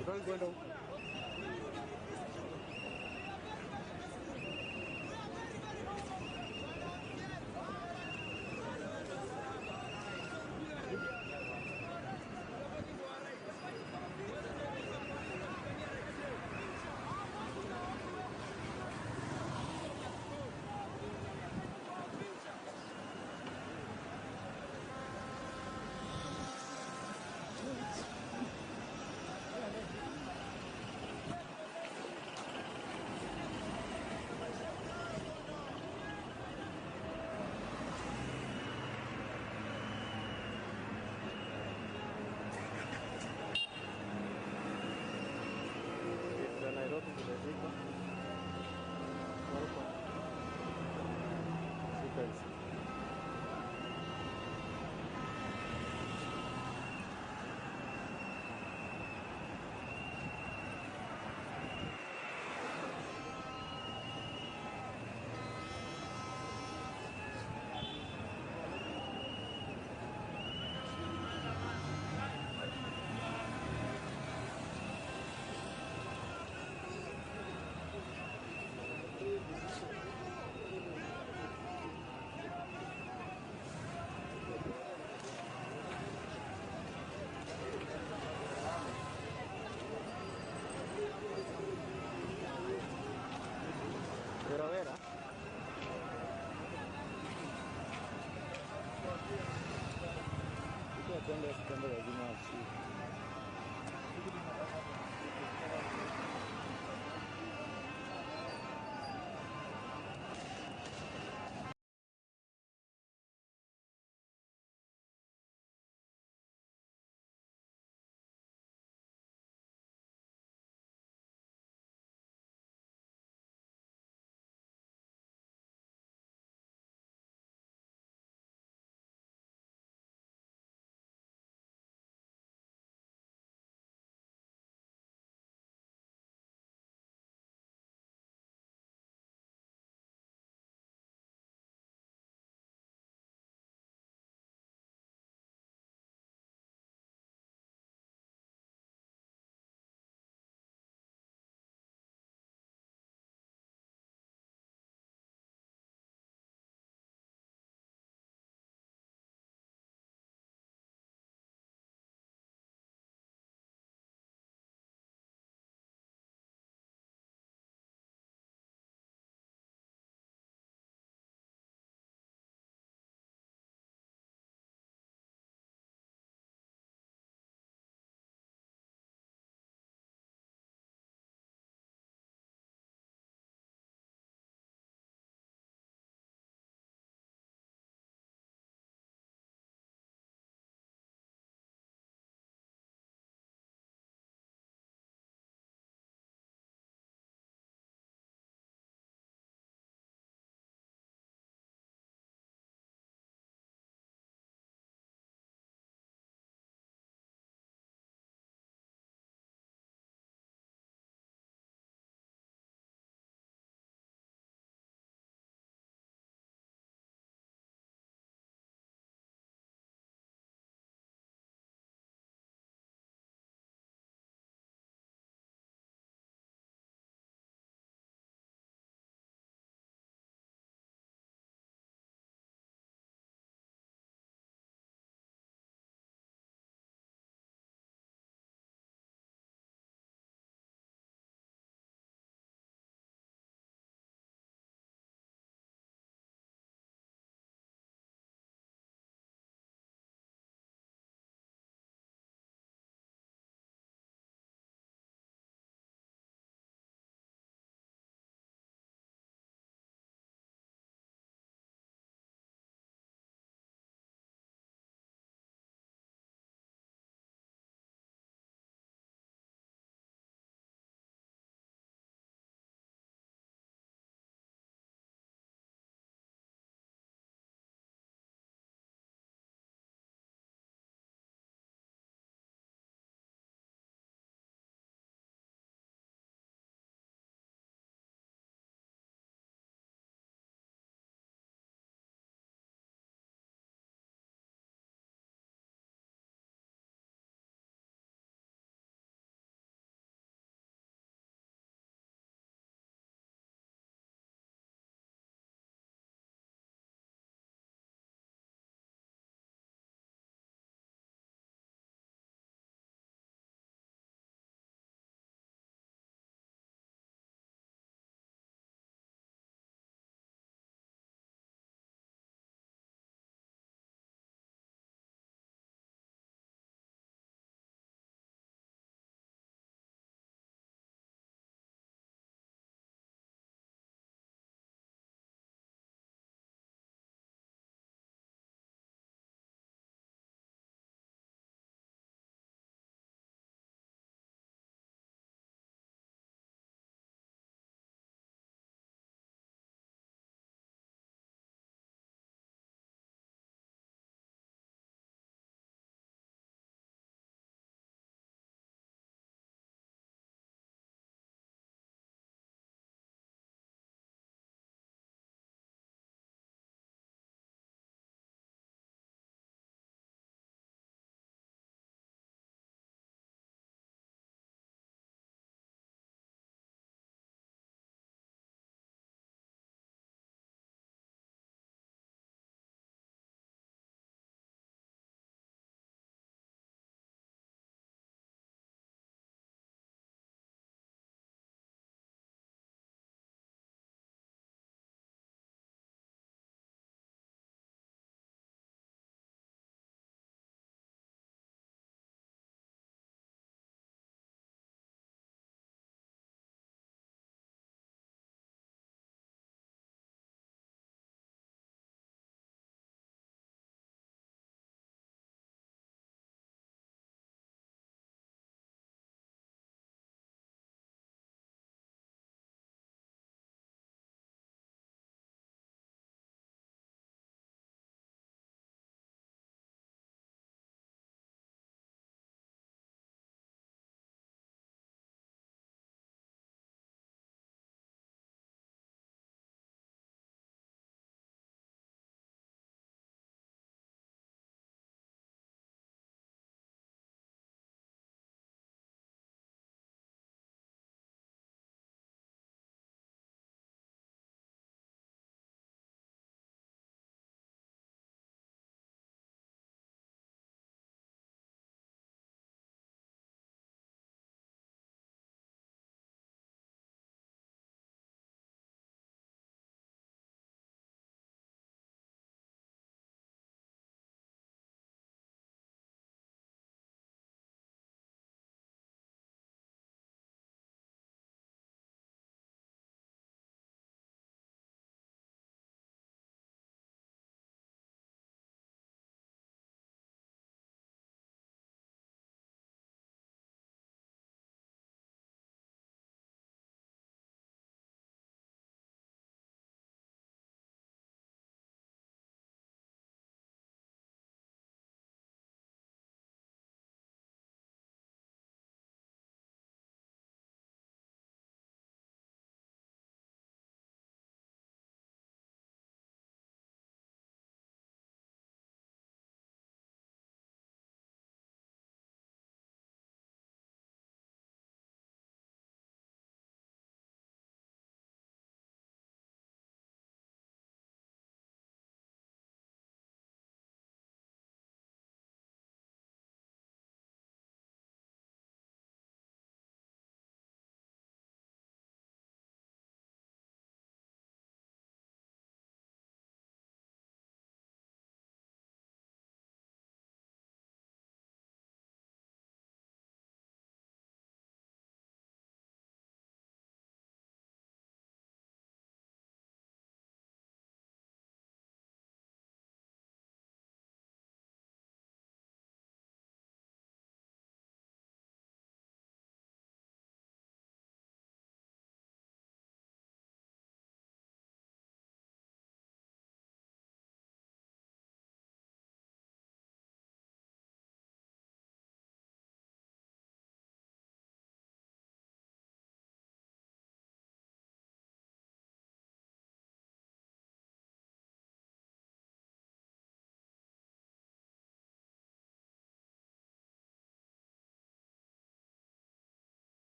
Utaki kwenda huko?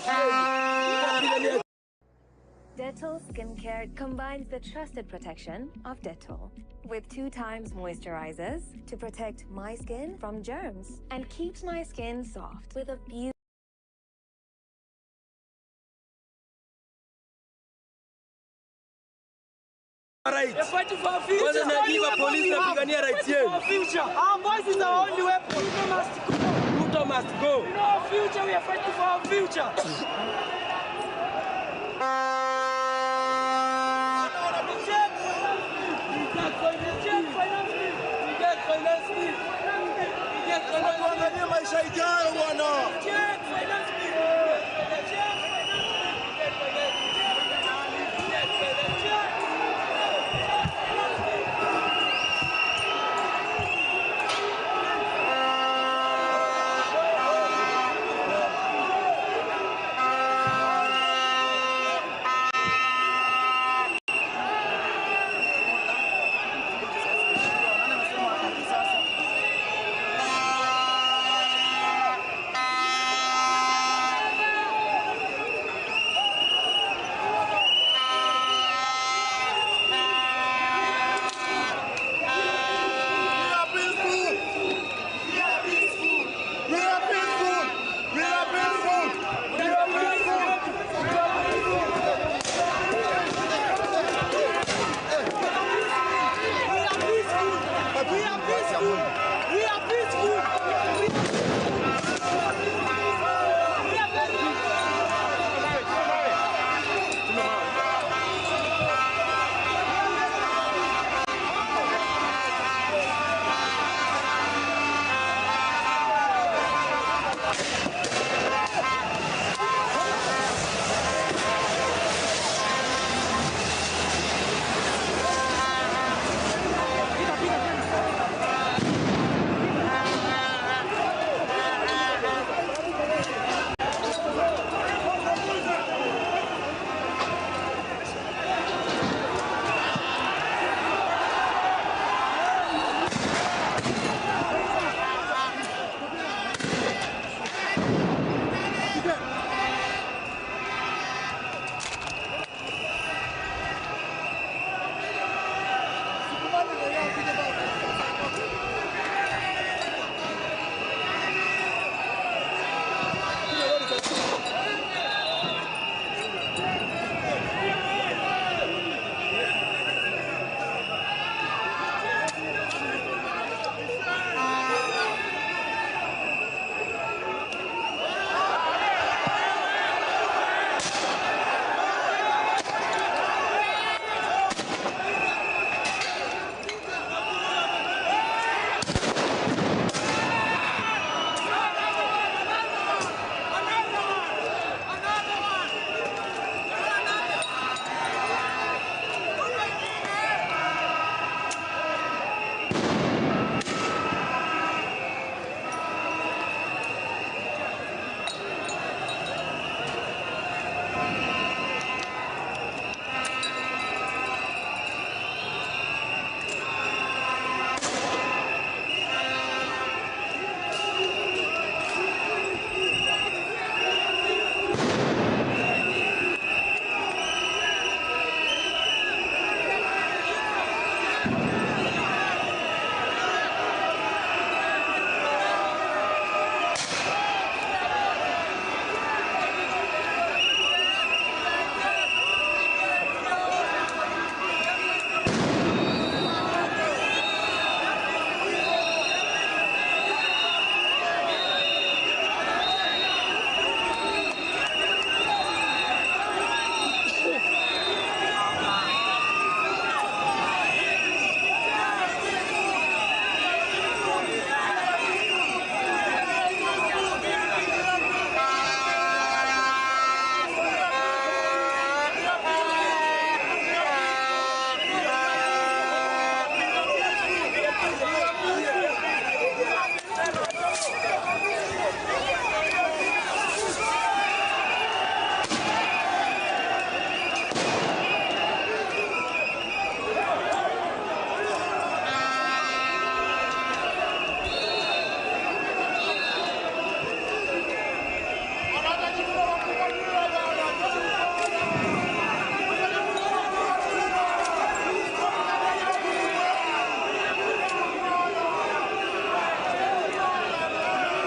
haki yenu. Tunapigania Dettol Skincare combines the trusted protection of Dettol with 2 times moisturizers to protect my skin from germs and keeps my skin soft with a beautiful right. Kwanza najiba polisi napigania right yenu. Our voice is our only weapon. Ruto must go. Ruto must go. You know our future, we are fighting for our future.